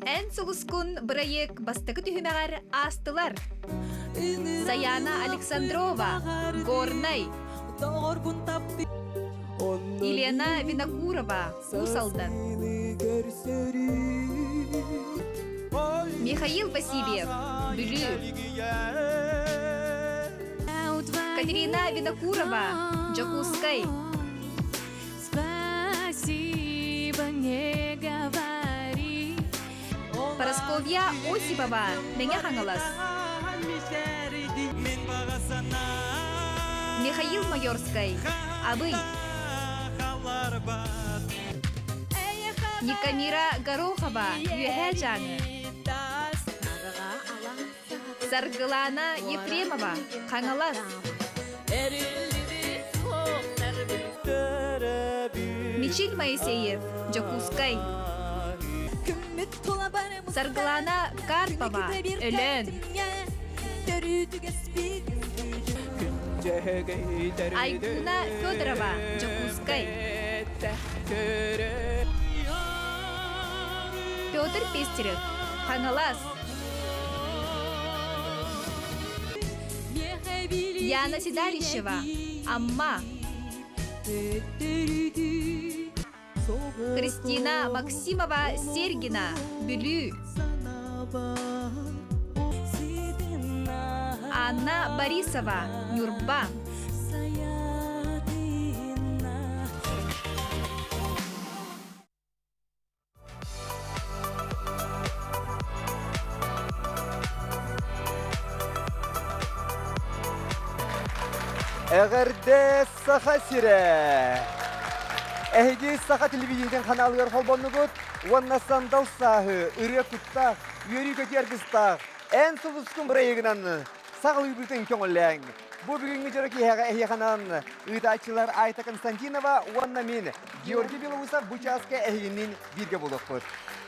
Эн сулускун бырайыак бастакы түһүмэҕэр аастылар. Саяна Александрова, Горнай. Елена Винокурова, Уус Алдан. Михаил Васильев, Бүлүү. Катерина Винокурова, Дьокуускай. Спасибо не говори. Парасковья Осипова, Мэҥэ Хаҥалас. Михаил Майорскай, Абый. Никамира Горохова, Үөһээ Дьааҥы. Саргылаана Ефремова, Хаҥалас. Мичил Моисеев, Дьокуускай. Саргылаана Карпова, Өлөөн. Айгуна Федорова, Дьокуускай. Петр Пестерев, Хаҥалас. Яна Седалищева, Амма. Христина Максимова Сергина, Бүлүү. Анна Борисова, Ньурба. Эҕэрдэ Саха сирэ! Эһиги Саха телевидениетин ханаалыгар холбоннугут уонна сандал сааһы, ырыа куттаах, үөрүү-көтүү аргыстаах эн сулускун бырайыгынан саҕалыырбытын көҥүллээҥ. Бу бүгүҥҥү дьоро киэһэҕэ эһиэхэнэн ыытааччылар Айта Константинова уонна мин, Георгий Белоусов бу чааска эһигинниин бииргэ буолуохпут.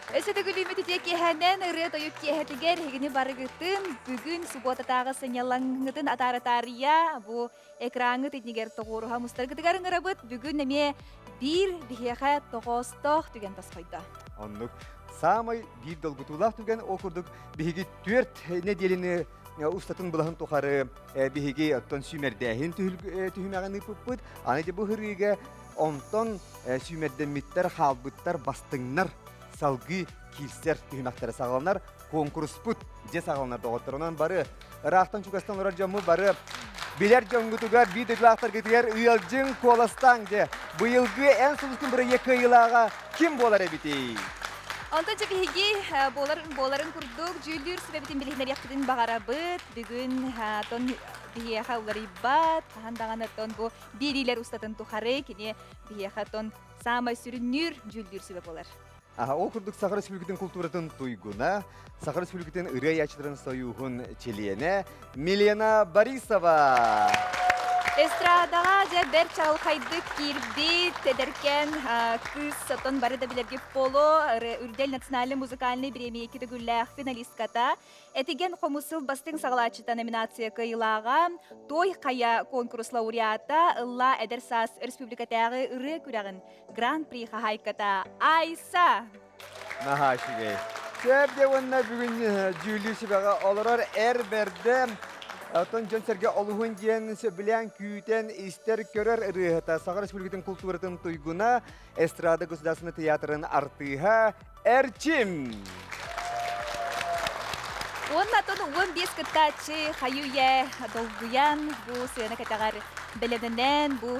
Өссө төгүлүүмүт үтүө киэһэнэн ырыа-тойук киэһэтигэр эһигини барыгытын бүгүн субуотатааҕы сынньалаҥҥытын атаара-таарыйа бу экраҥҥыт иннигэр тоҕуоруһа мустаргытыгар ыҥырабыт. Бүгүн эмиэ биир биһиэхэ тоҕоостоох түгэн тосхойдо. Оннук. Саамай биир долгутуулаах түгэн ол курдук биһиги түөрт нэдиэлэни устатын былаһын тухары биһиги оттон сүүмэрдээһин түһүмэҕин ыыппыппыт. Аны дьэ бу ырыыга онтон сүүмэрдэммиттэр, хаалбыттар, бастыҥнар салгыы киирсэр түһүмэхтэрэ саҕаланар. Куонкуруспут дьэ саҕаланар доҕотторунан бары ыраахтан чугастан олорор дьоммут бары билэр дьоҥҥутугар, биир дойдулаахтаргытыгар ыалдьыҥ, куоластааҥ дьэ. Быйылгы эн сулускун бырайыак кыайыылааҕа ким буолар эбитий? Онтон дьэ биһиги буолар, буоларын курдук дьүүллүүр сүбэбитин билиһиннэриэхпитин баҕарабыт. Бүгүн тон биһиэхэ уларыйбат, хаһан даҕаны тон бу биэриилэр устатын тухары кини биһиэхэ тон саамай сүрүннүүр дьүүллүүр сүбэ буолар. Аха, ол курдук Саха Республикатын култууратын туйгуна, Саха Республикатын ырыа айааччыларын сойууһун чилиэнэ Милена Борисова. Эстрадаҕа дьэ бэрт чаҕылхайдык киирбит эдэркээн кыыс оттон бары да билэргит буолуо Үрдэл национальный музыкальный бириэмийэ төгүллээх финалистката Этигэн хомусыл бастыҥ саҕалааччыта номинация кыайыылааҕа Той хайа конкурс лауреата Ылла эдэр саас республикатааҕы ырыа күрэҕин Гран-при хаһаайката Айса! Наһаа үчүгэй. Сөп де уонна бүгүн дьүүллүүр сүбэҕэ олорор эр бэрдэ Оттон дьон-сэргэ олуһун диэн сөбүлээн күүтэн истэр көрөр ырыаһыта Саха Республикатын култууратын туйгуна эстрада государственный театрын артыыһа Эрчим! Уонна оттон 15 кыттааччы хайы-үйэ долгуйан бу сыана кэтэҕэр бэлэмнэнэн бу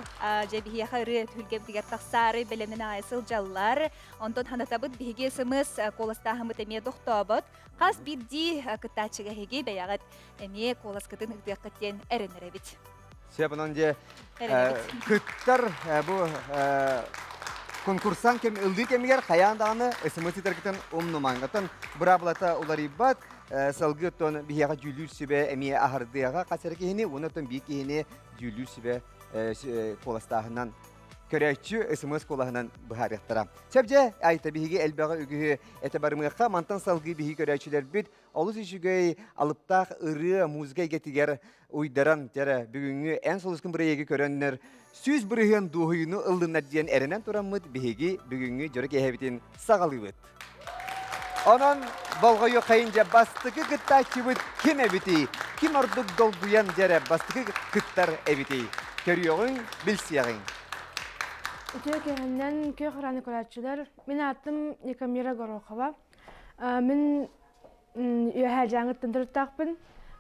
дьэ биһиэхэ ырыа түһүлгэбитигэр тахсаары бэлэмнэнэ аҕай сылдьаллар. Онтон ханатабыт биһиги смс куоластааһыммыт эмиэ тохтообот. Хас биирдии кыттааччыга эһиги бэйэҕит эмиэ куоласкытын ыытыаххыт диэн эрэнэрэбит. Сөп онон дьэ кыттар бу конкурсан кэм ыллыы кэмигэр хайаан даҕаны смс ыытаргытын умнумаҥ. Оттон быраабылата уларыйбат, салгыы оттон биһиэхэ дьүүллүүр сүбэ эмиэ аһардыаҕа хас эрэ киһини уонна оттон биир киһини дьүүллүүр сүбэ куоластааһынан көрөөччү смс куолаһынан быһаарыахтара. Сөп дьэ, айта биһиги элбэҕи үгүһү этэ барымыахха, мантан салгыы биһиги көрөөччүлэрбит олус үчүгэй алыптаах ырыа музыка эйгэтигэр уйдаран дьэрэ бүгүҥҥү эн сулускун бырайыагы көрөннөр 100% дуоһуйууну ыллыннар диэн эрэнэн тураммыт биһиги бүгүҥҥү дьоро киэһэбитин саҕалыыбыт. Онон болҕойуоххайын дьэ бастакы кыттааччыбыт ким эбитий? Ким ордук долгуйан дьэрэ бастакы кыттар эбитий? Көрүөҕүҥ, билсиэҕиҥ. Үтүө киэһэннэн күөх ыраны көрөөччүлэр. Мин аатым Никамира Горохова. Мин Үөһээ Дьааҥыттан төрүттээхпин.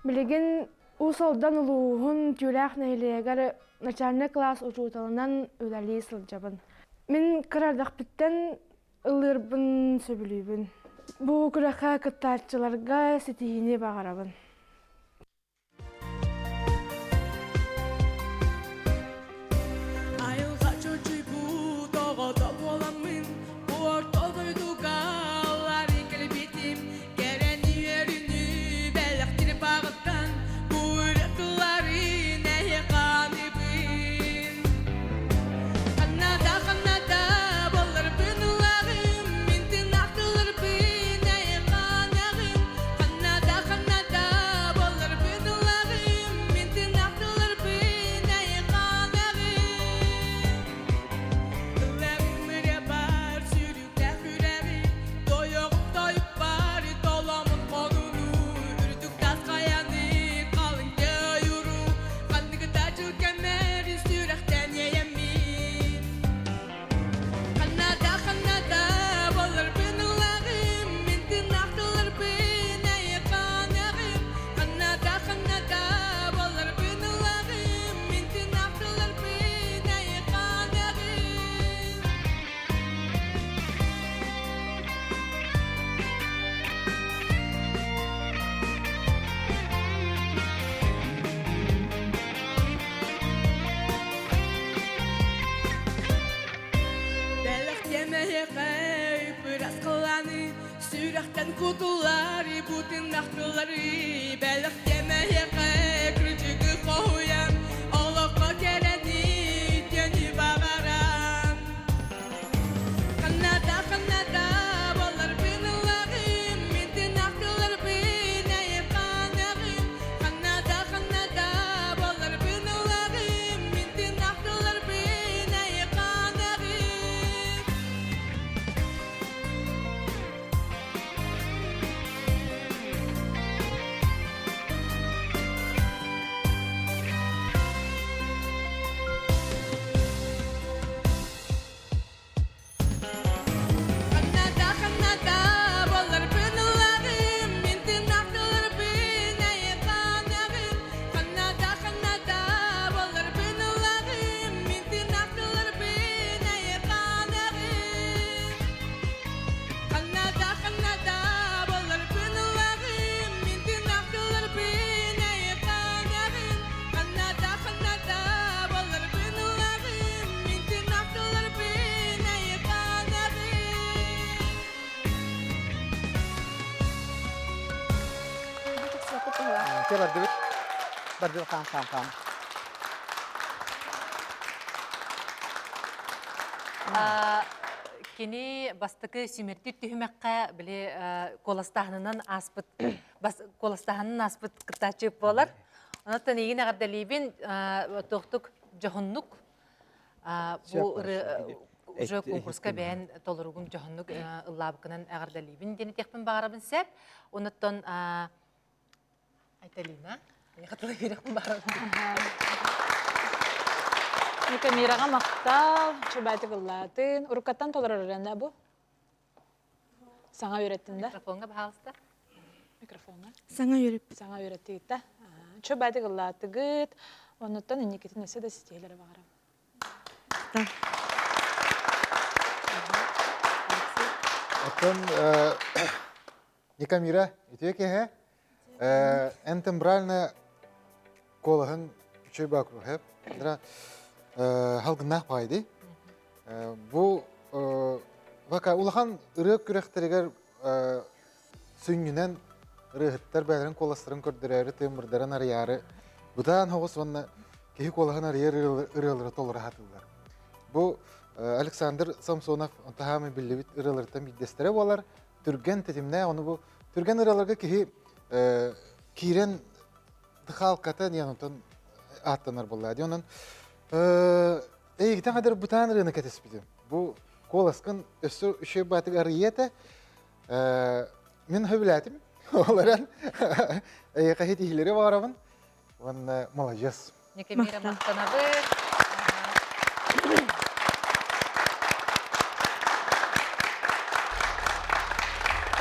Билигин Уус Алдан улууһун Түүлээх нэһилиэгэр начальнай кылаас учууталынан үлэлии сылдьабын. Мин кыра эрдэхпиттэн ыллыырбын сөбүлүүбүн. Бу күрэххэ кыттааччыларга ситиһиини баҕарабын. Айылҕа чочуйбут оҕото буоламмын, орто дойдуга алларыы кэлбитим, кэрэн үөрүүнү бэлэхтиир баҕаттан, бу ырыатыларын эһиэхэ аныыбын. Ханна ханна да буолларбын ылаҕым, мин тыыннаахтыларбын эйиэхэ анаҕым. Ханна да ханна да буолларбын ылаҕым, мин тыыннаахтыларбын эйиэхэ анаҕым. Ылларым ырыа бар, сүрүктээх үрэҕи, тойоҕум тойукпар, толомун хонууну, үрдүк тас хайаны, халыҥ ойууру, ханныгыта дьыл кэмэр сүрэхтэн иэйэммин. Ханна да, ханна да буоларбын ылаҕым, мин тыыннаахтыларбын эйиэхэ аныаҕым. Ханна да, ханна да буоларбын ылаҕым, мин тыыннаахтыларбын эйиэхэ аныаҕым. Бэлэхтиэм эһиэхэ бырас халааны, сүрэхтэн кутуллары, бутуннахтылары. Бэлэхтиэм эһиэхэ кырдьыгы хоһуйан, олоххо кэрэни, үтүөнү баҕаран. Ханна ханна буоларбын ыллаҕым, мин тыыннаахтыларбын айыхханаҕым. Ханна ханна буоларбын ыллаҕым, мин тыыннаахтыларбын айыхханаҕым. Ханната, ханната, буоларбын ыллаҕым, мин тыыннаахтыларбын айыхханаҕым. Ханната, ханната, буоларбын ыллаҕым, мин тыыннаахтыларбын айыхханаҕым. Ханната, ханната, буоларбын ыллаҕым, мин тыыннаахтыларбын айыхханаҕым. Ханната, ханната, буоларбын ыллаҕым, мин тыыннаахтыларбын айыхханаҕым. Чэ бардыбыт. Бардыбыт хаам хаам хаам. Кини бастакы симирдир түһүмэххэ били куоластааһынынан ааспыт куоластааһынынан ааспыт кыттааччы буолар. Онон эйигин эҕэрдэлиибин туохтук дьоһуннук бу уже конкурска бэйэн толоругун дьоһуннук ыллаабыккынан эҕэрдэлиибин диэн этиэхпин баҕарабын сөп. Онуттан Айталина, миэхэ тылы биэриэхпин баҕарабын. Никамираҕа махтал, чубаатык ыллаатын. Уруккаттан толорор ырыана бу? Саҥа үөрэттин да? Микрофоҥҥа, пожалуйста. Микрофоҥҥа. Саҥа үөрэппит. Саҥа үөрэттигит да? Чубаатык ыллаатыгыт. Оннуттан инникитин өссө да ситиһиилэри баҕарабын. Оттон Никамира, үтүө киэһэ. Эн тембральная куолаһын үчүгэй баакуруһэп. Халгыннаах баайды. Бу вака улахан ырыа күрэхтэригэр сүнньүнэн ырыаһыттар бэйэлэрин куоластарын көрдөрөөрү тыымырдарын арыйаары бытаан соҕус уонна киһи куолаһын арыйар ырыалары толоро сатыыллар. Бу Александр Самсонов таһаамай биллибит ырыаларыттан биирдэстэрэ буолар. Түргэн тэтимнээх, ону бу түргэн ырыаларга киһи киирэн дыхаалката диэн онтон ааттанар буолла. Дии онон эйигитэн хадыр бытаан ырыаны кэтэспитим. Бу куоласкын өссө үчүгэй баатыгар арыйа этэ. Мин хөбүлээтим. Ол эрэн эйиэхэ ситиһиилэри баҕарабын. Уонна маладьыас. Никемира махтанабыт.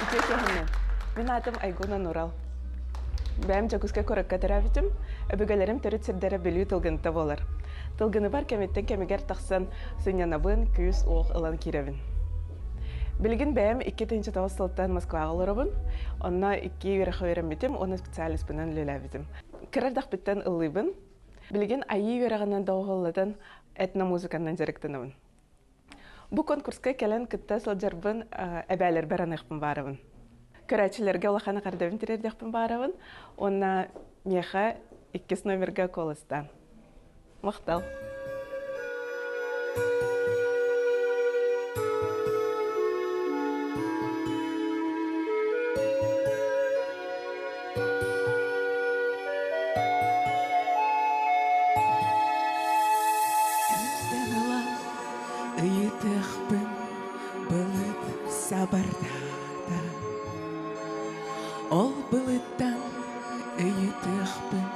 Үтүө киэһэнэн. Мин аатым Айгуна Нурал. Бэйэм Дьокуускай куоракка төрөөбүтүм. Өбүгэлэрим төрүт сирдэрэ Бүлүү Тылгынта буолар. Тылгыныбар кэмиттэн кэмигэр тахсан сынньанабын, күүс-уох ылан киирэбин. Билигин бэйэм 2009 сылтан Москваҕа олоробун. Онно икки үөрэххэ үөрэммитим уонна специалиспынан үлэлээбитим. Кыра эрдэхпиттэн ыллыыбын. Билигин айыы үөрэҕинэн доҕуһуоллатан этномузыканан дьарыктанабын. Бу конкурска кэлэн кытта сылдьарбын эбээлэрбэр аныахпын баарабын. Көрөөччүлэргэ улахан эҕэрдэбин тириэрдиэхпин баарабын уонна миэхэ иккис номерга куоластаан. Махтал. Күнтэн ыла ыйытыахпын былыт сабардаата. Ол былыттан ыйытыахпын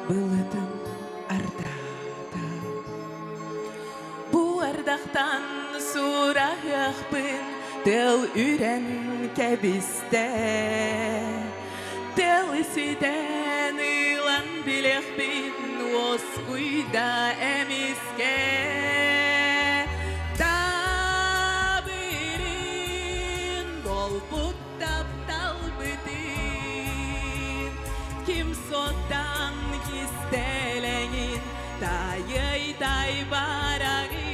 былытым ардаата. Бу ардахтан сураһыахпын тыл үрэн кэбистэ. Тыл ситэн ылан билиэхпин уоскуйда эмискэ. Табырын болбут тапталбытын ким соттан кистэлэҥин тайый тайбарагын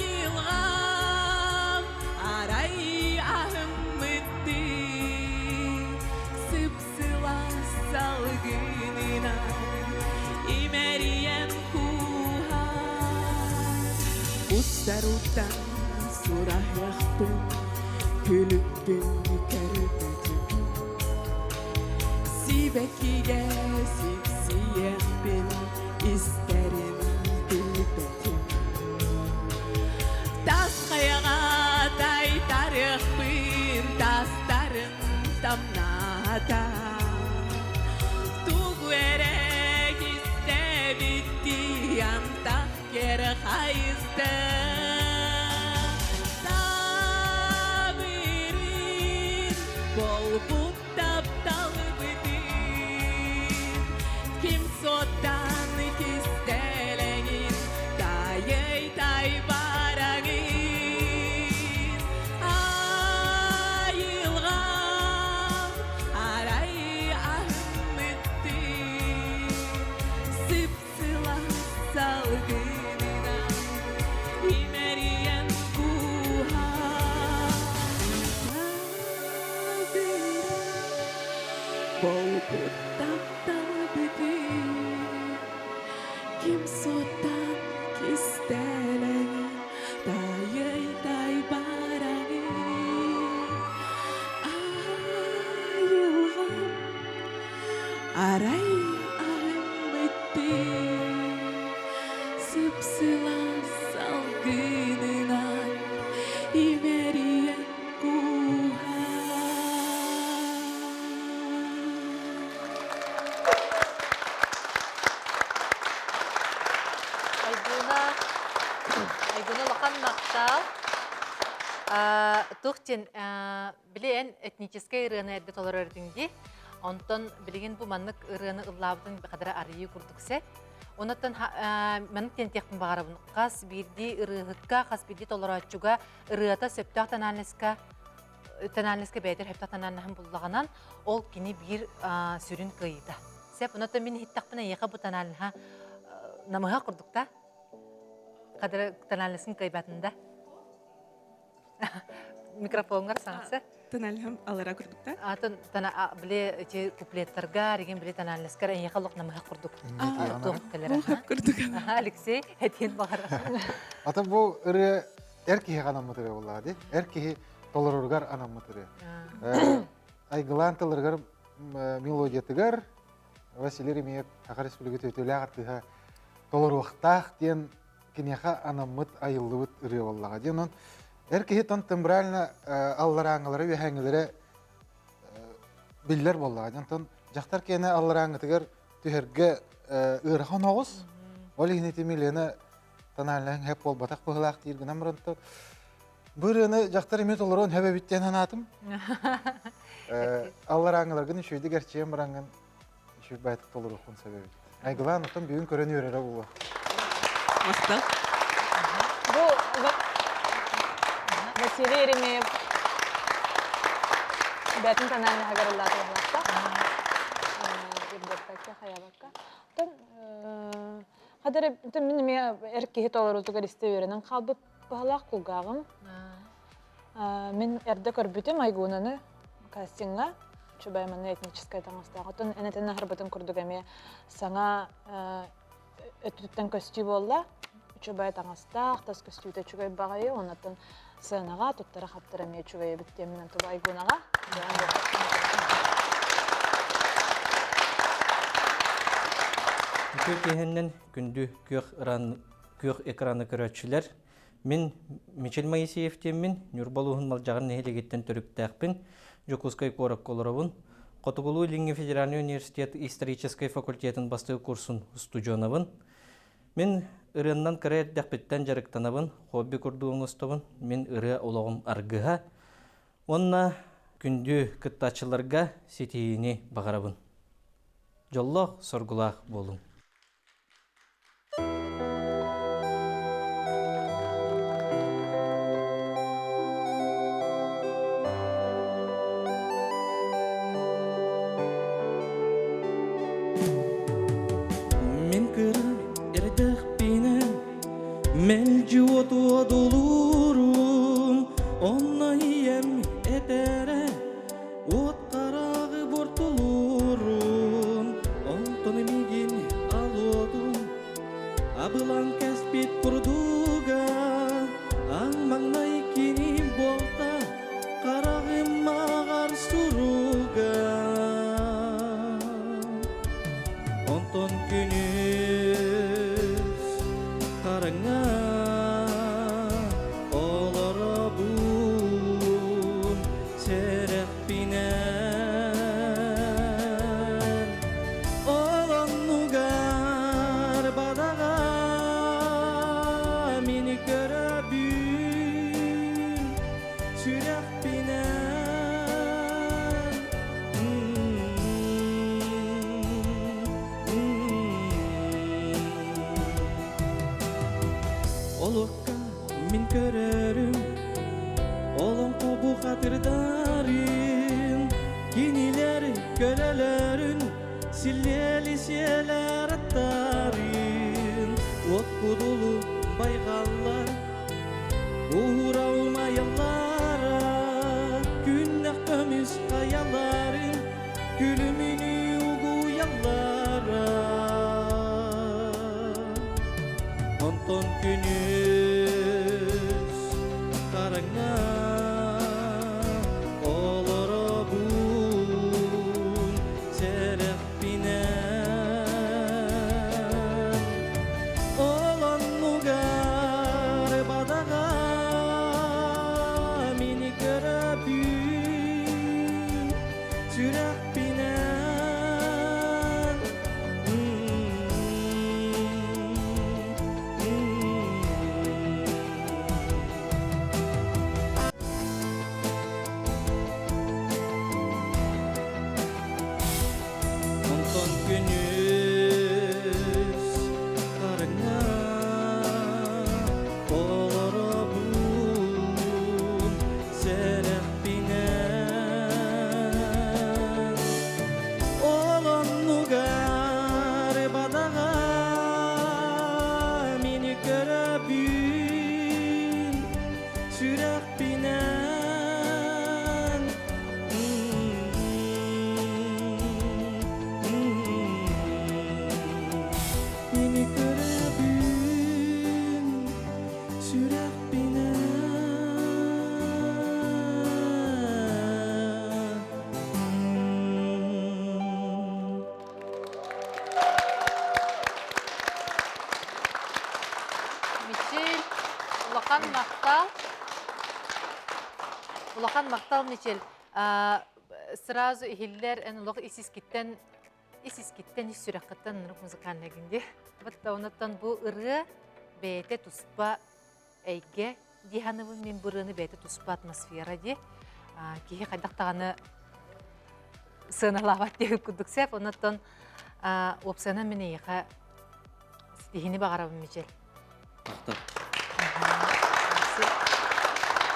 айылҕам арай аһыммыттыы сып-сылаас салгынынан имэрийэн кууһар устар-уттан сураһыахпын күлүкпүн көрбөтүм сибэккигэ сипсийиэхпин истэрин билбэтим тас хайаҕа тайтарыахпын тастарын тамнаата тугу эрэ кистээбиттии антах кэр хайыста Табырын болбут тапталбытын ким соттан кистэлэҥин тайый тайбарагын айылҕам арай аһыммыттыы сып-сылаас салгынынан имэрийэн кууһар Болбут тапталбытын ким суоттан кистэлэҥин тайый тайбараҥын айылҕам арай аһыммыттыы сып-сылаас салгынынан имэрийэн Айгуна, Айгуна улахан махтал. Туох диэн били эн этническэй ырыаны эрдэ толорор этиҥ дии. Онтон билигин бу маннык ырыаны ыллаабытын хадара арыйыы курдук сэ. Онуттан маннык диэн тиэхпин баҕарабын. Хас биирдии ырыаһыкка, хас биирдии толорооччуга ырыата сөптөөх тональноска тональноска бэйэтэр сөптөөх тональноһын буллаҕынан ол кини биир сүрүн кыайыыта. Сеп, онуттан мин иһиттэхпинэ эйиэхэ бу тональноһа намыһах курдук да? Хадара тональносын кыайбатын да? Микрофоҥҥар саҥса. Тональһым алара курдук да? Атын тана били эти куплеттарга, реген били тональноскар эйиэхэ олох намыһах курдук. Туох кэлэр. Курдук. Алексей, этиэн баҕара. Ата бу ырыа эр киһиэхэ анаммыт ырыа буоллаҕа дии. Эр киһи толороругар анаммыт ырыа. Айгылаан тылларыгар мелодиятыгар Василий Ремеев Саха Республикатын үтүөлээх артыыһа толоруохтаах диэн киниэхэ анаммыт айыллыбыт ырыа буоллаҕа дии. Онон Эр киһи тон тембрально алларааҥылара үөһээҥилэрэ биллэр буоллаҕа. Онтон дьахтар киэнэ алларааҥытыгар түһэргэ ыарахан оҕус. Ол иһин ити Милена тональнаһын хэп буолбатах быһылаах диир гынан баран бу ырыаны дьахтар эмиэ толоруон хэп эбит диэн санаатым. Алларааҥыларгын үчүгэйдик эрчийэн бараҥҥын үчүгэй баайтык толоруоххун сөп эбит. Айгылаан оттон бүгүн көрөн үөрэрэ буолуо. Махтал. Бу Василий Еремеев бээтин тональнаһыгар ыллаата баһылаахта. Ирдэппэккэ, хайаабакка. Оттон хадары мин эмиэ эр киһи толоруутугар истэ үөрэнэн хаалбыт баһылаах кулгааҕым. Мин эрдэ көрбүтүм Айгунаны кастиҥҥа Чубай манна этническэй таҥастаах. Оттон эн этэн аһарбытын курдук эмиэ саҥа өттүттэн көстүү буолла. Үчүгэй таҥастаах, тас көстүүтэ үчүгэй баҕайы, оннуттан сыанаҕа туттара-хаптара эмиэ үчүгэй эбит диэмминэн тугу Айгунаҕа Үтүө киэһэннэн күндү күөх, күөх экраны көрөөччүлэр Мин Мичил Моисеев диэммин, Ньурба улууһун Малдьаҕар нэһилиэгиттэн төрүттээхпин, Дьокуускай куоракка олоробун. Хотугулуу-Илиҥҥи федеральнай университет историческай факультетын бастакы курсун устудьуонабын. Мин ырыаннан кыра эрдэхпиттэн дьарыктанабын, хобби курдук оҥостобун. Мин ырыа олоҕум аргыһа. Уонна күндү кыттааччыларга ситиһиини баҕарабын. Дьоллоох, соргулаах буолуҥ. Мин кыра эрдэхпинэ мэлдьи уоту одулуурум, онно ийэм этэрэ Уот хараҕы буортулуурун, онтон миигин алуотун, абылаҥ кэспит курдуга, аҥ маҥнай кини буолта, хараҕым маҕар суруга. Онтон күнүс хараҥа олоробун сэрэхпинэн ол оннугар бадаҕа мини көрөбүн сүрэхпинэн Олоххо мин көрөрүм Олоҥхо бухатырдарын, кинилэр көлөлөрүн, силлиэли сиэлэр аттарын, уот кудулу байҕаллар, уура умайаллара, күннэх көмүс хайаларын, күлүмүнүү угуйаллара. Онтон күнүс хараҥа олоробун сэрэхпинэн Ол оннугар бадаҕа мини көрөбүн сүрэхпинэн Онтон күнүс хараҥа олоробун сэрэхпинэн Ол оннугар бадаҕа мини көрөбүн сүрэхпинэн Мини көрөбүн сүрэхпинэн Мичил, улахан махтал. Улахан махтал Мичил. Сразу иһиллэр эн олох ис-искиттэн ис-искиттэн ис сүрэххиттэн ынырык музыкальный дии. Вот онуттан бу ырыа бэйэтэ туспа эйгэ дии саныыбын мин бу ырыаны бэйэтэ туспа атмосфера дии. Киһи хайдах даҕаны сыаналаабат диэбит курдук сөп. Онуттан уопсайынан мин эйиэхэ ситиһиини баҕарабын Мичил. Махтал.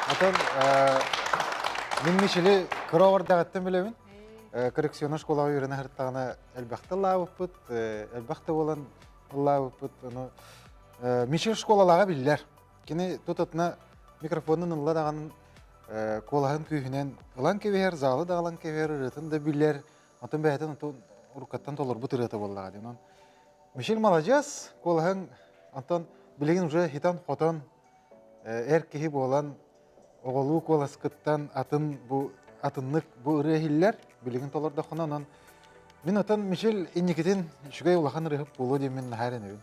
Атын мин Мичили кыра оҕордаҕыттан билэбин. Коррекционный школаҕа үөрэнэ сырыттаҕына элбэхтэ ыллаабыппыт, элбэх да буолан ыллаабыппыт. Ону Мичил школалааҕа биллэр. Кини тутатына микрофонун ылла даҕаны куолаһын күүһүнэн ылан кэбиһэр, залы да ылан кэбиһэр, ырыатын да билэр. Онтон бэйэтин уруккаттан толорбут ырыата буоллаҕа дии. Онон Мишель маладьыас, куолаһыҥ онтон билигин уже хитан-хотон эр киһи буолан оҕолуу куоласкыттан атын бу атыннык бу ырыа иһиллэр билигин толордоххуна онон мин отон Мишель инникитин үчүгэй улахан ырыаһыт буолуо диэммин наһаа эрэнэбин.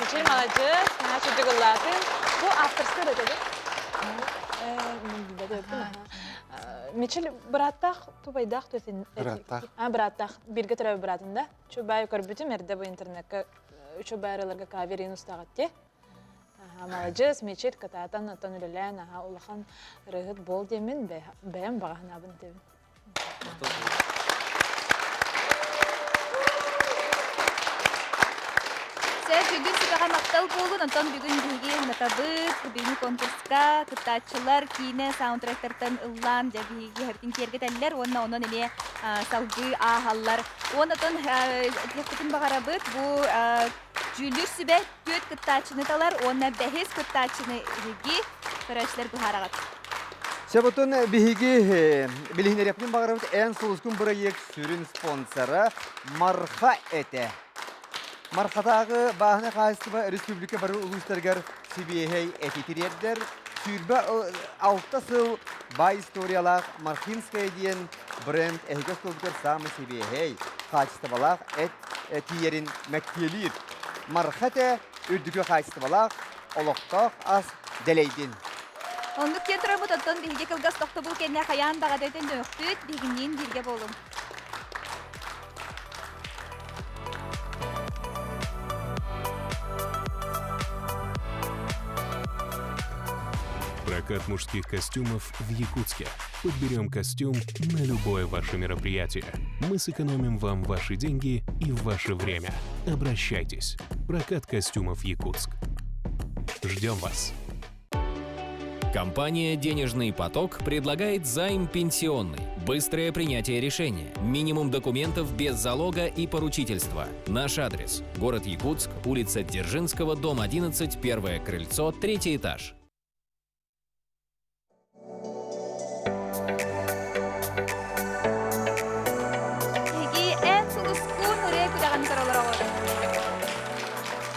Мичил маладьыас, наһаа чудик ыллаатын. Бу авторскай ырыа да? Мичил бырааттаах тубайдаах төтин Бырааттаах. А бырааттаах бирге төрөбү быраатын да. Чубай көрбүтүм эрдэ бу интернетка үчүбай ырыаларга каверин устаҕат ти. Маладьыас, Мичил кытаатан оттон үлэлээн аха улахан ырыаһыт буол диэммин бэйэм баҕаһынаабын этебин. Сэ бүгүн сүбэҕэ махтал буолун, онтон бүгүн биһиги ханатабыт, бүгүҥҥү конкурска кыттааччылар киинэ саундтректартан ыллаан дьэ биһиги киһибитин киэргэтэллэр уонна онон эмиэ салгыы ааһаллар. Уонна отон этиэхпитин баҕарабыт, бу дьүүллүүр сүбэ түөрт кыттааччыны талар уонна бэһис кыттааччыны биһиги көрөөччүлэр быһаараҕыт. Сөбутун биһиги билиһиннэриэхпин баҕарабыт эн сулускун бырайыак сүрүн спонсора Марха этэ. Мархатааҕы бааһынай хаһаайыстыба республика бары улуустарыгар сибиэһэй эти тириэрдэр. 26 сыл баай историялаах Мархинская диэн бренд эһиги остуолгутугар саамай сибиэһэй, хаачыстыбалаах эт тиийэрин мэктиэлиир. Марха этэ үрдүкү хаачыстыбалаах, олохтоох ас дэлэйдин. Оннук диэн тураммыт, оттон биһиги кылгас тохтобул кэннэ хайаан даҕаны төннүөхпүт, биһигинниин бииргэ буолуҥ. Прокат мужских костюмов в Якутске. Подберем костюм на любое ваше мероприятие. Мы сэкономим вам ваши деньги и ваше время. Обращайтесь. Прокат костюмов Якутск. Ждем вас. Компания «Денежный поток» предлагает займ пенсионный. Быстрое принятие решения. Минимум документов без залога и поручительства. Наш адрес – город Якутск, улица Дзержинского, дом 11, первое крыльцо, третий этаж. Эһиги эн сулускун ырыа күрэҕин көрөлөр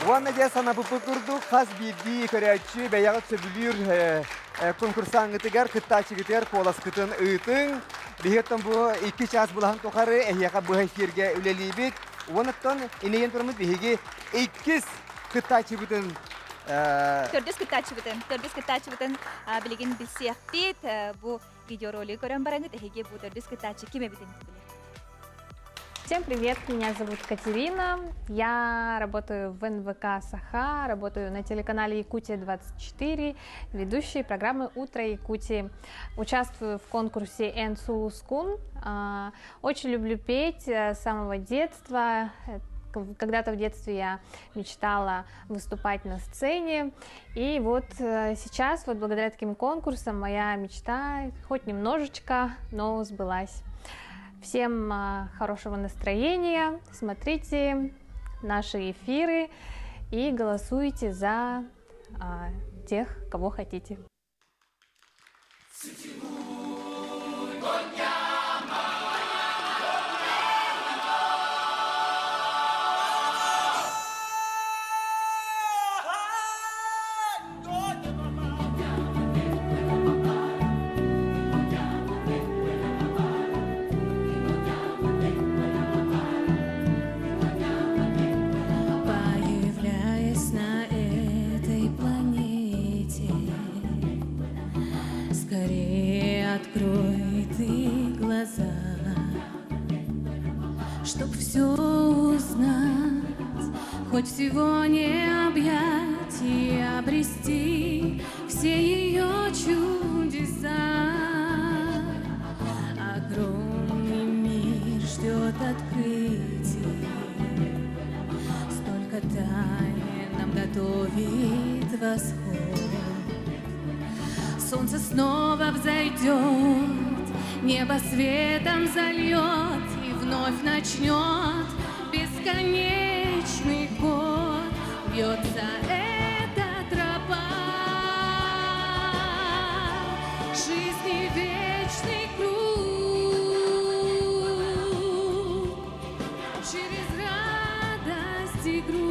Уонна дьэ санапыппыт курдук хас биирдии көрөөччү бэйэҕит сөбүлүүр конкурсаҥҥытыгар, кыттааччыгытыгар куоласкытын ыытыҥ. Биһиэттэн бу икки чаас былаһын тухары эһиэхэ быһа эфиргэ үлэлиибит. Уонуттан инэйэн тураммыт биһиги иккис кыттааччыбытын Төрдүс кыттааччыбытын, төрдүс кыттааччыбытын билигин билсиэхпит. Бу видеоролигы көрөн бараҥыт эһиги бу төрдүс кыттааччы ким эбитин билиэххит. Всем привет, меня зовут Катерина, я работаю в НВК «Саха», работаю на телеканале «Якутия-24», ведущей программы «Утро Якутии». Участвую в конкурсе «Эн Сулускун». Очень люблю петь с самого детства. Когда-то в детстве я мечтала выступать на сцене. И вот сейчас, вот благодаря таким конкурсам, моя мечта хоть немножечко, но сбылась. Всем хорошего настроения, смотрите наши эфиры и голосуйте за тех, кого хотите. Появляясь на этой планете. Скорее открой ты глаза, Чтоб все узнать, хоть всего не объять и обрести все ее чудеса. Огромный мир ждет открытий, Столько тайн нам готовит восход. Солнце снова взойдет, небо светом зальет и вновь начнет бесконечный год. Вьется эта тропа, жизни вечный круг. Через радость и грусть,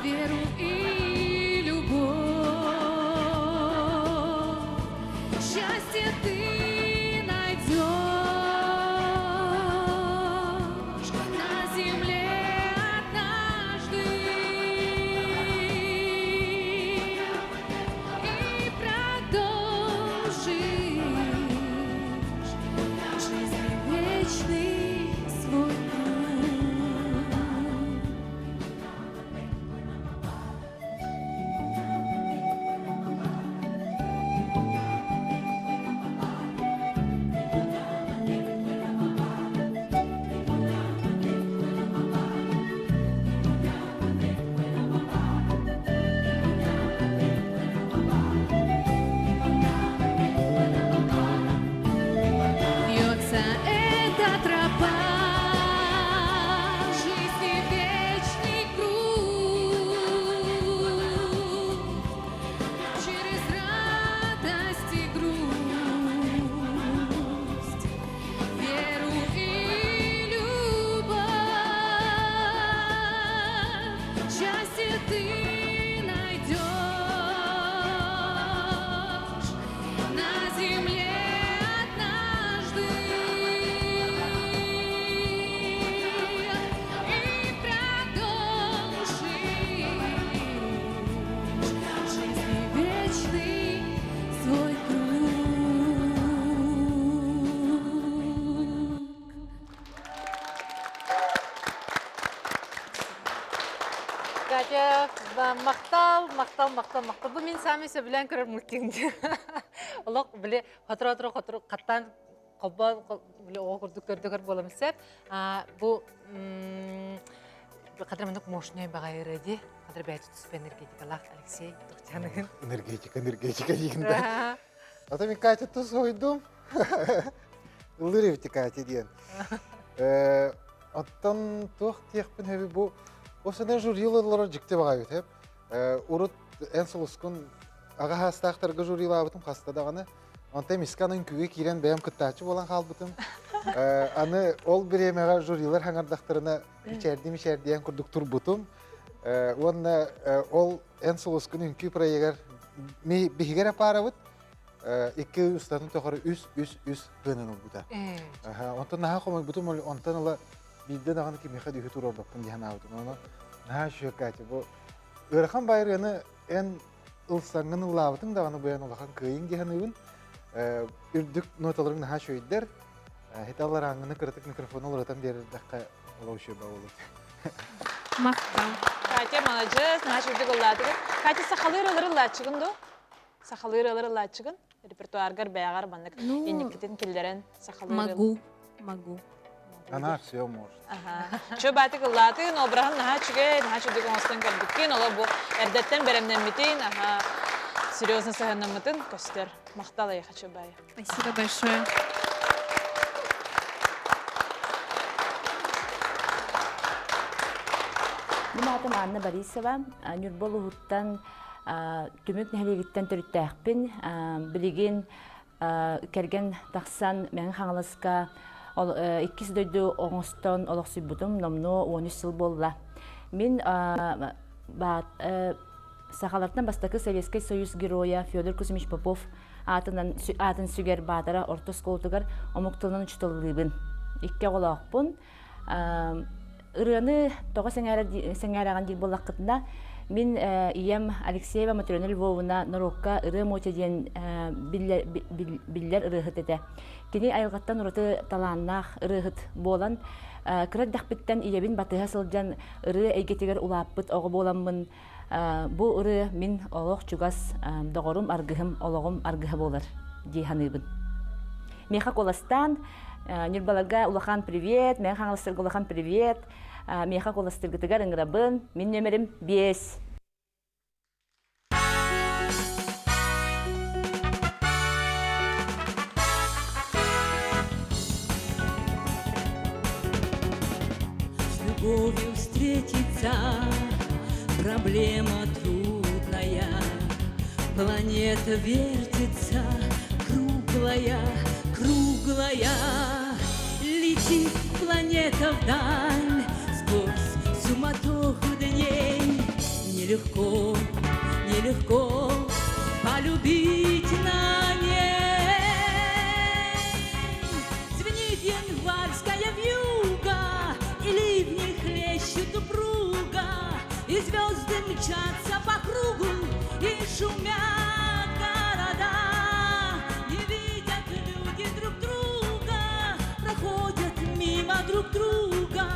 веру и любовь. Счастье ты найдешь на земле однажды и продолжишь жизни вечный свой круг. Вьется эта тропа, жизни вечный круг. Через радость и грусть, веру и любовь. Счастье ты найдешь на земле однажды и продолжишь жизни вечный свой круг. Катя, махтал, махтал, махтал, махтал. Бу мин сами сөбүлээн көрөр мультигым. Олох били хотро-хотро хотро хаттан холбоон били оҕо курдук көрдөкөр буолам сеп. Бу хатыр маннык мощный баҕайыры ди. Хатыр бэйти түспэ энергетикалаах Алексей Тухтяныгын. Энергетика, энергетика диигин да. Ата мин Катя тус хойдум. Ыллыр эбити Катя диэн. Оттон туох диэхпин хэби бу Осана журилалара дьикти баҕайбыт хэп. Урут эн сулускун аҕа хаастаахтарга журилаабытым хаста даҕаны. Онтон мискан үҥкүүгэ киирэн бэйэм кыттааччы буолан хаалбытым. Аны ол бириэмэҕэ журилар хаҥардахтарына мичээрди-мичээрдиэн курдук турбутум. Уонна ол эн сулускун үҥкүү проегар биһиги эрэ паарабыт икки устатын тухары үс үс үс гынан ылбыта. Онтон наһаа хомойбутум онтон ыла биирдэ даҕаны кимиэхэ да үһү туруорбаппын дии санаабытым. Ону наһаа үчүгэй Катя бу ыарахан байырыаны эн ылсаҥҥын ыллаабытыҥ даҕаны бу эн улахан кыайыҥ дии саныыбын. Үрдүк ноталарыҥ наһаа үчүгэйдэр. Хите алларааҥҥыны кыратык микрофону уларытан биэрэрдэххэ олох үчүгэй буолуо. Махтал. Катя маладьыас, наһаа үчүгдүк ыллаатыгыт. Катя сахалыы ырыалары ыллааччыгын дуо? Сахалыы ырыалары ыллааччыгын? Репертуаргар бэйэҕэр маннык инникитин киллэрэн сахалыы Могу, могу. Она все может. Ага. Чө баатык ыллаатын, обраһын наһаа үчүгэй, наһаа үчүгдүк оҥостон көрбүккүн, оло бу эрдэттэн бэлэмнэммитин, аха, серьезно сыһыаннаммытын көстөр. Махтал эйиэхэ Чубай. Спасибо большое. Мин аатым Анна Борисова. Ньурба улууһуттан Түмүк нэһилиэгиттэн төрүттээхпин. Билигин кэргэн тахсан Мэҥэ Хаҥаласка иккис дойду оҥостон олохсуйбутум номнуо 13 сыл буолла. Мин сахалартан бастакы Советскай Союз геройа Федор Кузьмич Попов аатынан аатын сүгэр Баатара орто оскуолатыгар омук тылынан учууталлыыбын. Икки оҕолоохпун. Ырыаны тоҕо сэҥээрэҕин диир буоллаххытына, Мин ийэм Алексеева Матрена Львовна норуокка ырыа муоча диэн биллэр ырыаһыт этэ. Кини айылҕаттан ураты талааннаах ырыаһыт буолан, кыра эрдэхпиттэн ийэбин батыһа сылдьан ырыа эйгэтигэр улааппыт оҕо буоламмын, бу ырыа мин олох чугас доҕорум, аргыһым, олоҕум аргыһа буолар дии саныыбын. Миэхэ куоластаан Ньурбаларга улахан привет, Мэҥэ Хаҥаластарга улахан привет, миэхэ куоластыыргытыгар ыҥырабын, мин нүөмэрим 5. С любовью встретиться проблема трудная. Планета вертится круглая, круглая. Летит планета вдаль сквозь суматоху дней. Нелегко, нелегко полюбить на ней. Звенит январская вьюга, и ливни хлещут упруго, и звезды мчатся по кругу, и шумят города. Не видят люди друг друга, проходят мимо друг друга,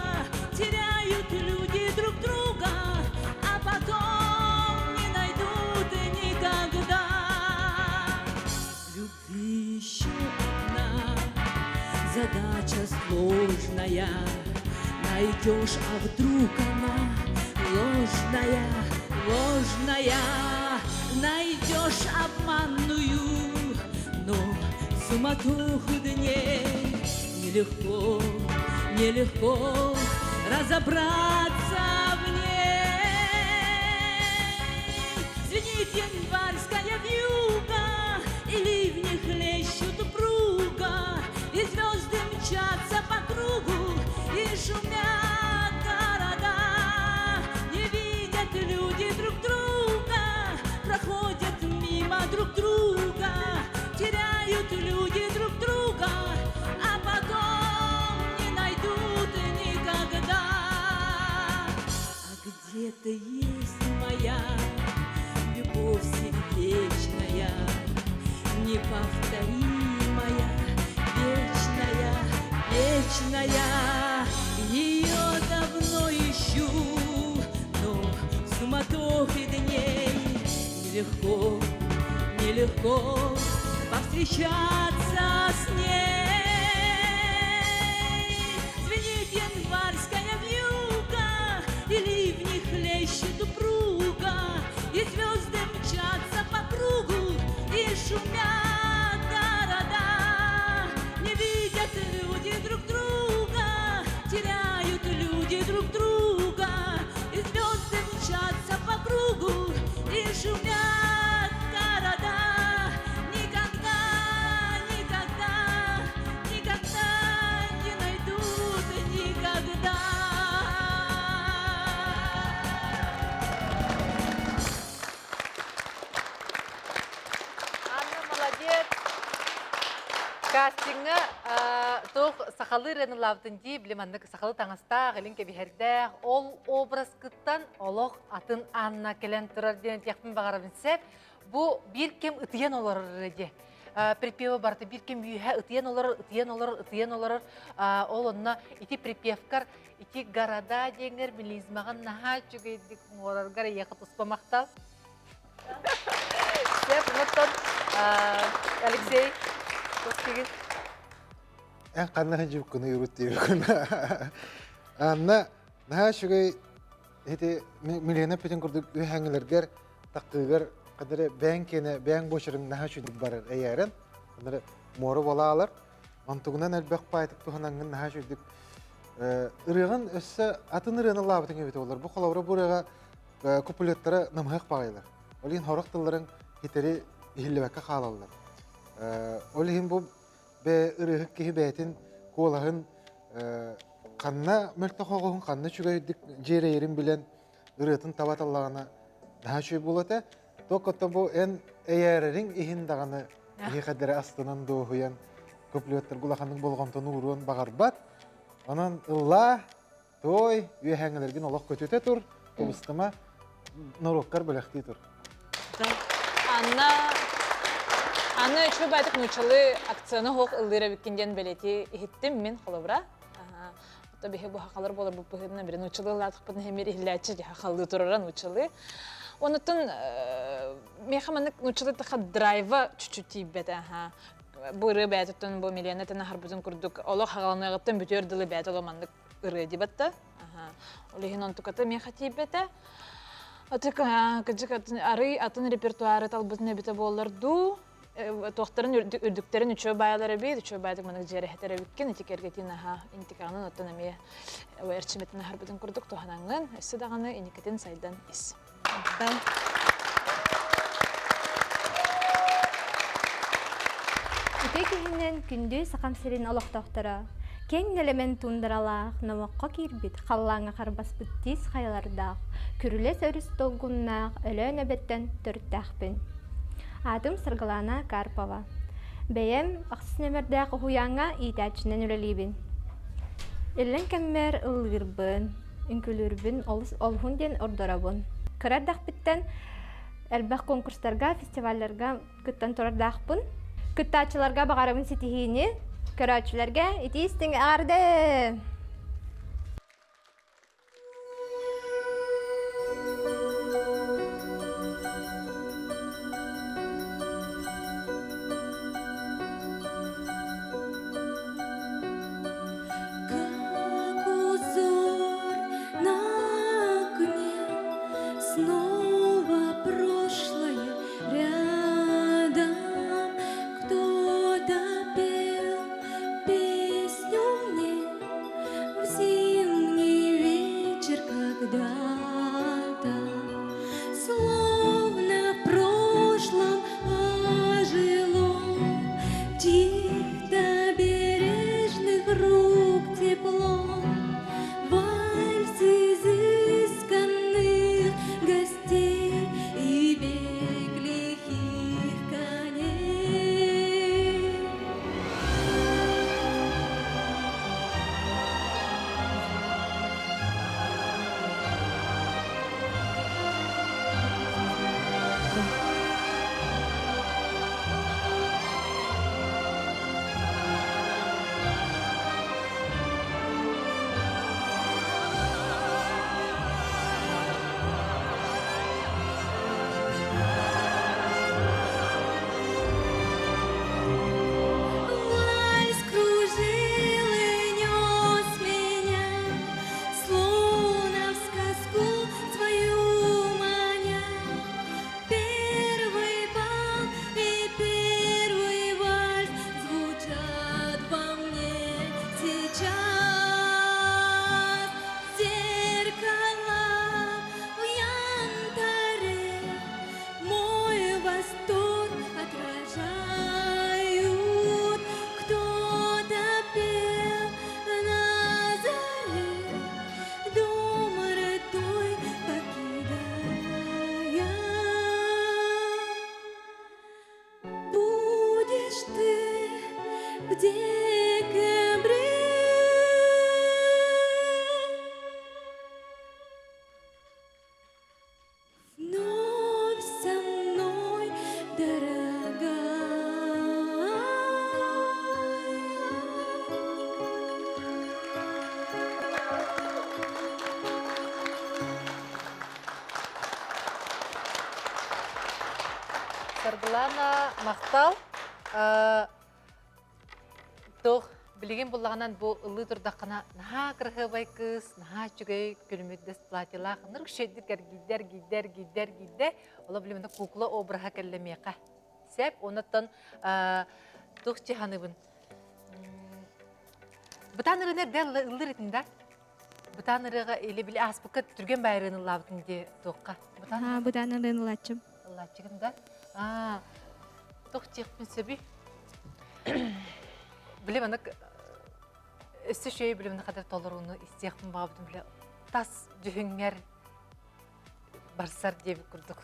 теряют люди друг друга, а потом не найдут никогда. Любви еще одна задача сложная. Найдешь, а вдруг она ложная, ложная. Найдешь обманную, но суматоху дней нелегко, нелегко разобраться в ней. Звенит январская вьюга, и ливни хлещут упруго, и звезды мчатся по кругу, и шумят города. Не видят люди друг друга, проходят мимо друг друга, теряют люди друг друга, а потом не найдут никогда. А где-то есть моя любовь сердечная, неповторимая, вечная, вечная. Ее давно ищу, но в суматохе дней нелегко, нелегко повстречаться с ней. Звенит январская вьюга, и ливни хлещут упруго, и звезды мчатся по кругу, и шумят города. Не видят люди друг друга, теряют люди друг друга, и звезды мчатся по кругу, и шумят города. Никогда, никогда, никогда не найдут никогда. Анна молодец. Кастиҥҥа туох сахалыы ырыанылаабытын дии, били маннык сахалыы таҥастаах, илин кэбиһэрдээх, ол образкыттан олох атын Анна кэлэн турар диэн этиэхпин баҕарабын сөп. Бу биир кэм ытыйан олорор ырыа дии. Припева барыта биир кэм үөһэ ытыйан олорор, ытыйан олорор, ытыйан олорор. Ол онно ити припевкар ити города диэҥҥэр мелизмаҕын наһаа үчүгэйдик оҥороргор эйиэхэ туспа махтал. Сөп, онтон Алексей, тус Эн ханна сылдьыбыккыный урут диэбиккин. Анна, наһаа үчүгэй ити Милена бүтүн курдук үһэҥилэргэр таккыгар кадары бэйэҥ киэнэ бэйэҥ буочарыҥ наһаа үчүгэй барар эйээрэн анары муора болаалар онтугунан элбэх паайтык туһанаҥҥын наһаа үчүгдүк ырыаҕын өссө атын ырыаны лаабытыҥ эбит олор бу холобура бу ырыаҕа куплеттара намыһах баҕайылар ол иһин сорох тылларын хитэри иһиллибэккэ хаалаллар ол иһин бу бэ ырыаһыт киһи бэйэтин куолаһын ханна мөлтөх оҕуһун ханна үчүгэйдик дьиэрэйэрин билэн ырыатын таба таллаҕына наһаа үчүгэй буолуо этэ. Туох бу эн эйээрэриҥ иһин даҕаны киһи астынан дуоһуйан куплеттарга улаханнык болҕомтону ууруон баҕарбат. Онон ыллаа, туой, үөһээҥҥилэргин олох көтүтэ тур, кыбыстыма. Норуоккар бэлэхтии тур. Анна Анна үчүгэй баайтык нууччалыы акцияны хоох ыллыыр эбиккин диэн бэлиэтии иһиттим мин холобура. Ото биһи бу хахалар буолар бу быһыытынан бiri нууччалыы ыллаатахпытына хэмир иһиллээччи дии хахалыы турара нууччалыы. Онуттан миэхэ маннык нууччалыы таха драйва чуть-чуть тиийбэтэ аха. Бу ырыа бэйэтиттэн бу Милена тэн аһарбытын курдук олох хагаланыаҕыттан бүтүөр дылы бэйэтэ олох маннык ырыа дибатта. Ол иһин онтуката миэхэ тиийбэтэ. Аты кыдьык арый атын репертуары талбытын эбитэ буоллар дуу, туохтарын үрдүктэрин үчүгэй баайалар эбит, үчүгэй баайдык маннык дьиэрэһитэр эбиккин, ити кэргэтин аха интикаҕынан оттон эмиэ эрчимэтин аһарбытын курдук туһанаҥҥын, өссө даҕаны иникитин сайдан ис. Үтүө күһүнэн күндү Сахам сирин олохтоохторо! Киэҥ нэлэмэн туундаралаах, номоххо киирбит, халлааҥҥа харбаспыт тиис хайалардаах, күрүлэс өрүс долгуннаах Өлөөн эбэттэн төрүттээхпин. Аатым Саргылаана Карпова. Бэйэм ахсыс нүөмэрдээх уһуйааҥҥа иитээччинэн үлэлиибин. Иллэҥ кэммэр ыллыырбын, үҥкүүлүүрбүн олус олуһун диэн ордоробун. Кыра эрдэхпиттэн элбэх конкурстарга, фестивалларга кыттан турардаахпын. Кыттааччыларга баҕарабын ситиһиини, көрөөччүлэргэ итии истиҥ эҕэрдэ! Как узор на окне Снова прошлое рядом Кто-то пел песню мне В зимний вечер когда-то Словно в прошлом ожило Чьих-то бережных рук тепло, Вальс изысканных гостей и бег лихих коней. Вальс кружил и нес меня, Словно в сказку свою маня. Первый бал и первый вальс звучат во мне сейчас. Зеркала в янтаре мой восторг отражают. Кто-то пел на заре, дом родной покидая. Будешь ты в декабре Вновь со мной, дорогая. Саргылана махтал. Туох билигин буллаҕынан бу ыллыы турдаххына наһаа кыраһыабай кыыс, наһаа үчүгэй күлүмүрдэс платьелаах, ынырык үчүгэйдик эргийдэ, эргийдэ, эргийдэ, эргийдэ. Ола билиминэ кукла обраһа кэллэ миэхэ. Сеп, онуттан туох чыһаныбын. Бытаан ырыаны эрдэ ыллыр этин да? Бытаан ырыаҕа или били ааспыкка түргэн баайырыын ыллаабытын дии туохха? Бытаан бытаан ырыаны ылааччым. Ыллааччыгын да? Аа, туох диэхпин сөбүй? Били маннык өссө үчүгэй билимни хатар толорууну истиэхпин баҕабытын биле тас дьүһүҥҥэр барсар диэбит курдук.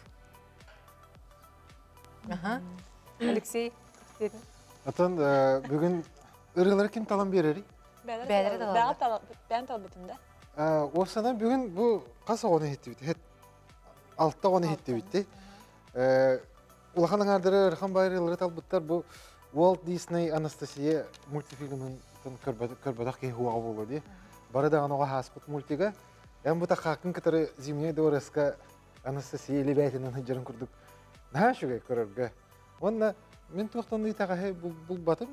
Аха. Алексей, Атын бүгүн ырыалары ким талан биэрэрий? Бээлэри талаллар. Бэйэн талбытым да. Уопсанан бүгүн бу хас оҕону иһиттибит? Алта оны иһиттибитти. Улахан аҥаардары ыарахан баайырыылары талбыттар бу Walt Disney Анастасия мультифильмын көрбөтөх киһи хуаҕа буолуо дии. Бары даҕаны оҕо ааспыт мультига. Эн бу тахааккын кытары Зимняя дворецка Анастасия Лебятинан сылдьарын курдук наһаа үчүгэй көрөргө. Уонна мин туохтан ыйтаҕаһы булбатым.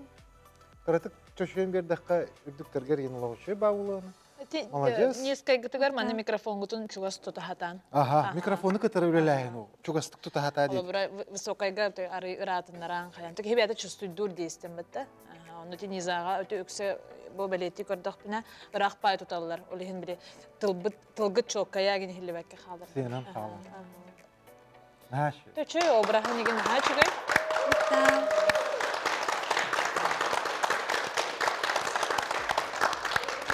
Кыратык чочуйан биэрдэххэ үрдүктэргэр иин олоҕуччу баа буолуону. Молодец. Низкайгытыгар маны микрофонгутун чугас тутаһатаан. Аха, микрофону кытары үлэлээһин ол. Чугастык тутаһатаа диэн. Холобура, высокайга арый ыраатыннараан хайан. Тик хибиата чувствуйдуур диэстэн бытта. Онно ти низаға өтө үксэ бу бэлиэтии көрдөхпүнэ ыраах паай туталлар. Ол иһин били тылбыт тылгыт чуоккайа гин иһиллибэккэ хаалар. Сыанан хаалар. Наһаа Төчөй обраһын игин наһаа үчүгэй.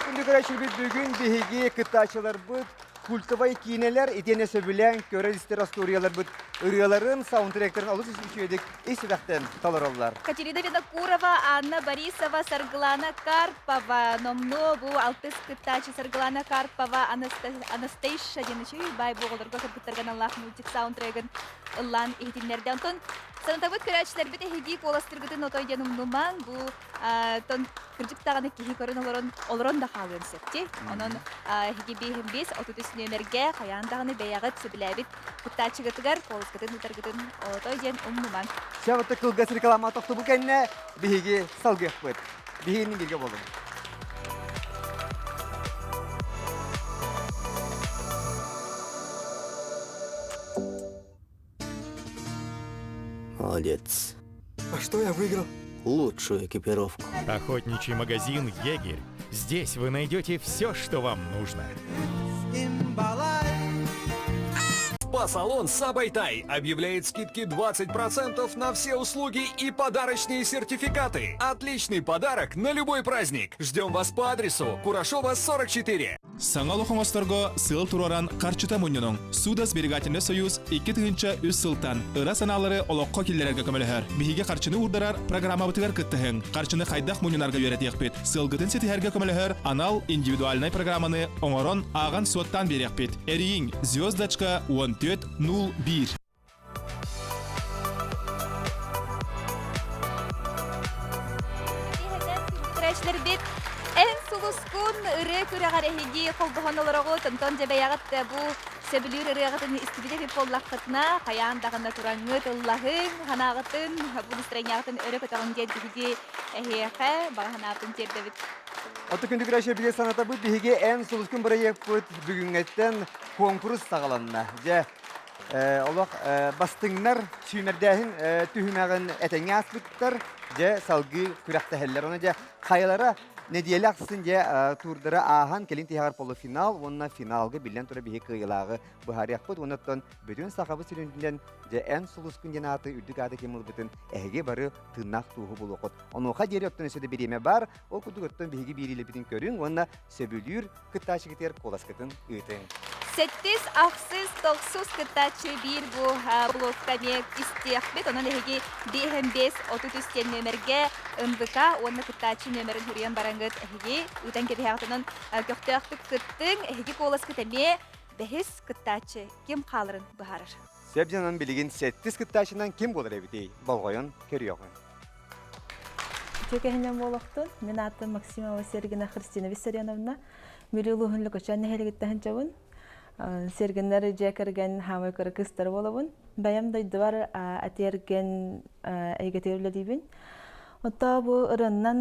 Күндү көрөөччүлэрбит бүгүн биһиги кыттааччыларбыт культовай киинэлэр итиэннэ сөбүлээн көрөр-истэр остуоруйаларбыт ырыаларын, саундтректарын олус үчүгэйдик ис сүрэхтэн толороллор. Катерина Винокурова, Анна Борисова, Саргылана Карпова, номнуо бу алтыс кыттааччы Саргылана Карпова, Анастейша диэн үчүгэй баай буоҕолорго кыргыттарга аналлаах мультик саундтрегын ыллаан иһитиннэрдэ. Онтон санатабыт көрөөччүлэрбит эһиги куоластыргытын отой диэн умнумаҥ. Бу тон кырдьык даҕаны киһи көрөн олорон олорон да хаалыан сөп дии. Онон эһиги биэһин биэс 33 нүөмэргэ хайаан даҕаны бэйэҕит сөбүлээбит кыттааччыгытыгар куоласкытын ыытаргытын отой диэн умнумаҥ. Чабыты кылгас реклама тохтобу кэннэ биһиги салгыахпыт. Биһигини бииргэ буолуҥ. Молодец. А что я выиграл? Лучшую экипировку. Охотничий магазин «Егерь». Здесь вы найдете все, что вам нужно. Спа-салон Сабайтай объявляет скидки 20% на все услуги и подарочные сертификаты. Отличный подарок на любой праздник. Ждем вас по адресу Курашова, 44. Саҥа олох оҥосторго сыал туруоран харчыта мунньунуҥ. Суда сберегательный союз 2003 сылтан ыра санаалары олоххо киллэрэргэ көмөлөһөр. Биһиги харчыны уурдарар программабытыгар кыттыһыҥ. Харчыны хайдах мунньунарга үөрэтиэхпит. Сыалгытын ситиһэргэ көмөлөһөр анал индивидуальнай программаны оҥорон, ааҕан-суоттаан биэриэхпит. Эрийиҥ звездочка 14 01. Көрөөччүлэрбит эн сулускун ырыа күрэҕэр эһиги холбоһон олороҕут, онтон дьэ бэйэҕит бу сөбүлүүр ырыаҕытын истибит эбит буоллаххытына, хайаан даҕаны тураҥҥыт ыллаһыҥ, санааҕытын, бу настроениеҕытын өрө көтөҕүҥ диэн биһиги эһиэхэ баҕа санаабытын тиэрдэбит. Оту күндү көрөөччү бигэ санатабыт биһиги эн сулускун бырайыакпыт бүгүҥҥэттэн куонкурус саҕаланна. Дьэ, олох бастыҥнар сүүмэрдээһин түһүмэҕин этэҥҥэ ааспыттар, дьэ салгыы күрэхтэһэллэр. Ону дьэ хайалара нэдиэлэ ахсын дьэ туурдары ааһан кэлин тиһэҕэр полуфинал уонна финалга биллэн турар биһи кыайыылааҕы быһаарыахпыт. Уонна оттон бүтүн Сахабыт сирин дьэ эн сулускун диэн ааты үрдүк ааты ким ылбытын эһиги бары тыыннаах туоһу булуоххут. Онуоха диэри оттон өссө да бириэмэ баар. Ол курдук оттон биһиги биэриилэрбитин көрүҥ уонна сөбүлүүр кыттааччыгытыгар куоласкытын ыытыҥ. Сэттис, ахсыс, тохсус кыттааччы биир бу блокка эмиэ истиэхпит. Онон эһиги 5 33 диэн нүөмэргэ НВК уонна кыттааччы нүөмэрин суруйан бараҥҥыт эһиги ыытан кэбиһэҕит. Онон көхтөөхтүк кыттыҥ. Эһиги куоласкыт эмиэ бэһис кыттааччы ким хааларын быһаарар. Сөп дьонон билигин сэттис кыттааччынан ким буолар эбитий? Болҕойон көрүөҕүҥ. Үтүө кэһинэн буолуохтун. Мин аатым Максимова Сергина Христина Виссарионовна. Мүрү улууһун Лөкөчөөн нэһилигиттэн сылдьабын. Сергиннэр дьиэ кэргэн хаамай кыра кыыстара буолабын. Бэйэм дойдубар атиэргэн эйгэтигэр үлэлиибин. Оттоо бу ырыаннан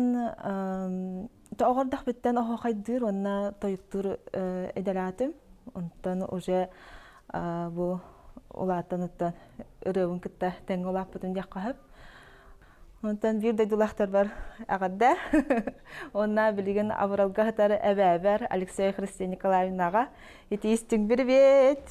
оҕордохпүттэн оһуохайдыыр уонна тойуктуур идэлээтим. Онтон уже бу улаатан оттон ырыабын кытта тэҥҥэ улааппытым диэххэ сөп. Онтон биир дойдулаахтарбар эҕэрдэ. Уонна билигин абыралга сытар эбээбэр Алексей Христина Николаевнаҕа ити истиҥ привет!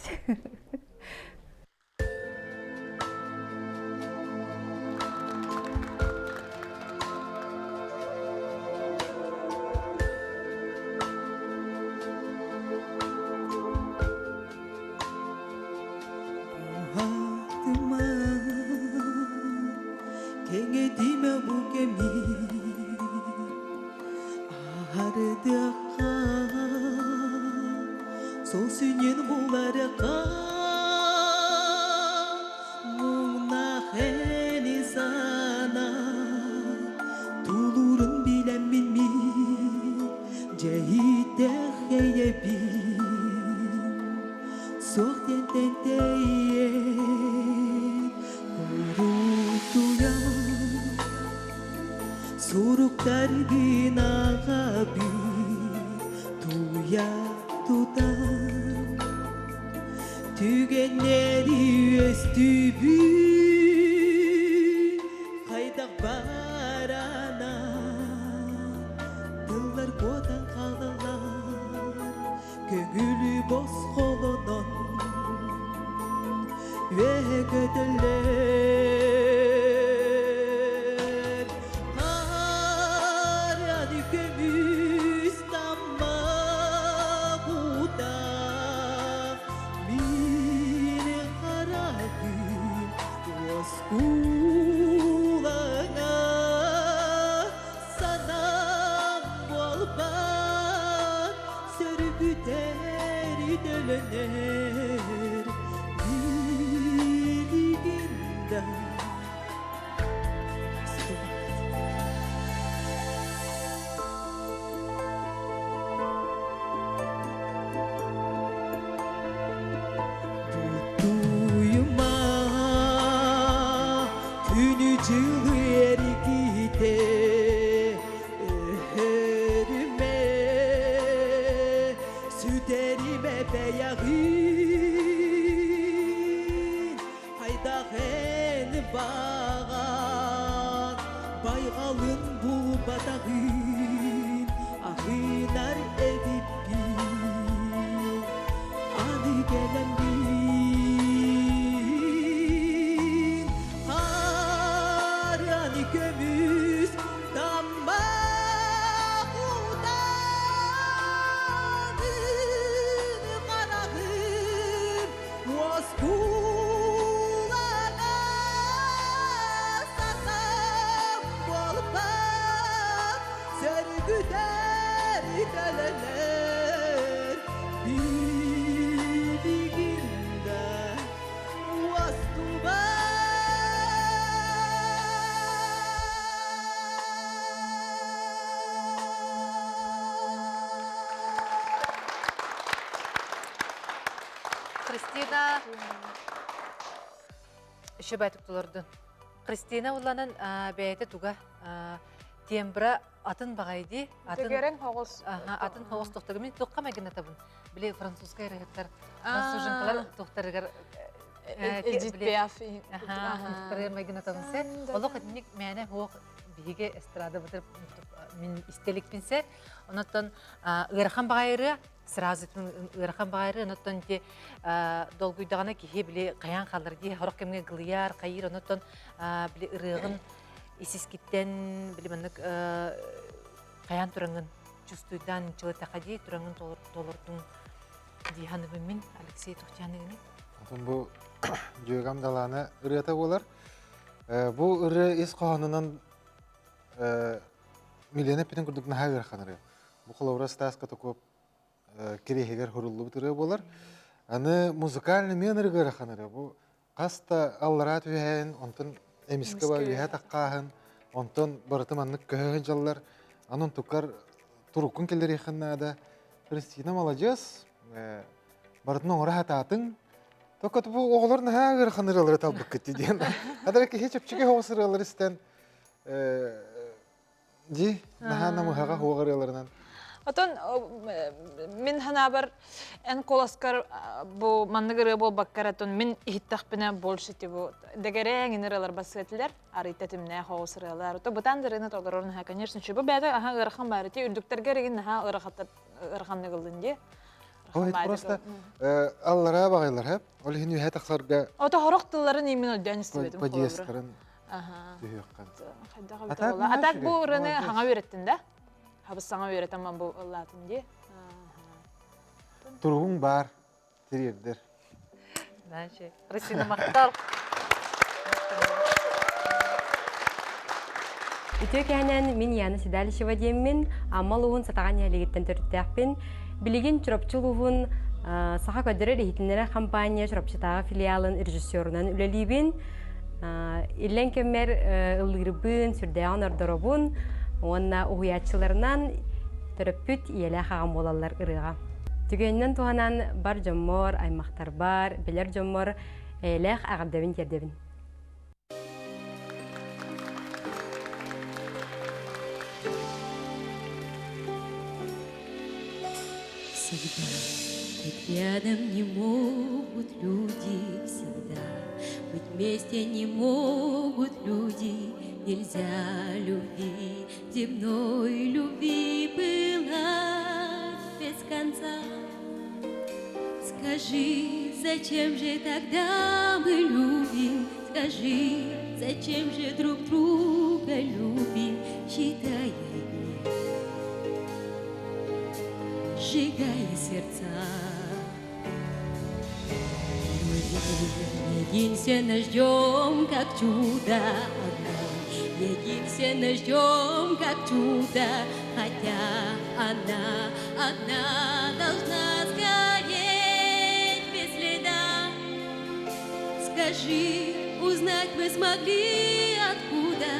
Уһатыма, кэҥэтимэ бу кэми, аһардыахха, сол сүнньүн буларыахха. Суруктаргын ааҕабын Тууйа тутан Түгэннэри үөстүүбүн Хайдах баранан Тыллар куотан хаалаллар Көҥүлү босхолонон Үөһэ көтөллөр Хаарыаны көмүс таммах уута Мин хараҕым уоскулаҥа Санаам буолбат сөргүтэр төлөнөр билигин да Бутуйма күнү-дьылы эргитэ өһөрүмэ сүтэримэ бэйэҕин хайдах эн баҕан байҕалын булбатаҕын аһынар эбиппин аны кэлэммин Арыаны көмүс таммах утаҕын хараҕым уоскулана санаам буолбат сөргүтэр төлөнөр билигин да Христина Үчүгэй толордун. Христина уланан бэйэтэ туга тембра атын баҕайы дии. Атын Дэгэрэн хоҕус. Атын хоҕус тохтогу мин туохха майгынатабын. Били французскай ырыһыттар француженкалар тухтарыгар Эдит Пиаф. Майгынатабын се. Олох итинник мээнэ хуох биһиги эстрада бытыр мин истеликпин се. Онотон ыарахан баҕайыры сразу ыарахан баҕайыры онотон ти долгуйдаҕына киһи били хайаан хаалар дии хорох кэмҥэ гылыйар хайыыр онотон били ырыаҕын исискиттэн били маннык хайаан тураҥын чувствуйдаан чылытаха дии тураҥын толордуҥ дии саныбын мин Алексей Тухтяныгыны. Отон бу Дьүөгэм Далаана ырыата буолар. Бу ырыа ис хоһоонунан Милена эппитин курдук наһаа ыарахан ырыа. Бу холобура Стас Катаков кириэһигэр суруллубут ырыа буолар. Аны музыкальный мен ырыа ыарахан ырыа. Бу хас да аллараа түһээн, онтон эмискэ ба үөһэ таххааһын, онтон барыта маннык көһө сылдьаллар. Анын тукар туруккун киллэриэххин наада. Христина маладьыас, барытын оҥоро сатаатыҥ. Только бу оҕолор наһаа ыарахан ырыалары талбыккыт диэн. Хадара киһи чэпчэки соҕус ырыалары истэн Дии, наһаа намыһаҕа хуоҕа ырыаларынан. Отон мин ханаабар эн куоласкар бу маннык ырыа буолбаккар отон мин иһиттэхпинэ больше типа дэгэрээҥ ин ырыалар басыатылар арыйта тимнээх оҕус ырыалар ото бытаан да ырыаны толорор наһаа конечно бу бэйэтэ аха ыарахан баар ити үрдүктэргэ эригин наһаа ыарахаттар ыараханнык ыллын дии Ол просто аллараа баҕайлар хэп ол иһин үһэ тахсарга Ото хорох тылларын именно өйдөөн истибэтим подъездтарын түһүөххэ. А так бу ырыаны хаҥа үөрэттин да? Хабыс саҥа үөрэтэн ман бу ыллаатын дии. Туругуҥ баар, тириэрдэр. Значит, Христина махтал. Үтүө кээнэн мин Яна Седалищева диэммин, Амма улууһун Сатаҕа нэһилиэгиттэн төрүттээхпин. Билигин Чурапчы улууһун Саха көрдөрөр иһитиннэрэр компания Чурапчытааҕы филиалын режиссерунан үлэлиибин. Иллэҥ кэммэр ыллыырбын, сүрдээҕин ордоробун уонна уһуйааччыларынан төрөппүт ийэлээх аҕам буолаллар ырыаҕа. Түгэнинэн туһанан бар дьоммор, аймахтарбар, билэр дьоммор эйэлээх эҕэрдэбин тиэрдэбин. Когда быть рядом не могут люди всегда, Быть вместе не могут люди, Нельзя любви, земной любви пылать без конца. Скажи, зачем же тогда мы любим? Скажи, зачем же друг друга любим, считая дни, сжигая сердца? Единственно ждем, как чудо одно, Единственно ждем, как чудо, Хотя она одна должна сгореть без следа. Скажи, узнать мы смогли откуда,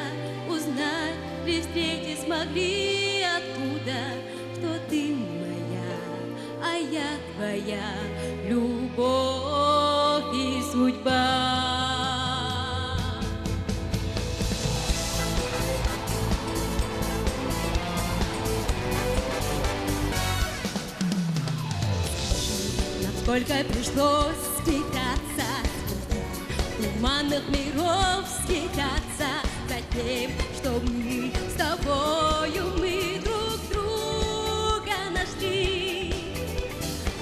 Узнать при встрече смогли откуда, Что ты моя, а я твоя любовь и судьба. Нам сколько пришлось скитаться, Туманных миров скитаться За тем, что мы с тобою, мы друг друга нашли.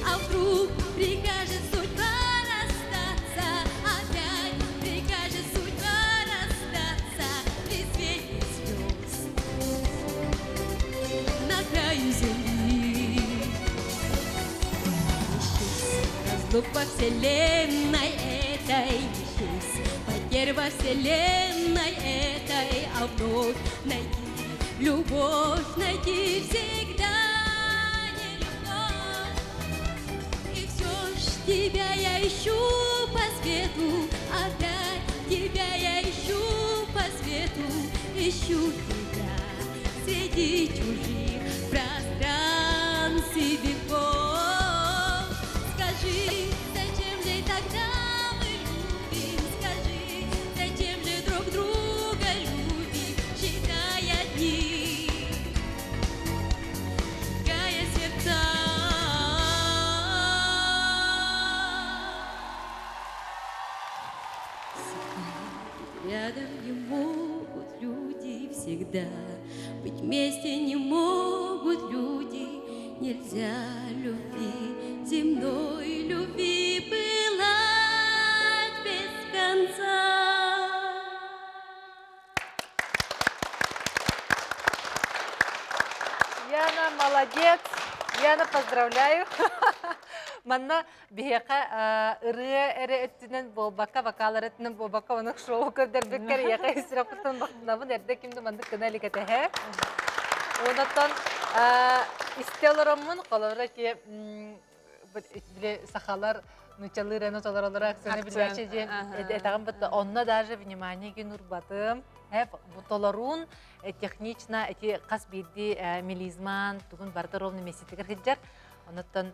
А вдруг прикажет судьба расстаться, Опять прикажет судьба расстаться При свете звезд на краю земли. Исчез разлук во вселенной этой, исчез потерь во вселенной этой, а вновь найти любовь, найти всегда нелегко. И все ж тебя я ищу по свету, опять тебя я ищу по свету, ищу тебя среди чужих пространств и веков. Скажи, зачем же тогда мы любим? Скажи, зачем же друг друга любим, считая дни, сжигая сердца? Рядом не могут люди всегда, Быть вместе не могут люди, Нельзя любви, земной любви пылать без конца. Яна молодец! Яна, поздравляю! Манна биһиэхэ ырыа эрэ өттүнэн буолбакка, вокал эрэ өттүнэн буолбакка, ону шоу көрдөрбүккэр эйиэхэ ис сүрэхпиттэн махтанабын, эрдэ ким да маннык гына илик этэһэ. Онотон истэ олороммун, холобура ити били сахалар нучалыы ырыаны толоролоро акцияны билээччи диэн этэҕин бытта онно даже внимание гин урбатым. Бу толоруун технично эти хас биирдии мелизман тугун барыта ровно месяцигэр сылдьар. Онуттан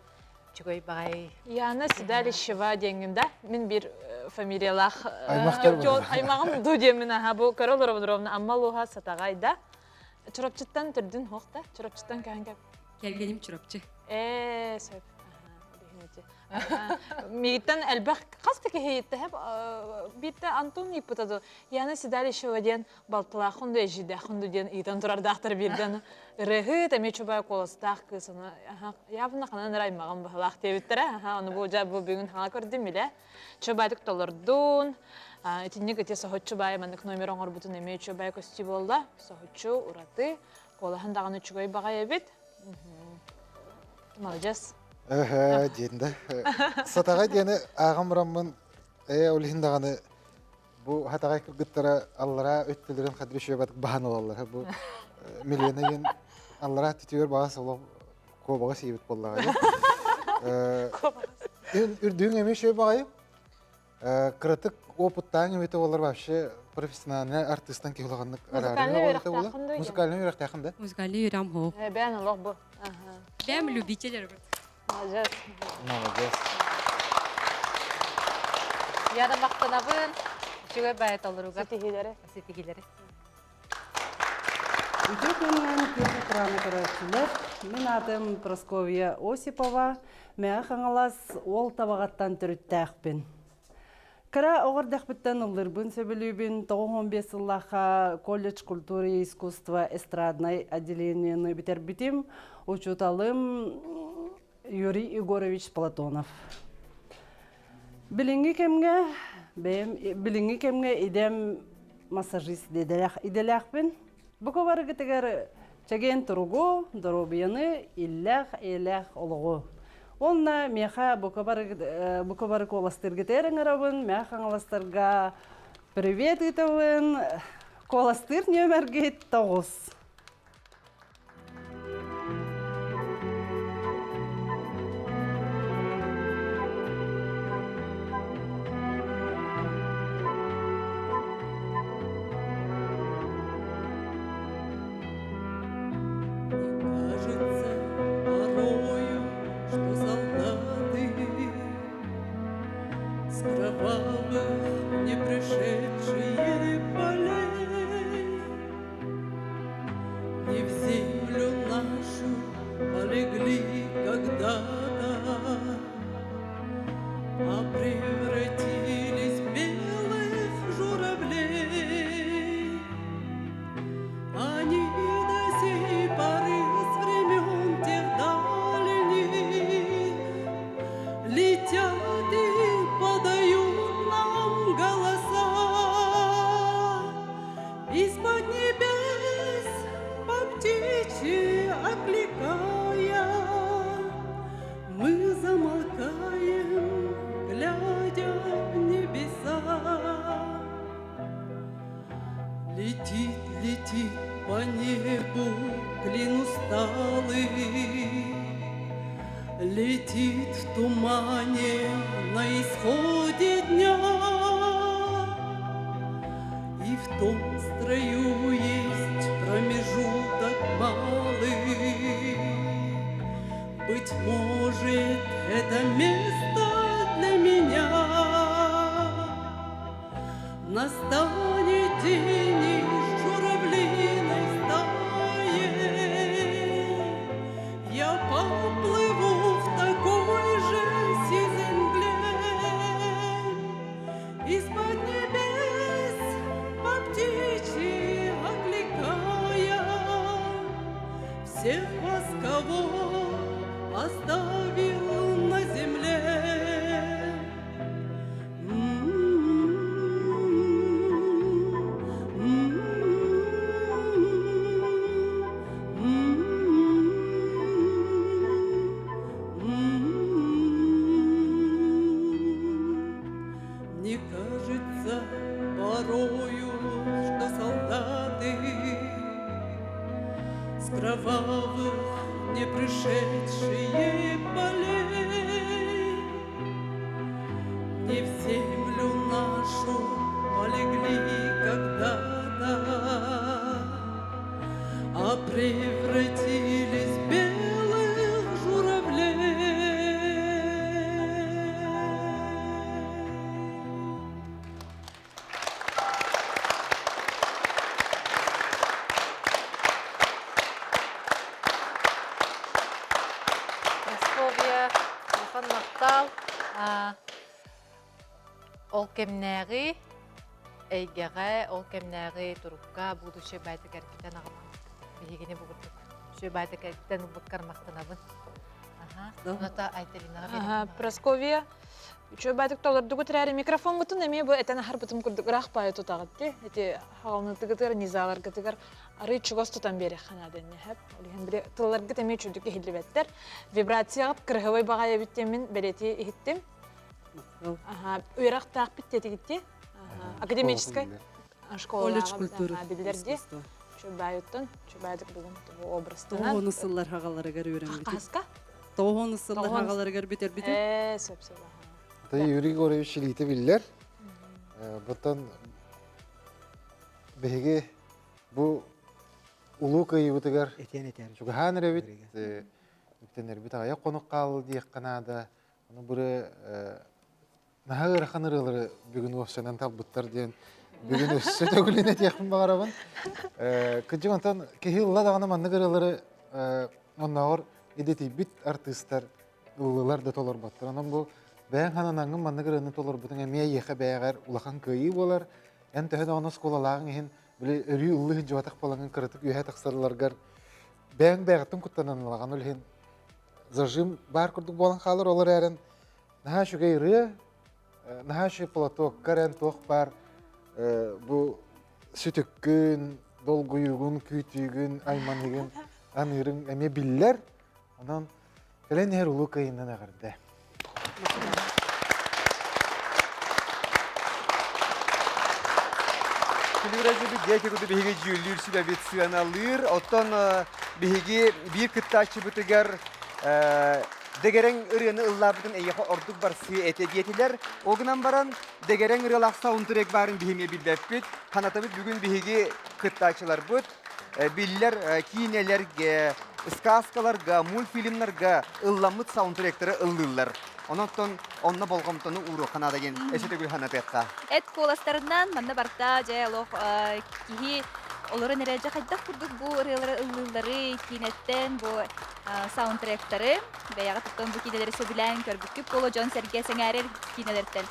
Чугай баҕай. Яна Седалищева диэҥҥин да мин биир фамилиялаах аймаҕым ду диэммин аха бу көрө олоробун ровно Амма улууһа Сатаҕай да Чурапчыттан төрдүн хоох да Чурапчыттан кэһэн кэп Кэргэним Чурапчы. Ээ сөп. Мигиттен элбэх хас да киһи ииттэһэп биирдэ Антон ыйыппыта ду Яна Седалищева диэн балтылааххын ду эдьиийдээххин ду диэн ыйытан турардаахтар биирдэн ырыаһыт эмиэ чубай куоластаах кыыс ону явно ханан эрэ аймаҕым быһылаах диэбиттэрэ аха ону бу дьэ бу бүгүн хаҥа көрдүм илэ чубайдык толордун итинник ити соһуччу баай маннык номер оҥорбутун эмиэ үчүгэй көстүү буолла соһуччу ураты куолаһын даҕаны үчүгэй баҕай эбит молодец Эһэ диэн да сатаҕай диэни ааҕан бараммын ээ ол иһин даҕаны Бу хатаҕай кыргыттара аллараа өттүлэрин хадри шөбат баһан ылаллар. Бу Милена диэн аллараа түтүгэр баҕас олох куобаҕа сиэбит буоллаҕа. Үрдүҥ эмиэ шөй баҕайы. Кыратык опыттаан эмитэ болар вообще профессиональный артистан киһи улаханнык Музыкальный үөрэхтээхин да? Музыкальный үөрэҕим хоох. Бээн олох бу. Бэм любитель Молодец. Молодец. Яна махтанабын. Үчүгэй баайа толоруга. Ситиһиилэри. Ситиһиилэри. Үтүө күнүнэн күөх экраны көрөөччүлэр. Мин аатым Прасковья Осипова, Мэҥэ Хаҥалас уол табаҕаттан төрүттээхпин. Кыра оҕо эрдэхпиттэн ыллыырбын сөбүлүүбүн. 95 сыллаахха колледж культуры и искусства эстраднай отделениены бүтэрбитим. Учууталым Юрий Егорович Платонов. Билиҥҥи кэмҥэ бэйэм билиҥҥи кэмҥэ идэм массажист идэлээхпин. Бу барыгытыгар чэгиэн туругу, доруобуйаны, иллээх, эйэлээх олоҕу. Уонна миэхэ бука бары бука бары куоластыыргытыгар ыҥырабын, мээ хаҥаластарга привет ыытабын. Куоластыыр нүөмэргит тоҕус. Кажется порою, что солдаты С кровавых не пришедшие полей Не в землю нашу полегли когда-то, А превратились в белых журавлей. Они до сей поры с времен тех дальних Летят и подают нам голоса. Из-под небес по птичьи окликая, Мы замолкаем, глядя в небеса. Летит, летит по небу клин усталый, Летит в тумане на исходе дня. И в том строю есть промежуток малый. Быть может, это место для меня. Настанет день и журавлиной стае Я поплыву в такой же сизой мгле. Из-под небес по птичьи окликая Всех вас, кого оставил на земле. Мне кажется порою, что солдаты С кровавых не пришедшие полей Не в землю нашу полегли когда-то, А превратились в белых журавлей. Прасковья, улахан махтал. Ол кэмнээҕи эйгэҕэ, ол кэмнээҕи турукка будущее баайтык эргитэн аҕалан биһигини бу курдук үчүгэй баайтык эргитэн ылбыккар махтанабын. Ната Айталинаҕа Прасковья, үчүгэй баайтык толордугут эрээри микрофоҥҥутун эмиэ бу этэн аһарбытым курдук ыраах баайы тутаҕыт дии. Ити хаҕалынытыгытыгар, низаларгытыгар арый чугас тутан биэриэххэ наада иннэ Ол иһин били тылларгыт эмиэ үчүгдүк иһиллибэттэр. Вибрацияҕыт кырыһыбай баҕайы эбит диэммин бэлиэтии иһиттим. Үөрэхтээхпит диэтигитти. Академическай школа Колледж культуры. биллэр дии. Чубайуттан, чубайдык бүгүн образтанан. Тоҕуону сыллар хагаларыгар үөрэммитим. Хаска? Тоҕуону сыллар хагаларыгар бүтэрбитим. Ээ, сөп сөп. Ата Юрий Егорович илиитэ биллэр. Бұттан биһиги бу улуу кыайыыбытыгар чугаһаан эрэбит, үктэнэрбит аҕыйах хонук хаалла диэххэ наада. Ону бары наһаа ыарахан ырыалары бүгүн уопсайынан талбыттар диэн бүгүн өссө төгүлүн этиэхпин баҕарабын. Кырдьык онтон киһи ылла даҕаны маннык ырыалары. Оннооҕор идэтийбит артыыстар ыллылар да толорботтор. Онон бу бэйэҥ хананаҥҥын маннык ырыаны толорбутуҥ эмиэ эйиэхэ бэйэҕэр улахан кыайыы буолар. Эн төһө даҕаны оскуолалааҕыҥ иһин били өрүү ыллыы сылдьыбатах буолаҥҥын кыратык үөһэ тахсалларгар бэйэҥ бэйэҕиттэн куттанан ылаҕын. Ол иһин зажим баар курдук буолан хаалар. Ол эрээрин наһаа үчүгэй ырыа, наһаа үчүгэй платокка эрэн туох баар бу сүтүккүн, долгуйуугун, күүтүүгүн, айманыгын, аныырыҥ эмиэ биллэр. Онон кэлэн иһэр улуу кыайыынан эҕэрдэ. Күлүрәзибит диэки куду биһиги дьүүллүүр сүбэбит сыаналыыр. Оттон биһиги биир кыттааччыбытыгар Дэгэрэҥ ырыаны ыллаабытын эйиэхэ ордук барсыы этэ диэтилэр. Ол гынан баран Дэгэрэҥ ырыалаах саундтрек баарын биһиги билбэппит. Ханатабыт бүгүн биһиги кыттааччыларбыт биллэр киинэлэргэ, сказкаларга, мультфильмнарга ылламмыт саундтректары ыллыыллар. Онон онно болҕомтону ууруохха наада диэн эсэ төгүл санатыахха. Эт куоластарынан манна барта дьэ олох киһи олорон эрэ дьэ хайдах курдук бу ырыалары ыллыыллары киинэттэн бу саундтректары бэйэҕэ туттан бу киинэлэри сөбүлээн көрбүккүт буолуо дьон-сэргэ сэҥээрэр киинэлэртэн.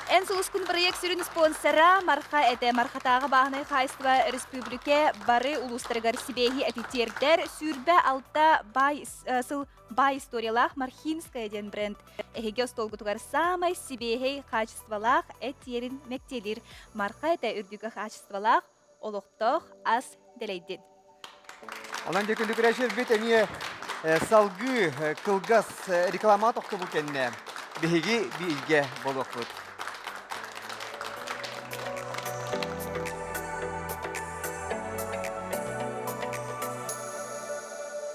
Эн сулускун бырайыак сүрүн спонсора Марха этэ. Мархатааҕы бааһынай хаһаайыстыба республика бары улуустарыгар сибээһи эти 26 баай сыл баай историялаах Мархинская диэн бренд эһиги остуолгутугар саамай сибиэһэй хаачыстыбалаах эт тиэрин мэктиэлиир. Марха этэ үрдүкэ хаачыстыбалаах олохтоох ас дэлэйдин. Онон дьэ күндү эмиэ салгыы кылгас реклама тохтобул кэннэ биһиги бииргэ буолуохпут.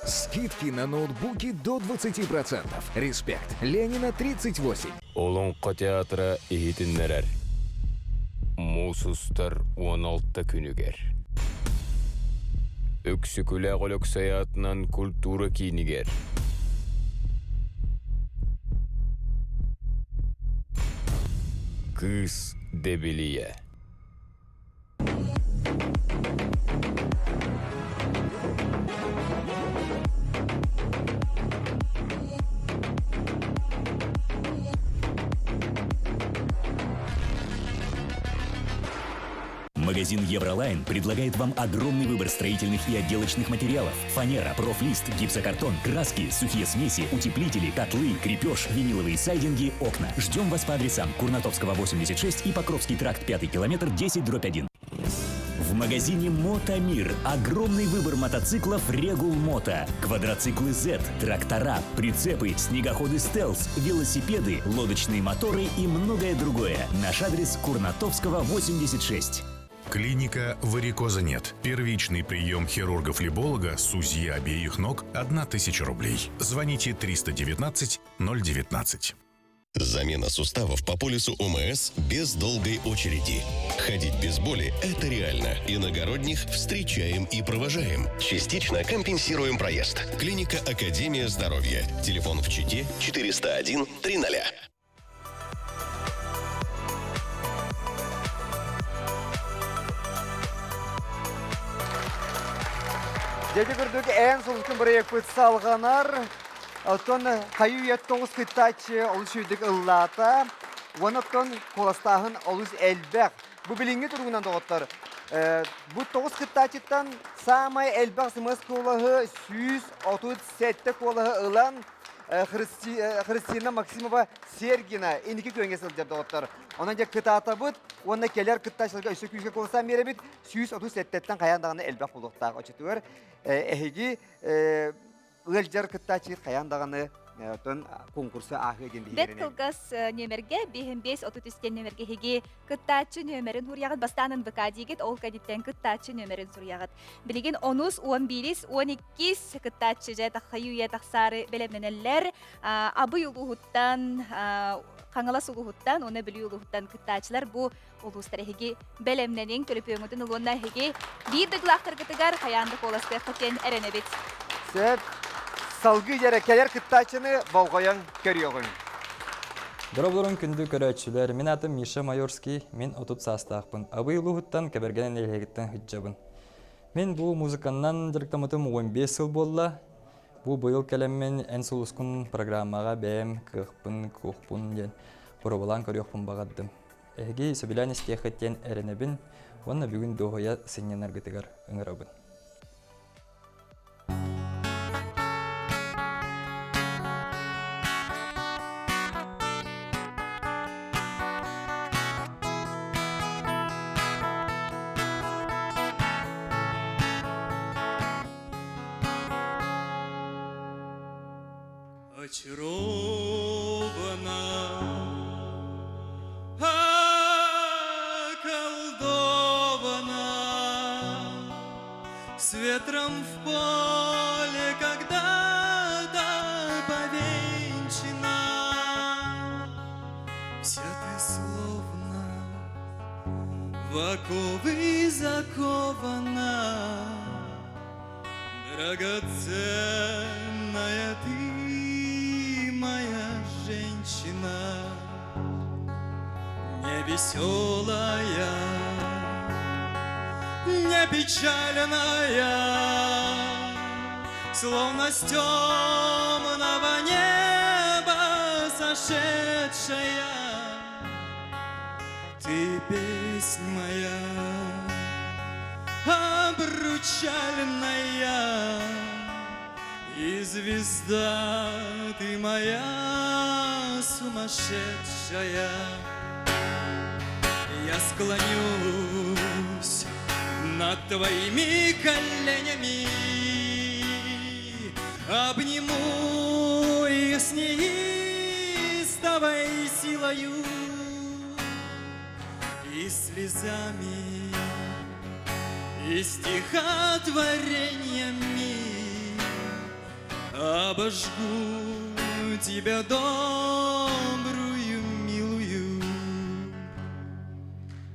Скидки на ноутбуки до 20%. Респект. Ленина 38. Олоҥхо театра иһитиннэрэр. Муус устар 16 күнүгэр. Өксөкүлээх Өлөксөй аатынан культура киинигэр. Кыыс Дэбилийэ. Магазин Евролайн предлагает вам огромный выбор строительных и отделочных материалов. Фанера, профлист, гипсокартон, краски, сухие смеси, утеплители, котлы, крепеж, виниловые сайдинги, окна. Ждем вас по адресам Курнатовского 86 и Покровский тракт 5 километр 10 дробь 1. В магазине «Мотомир» огромный выбор мотоциклов «Регул Мото», квадроциклы Z, трактора, прицепы, снегоходы «Стелс», велосипеды, лодочные моторы и многое другое. Наш адрес Курнатовского, 86. Клиника «Варикоза нет». Первичный прием хирурга-флеболога с УЗИ обеих ног – 1000 рублей. Звоните 319 019. Замена суставов по полису ОМС без долгой очереди. Ходить без боли – это реально. Иногородних встречаем и провожаем. Частично компенсируем проезд. Клиника «Академия здоровья». Телефон в Чите 401 300. Дьэ көрдүк эн сулускун бырайыакпыт салҕанар. Оттон хайы үйэ тоҕус кыттааччы олус үчүгэйдик ыллаата. Уонна оттон куоластааһын олус элбэх. Бу билиҥҥи туругунан доҕоттор, бу тоҕус кыттааччыттан саамай элбэх сымыс куолаһы 137 куолаһы ылан Христина Максимова Сергина инники күөҥҥэ сылдьар доҕоттор. Онон дьэ кытаатабыт уонна кэлэр кыттааччыларга өссө күүскэ куоластаан биэрэбит. 137-ттэн хайаан даҕаны элбэх буолуохтаах. Оччотугар эһиги ыалдьар кыттааччы хайаан даҕаны оттон конкурса ааһыа диэн Бэт кылгас нүөмэргэ 55 33 нүөмэргэ эһиги кыттааччы нүөмэрин суруйаҕыт бастаан НВК диигит ол кэнниттэн кыттааччы нүөмэрин суруйаҕыт билигин онус 11 12 кыттааччы дьэ таххайыы үйэ тахсаары бэлэмнэнэллэр Абый улууһуттан Хаҥалас улууһуттан уонна Бүлүү улууһуттан кыттааччылар бу улуустар эһиги бэлэмнэниҥ төлөпүөҥҥүтүн уонна эһиги биир дойдулаахтаргытыгар хайаан да куоластыаххыт диэн эрэнэбит. Сөп. Салгыы дьэрэ кэлэр кыттааччыны болҕойон көрүөҕүҥ. Дороблорун күндү көрөөччүлэр, мин атым Миша Майорский, мин 30 саастаахпын. Абый улууһуттан Кэбэргэнэн нэһилиэгиттэн сылдьабын. Мин бу музыканнан дьарыктаммытым 15 сыл буолла. Бу быйыл кэлэммин Эн сулускун программаҕа бэйэм кыахпын, куохпун диэн боруобалаан көрүөхпүн баҕардым. Эһиги сөбүлээн истиэххит диэн эрэнэбин уонна бүгүн дуоһуйа сынньанаргытыгар ыҥырабын. Очарована, околдована, С ветром в поле когда-то повенчана. Вся ты словно в оковы закована, Драгоценная ты, моя женщина, Не веселая, не печальная, Словно с темного неба сошедшая. Ты песнь моя, обручальная, И звезда ты моя сумасшедшая. Я склонюсь над твоими коленями, Обниму их с неистовой силою И слезами, и стихотворениями Обожгу тебя добрую, милую,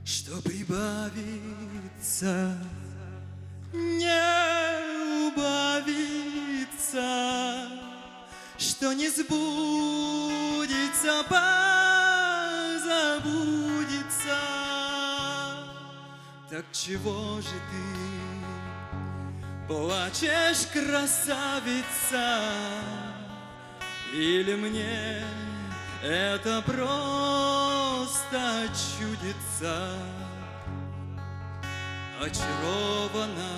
Что прибавится, не убавится, Что не сбудется, позабудется. Так чего же ты плачешь, красавица? Или мне это просто чудится? Очарована,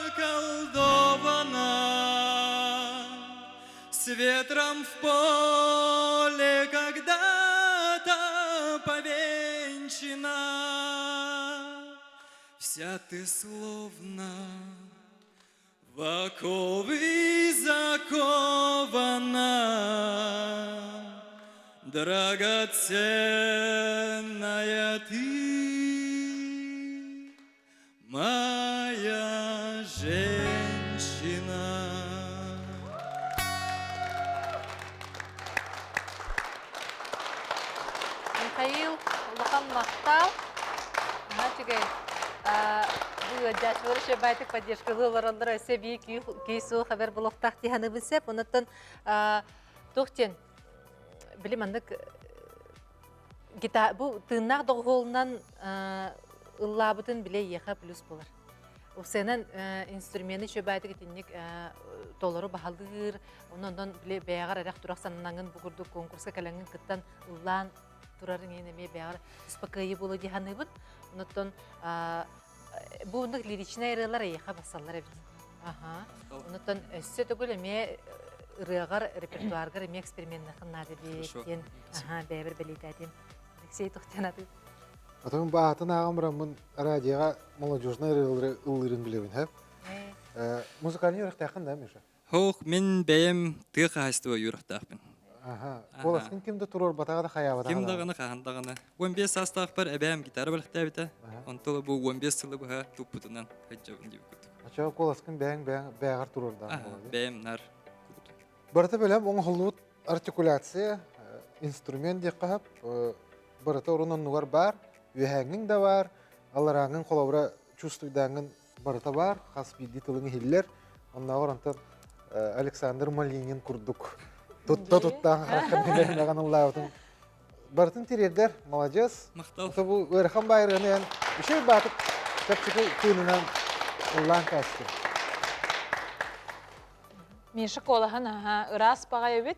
околдована, С ветром в поле когда-то повенчана. Вся ты словно в оковы закована, Драгоценная ты, моя женщина. Михаил, улахан махтал. Наһаа үчүгэй. Бу ыалдьааччылар үчүгэй поддержкалыы олороллор өссө бии күү-суох хабер булуохтаах дии саныыбын сөп. Онуттан туох диэн били маннык гитара бу тыыннаах доҕуһуолунан ыллаабытын билэ эйиэхэ плюс буолар. Упсайынан инструмены үчүгэйдик итинник толору баһылыыр, онон били бэйэҕэр эрэх турах сананаҥын бу курдук конкурска кэлэҥҥин кыттан ыллаан турарыҥ иһин эмиэ бэйэҕэр успокоение буолуо дии саныыбын. Онуттан бу оннук лиричнэй ырыалар эйиэхэ бассаллар эбит. Аха. Онуттан өссө төгүл эмиэ ырыаҕар, репертуаргар эмиэ эксперименныаххын наада эбит диэн аха бэйэбэр бэлиэтээтим. Алексей Тохтянаты. Отон баатын ааҕан бараммын радиоҕа молодежнай ырыалары ыллыырын билэбин, һэ? Музыкальный үөрэхтээххин да, Миша? Хоох, мин бэйэм тыа хаһаайыстыба үөрэхтээхпин. Аха. Куоласкын ким да туруорбатаҕа да хайаабатаҕа Ким даҕаны хаһан даҕаны. 15 саастаахпар эбээм гитара бэлэхтээбитэ. Онтон бу 15 сылы быһа туппутунан сылдьабын диэбит курдук. Оччоҕо куоласкын бэйэҥ бэйэҕэр туруордаҕын буолуо. Бэйэм нар. Барыта бэлэм оҥоһуллубут артикуляция, инструмент диэххэ сөп. Барыта орун оннугар баар, үөһээҥҥиҥ да баар, алларааҥҥын холобура чувствуйдааҥҥын барыта баар, хас биирдии тылыҥ иһиллэр. Оннооҕор онтон Александр Малинин курдук тутта-туттаан хараххын ыллаабытын барытын тириэрдэр, маладьыас. Махтал. Бу ыарахан байырыаны эн үчүгэй баатык чэпчэки тыынынан Ыллаан каастыр. Миша куолаһын аха ыраас баҕай эбит.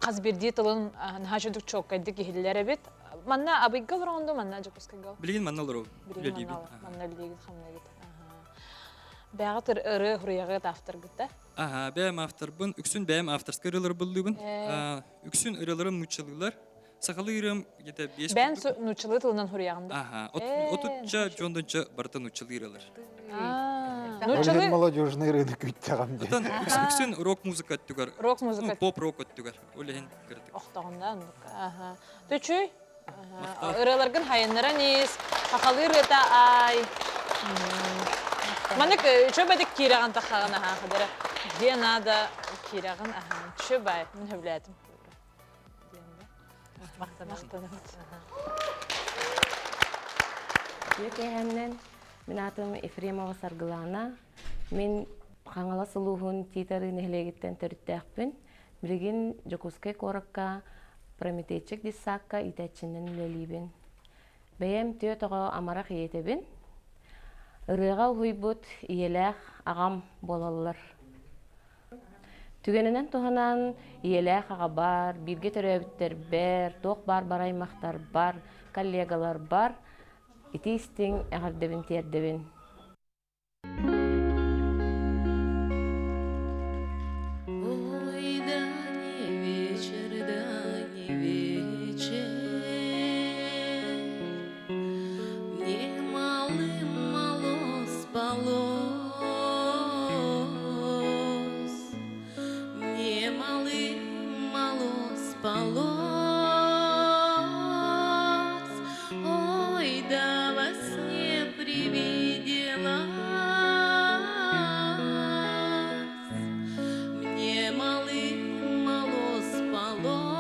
Хас биирдии тылын наһаа үчүгдүк чуолкайдык иһиллэр эбит. Манна Абыйга олороҕун дуу, манна Дьокуускайга? Билигин манна олоробун. Билигин манна манна үлэлиигит, хамныгыт. Бэҕэ ырыа хуруйаҕыт авторгыт да? Аха, бэйэм авторбын, үксүн бэйэм авторскай ырыалары буллубун. Үксүн ырыаларым нууччалыылар. Сахалыы ырыам где-то биэс Бэйэн нууччалыы тылынан хуруйаҕын да? Аха, отучча, дьондонча барыта нууччалыы ырыалар. Нууччалыы молодежный ырыаны күүттэҕим диэн. Үксүн рок-музыка өттүгэр. Рок-музыка. Поп-рок өттүгэр. Ол иһин кыратык. Охтоҕунда оннук. Аха. Төчүй? Ырыаларгын хайыннаран ис, хахалыы ырыата ай. Маннык үчүгэй киирэҕин тахаҕын аха хадара. Где надо киирэҕин аха. Үчүгэй, мин сөбүлээтим. Махтанабыт. Үтүө киэһэннэн мин аатым Ефремова Саргылаана. Мин Хаҥалас улууһун Тиит-Арыы нэһилиэгиттэн төрүттээхпин. Билигин Дьокуускай куоракка Прометейчик детсадка иитээччинэн үлэлиибин. Бэйэм түөрт оҕо амарах ийэтэбин. Ырыаҕа уһуйбут ийэлээх аҕам буолаллар. Түгэнинэн туһанан ийэлээх аҕабар, бииргэ төрөөбүттэрбэр, туох баар бар аймахтарбар, коллегаларбар ити истиҥ эҕэрдэбин тиэрдэбин. Ой, да не вечер, да не вечер, Мне малым мало спалось, Мне малым мало спалось, Ой, да во сне привиделась. Мне малым мало спалось,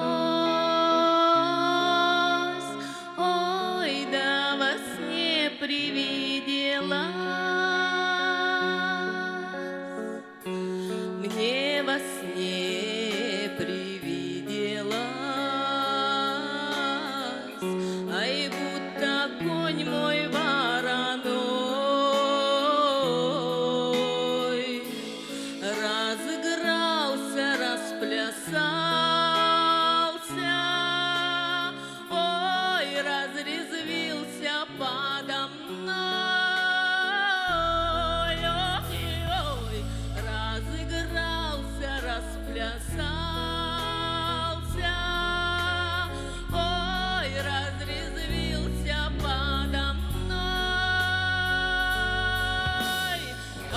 Ой, да во сне привиделась. Мне во сне привиделась, Ай, будто конь мой вороной Разыгрался, расплясался, Ой, разрезвился подо мной, ой, ой, разыгрался, расплясался, ой, разрезвился подо мной. А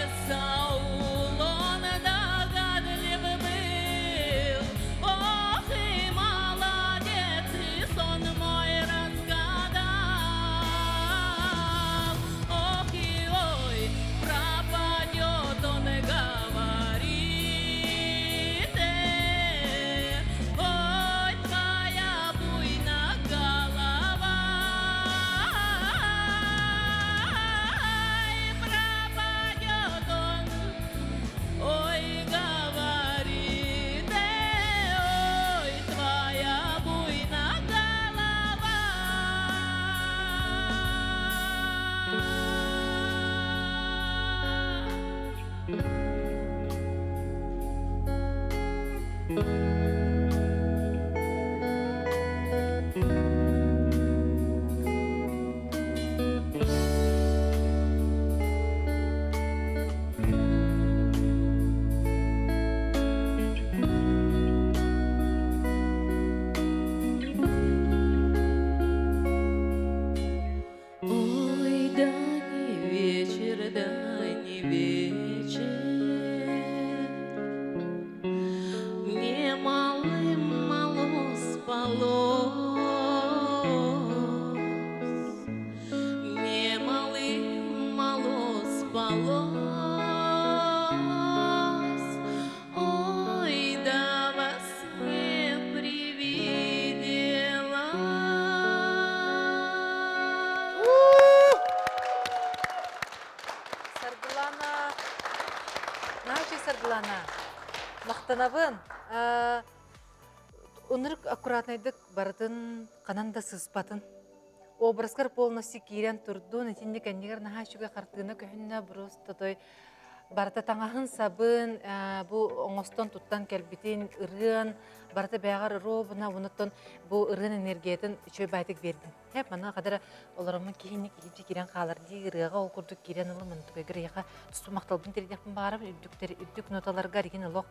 Исаул, он догадлив был, ох и молодец, и сон мой разгадал. Ох и ой, пропадет он, говорит, ой, твоя буйна голова. Ай, пропадет он, ой, говорит, ой, твоя буйна голова. Ой, да не вечер, да не вечер, Мне малым мало спалось, Мне малым мало спалось, Ой, да во сне привиделась. Саргылана, Наачы Саргылана, махтанабын. Ынырык аккуратнайдык барытын ханан да сыспатын. Образгар полностью киирэн турдун, итинник кэннигэр наһаа үчүгэй хартыына көһүннэ, просто той барыта таҥаһын сабын, бу оҥостон туттан кэлбитин, ырыан, барыта бэйэҕэр ровно, онуттан бу ырыан энергиятын үчүгэй баайтык биэрдин. Хэп, мана хадара олороммун киһини киһи киирэн хаалар дии ырыаҕа ол курдук киирэн ылым, онтугайгар эйиэхэ тусту махталбын тириэхпин баҕарабын, үрдүктэр үрдүк ноталарга эргин олох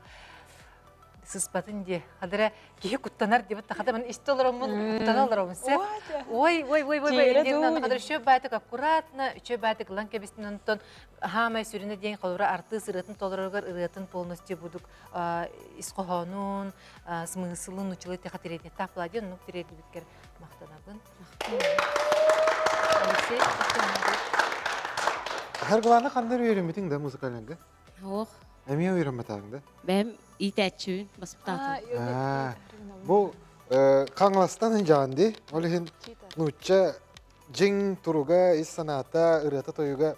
сыспатын дии. Хадара киһи куттанар диэбит тахата мен истэ олороммун куттана олороммун сеп. Ой, ой, ой, ой, ой, хадара үчүгэй баайтык аккуратно, үчүгэй баайтык ылан кэбистин онтон хаамай сүрүнэ диэн холобура артыыс ырыатын толороругар ырыатын полностью будук ис хоһоонун, смыслын учулай теха тириэдиэттаах була диэн оннук тириэдибиккэр махтанабын. Алексей, Харгылаана ханна үөрэммитиҥ да музыкальныйга? Ох. Эмиэ үөрэммэтээҥ да? Бэм иитээччибин баспытаатым. Бу Хаҥаластан сылдьаҕын дии. Ол иһин нуучча дьиҥ туруга, ис санаата, ырыата-тойуга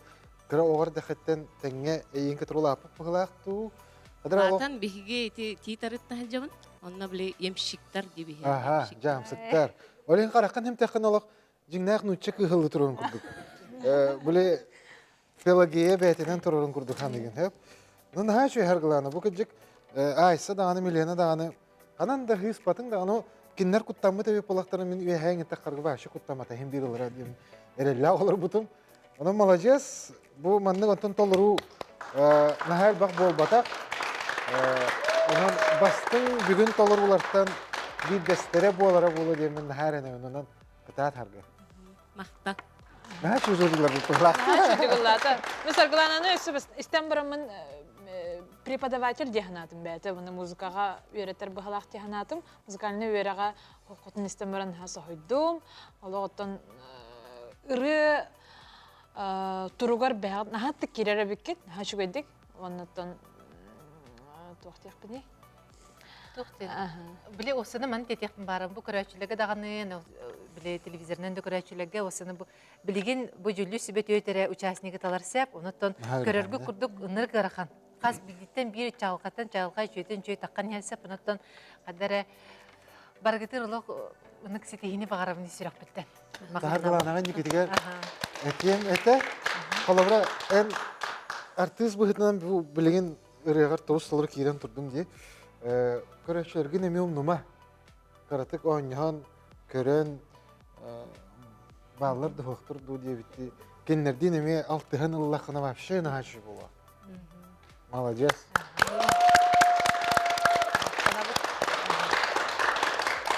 кыра оҕор дэхэттэн тэҥҥэ эйиин кытары улааппыт быһыылаах дуу? Аатан биһиги ити тиит арыттан сылдьабын. Онно били ямщиктар диэбиһи. Аха, дьаамсыктар. Ол иһин хараххын химтэххин олох дьиҥнээх нуучча кыыһыллы турарын курдук. Били Пелагея бэйэтинэн турарын курдук ханыгын хөп. Ну наһаа үчүгэй харгылаана. Бу кырдьык Айса даҕаны, Милена даҕаны ханан да хыыспатыҥ даҕаны кинилэр куттаммыт эбит буоллахтарына мин үөһээ иҥиттэх харгы вообще куттаммата иһин биир ылара диэн эрэллээх олорбутум. Онон маладьыас бу маннык онтон толоруу наһаа элбэх буолбатах. Онон бастыҥ бүгүн толоруулартан биирдэстэрэ буолара буолуо диэммин наһаа эрэнэбин. Онон кытаат харгы. Махта. Наһаа чужой быһылаах. Наһаа чужугуллаата. Мен Саргылананы өссө истэн бараммын преподаватель дии санаатым бэйэтэ. Уонна музыкаҕа үөрэтэр быһалаах дии санаатым. Музыкальнай үөрэҕэ хотун истэн баран наһаа соһуйдум. Олоҕуттан ырыа туругар бэйэҕит наһаа киирэр эбиккит, наһаа үчүгэйдик. Уоннаттан туох диэхпиний? Туох диэн? Били осыны маны тетиэхпин баарам бу көрөөччүлэргэ даҕаны били телевизорынан да көрөөччүлэргэ осыны бу билигин бу дьүллүү сүбэ түөтэрэ участнигы талар сеп онуттан көрөргө курдук ынырык ыарахан хас биирдиттэн биир чаҕылхаттан чаҕылхай үчүөтэн үчүөй таххан иһэр сеп онуттан ханна эрэ барыгытыр олох ынык ситиһиини баҕарабын сүрэхпиттэн Таһаргалаанаҕа инникитигэр этиэм этэ. Холобура, эн артыыс быһыытынан бу билигин ырыаҕар тобус толору киирэн турдуҥ дии. Көрөөччүлэргин эмиэ умнума. Кыратык оонньоһон, көрөн, бааллар да суохтур дуу диэбиттии. Кинилэрдиин эмиэ алтыһан ыллаххына вообще наһаа үчүгэй буолуо. Молодец.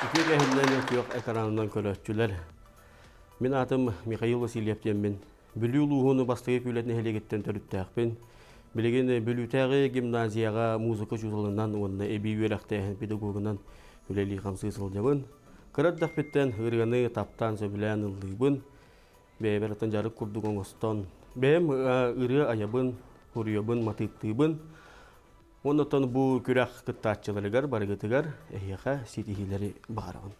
Үтүө кэһиннэн күөх экранынан көрөөччүлэр. Мин аатым Михаил Васильев диэммин. Бүлүү улууһун Бастакы Күүлэт нэһилиэгиттэн төрүттээхпин. Билигин Бүлүүтээҕи гимназияҕа музыка учууталынан уонна эбии үөрэхтээһин педагогунан үлэлии-хамсыы сылдьабын. Кыра эрдэхпиттэн ырыаны таптаан сөбүлээн ыллыыбын. Бэйэбэр атын дьарык курдук оҥостон, бэйэм ырыа айабын, суруйабын, матыыптыыбын. Оннуттан бу күрэх кыттааччыларыгар барыгытыгар эһиэхэ ситиһиилэри баҕарабын.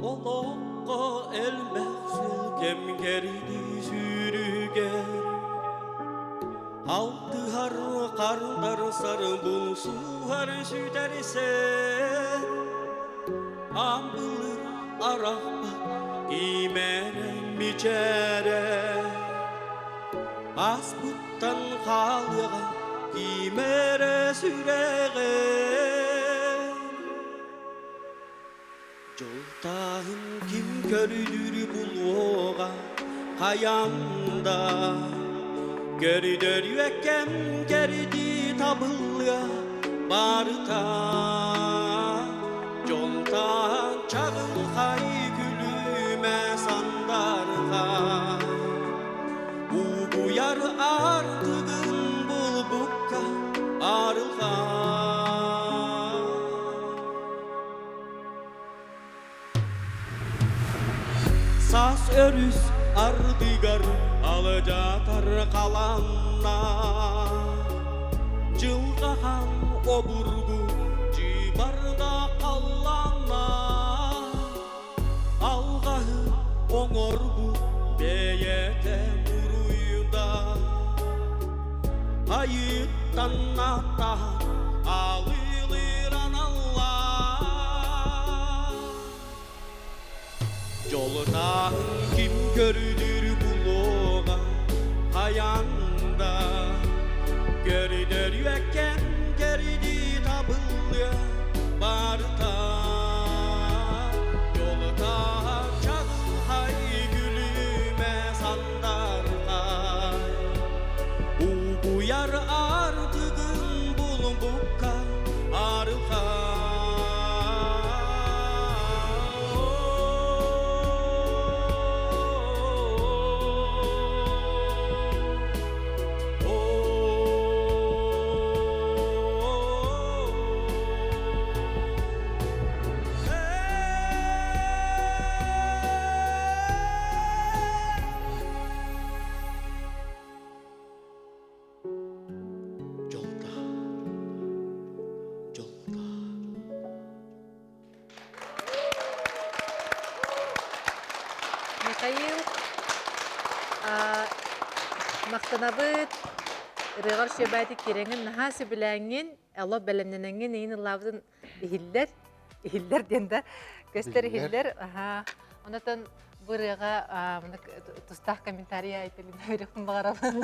Олоххо элбэх сыл кэм кэрдии сүүрүгэр Алтыһар хардарсар булсуһар сүтэрсэр Амбылыр арахпат кимэрэ мичээрэ Ааспыттан хаалыаҕа кимэрэ сүрэҕэ Дьолтааһын ким көрдүүр булуоҕа хайаан да Көрдөрүө кэм кэрдии табыллыа барыта Дьолтааһын чаҕылхай күлүмэ сандарҕа Угуйар артыгын булбукка арылҕа Саас өрүс ардыгар алдьатар халанна Дьылҕахан обургу дьыбарда халланна. Оҥорбут бэйэтэ буруйдаах Айыттан аттаан алыылыыр аналлаах Дьолутааһын ким көрүдүр булуоҕа хайаан да Көрдөрүөккэн кэрди табыллыа барыта Дьолутааһа чаҕылхай күлүмэ сандархай Угуйар артыгын булбукка арылхай Михаил, махтанабыт. Ырыаҕар сүөбээтик кирэҥин наһаа сөбүлээҥҥин, олох бэлэмнэнэҥҥин иин ыллаабытын иһиллэр. Иһиллэр диэн да көстөр иһиллэр. Аха. Онотон бу ырыаҕа тустаах комментарий айтылын өрөхпүн баҕарабын.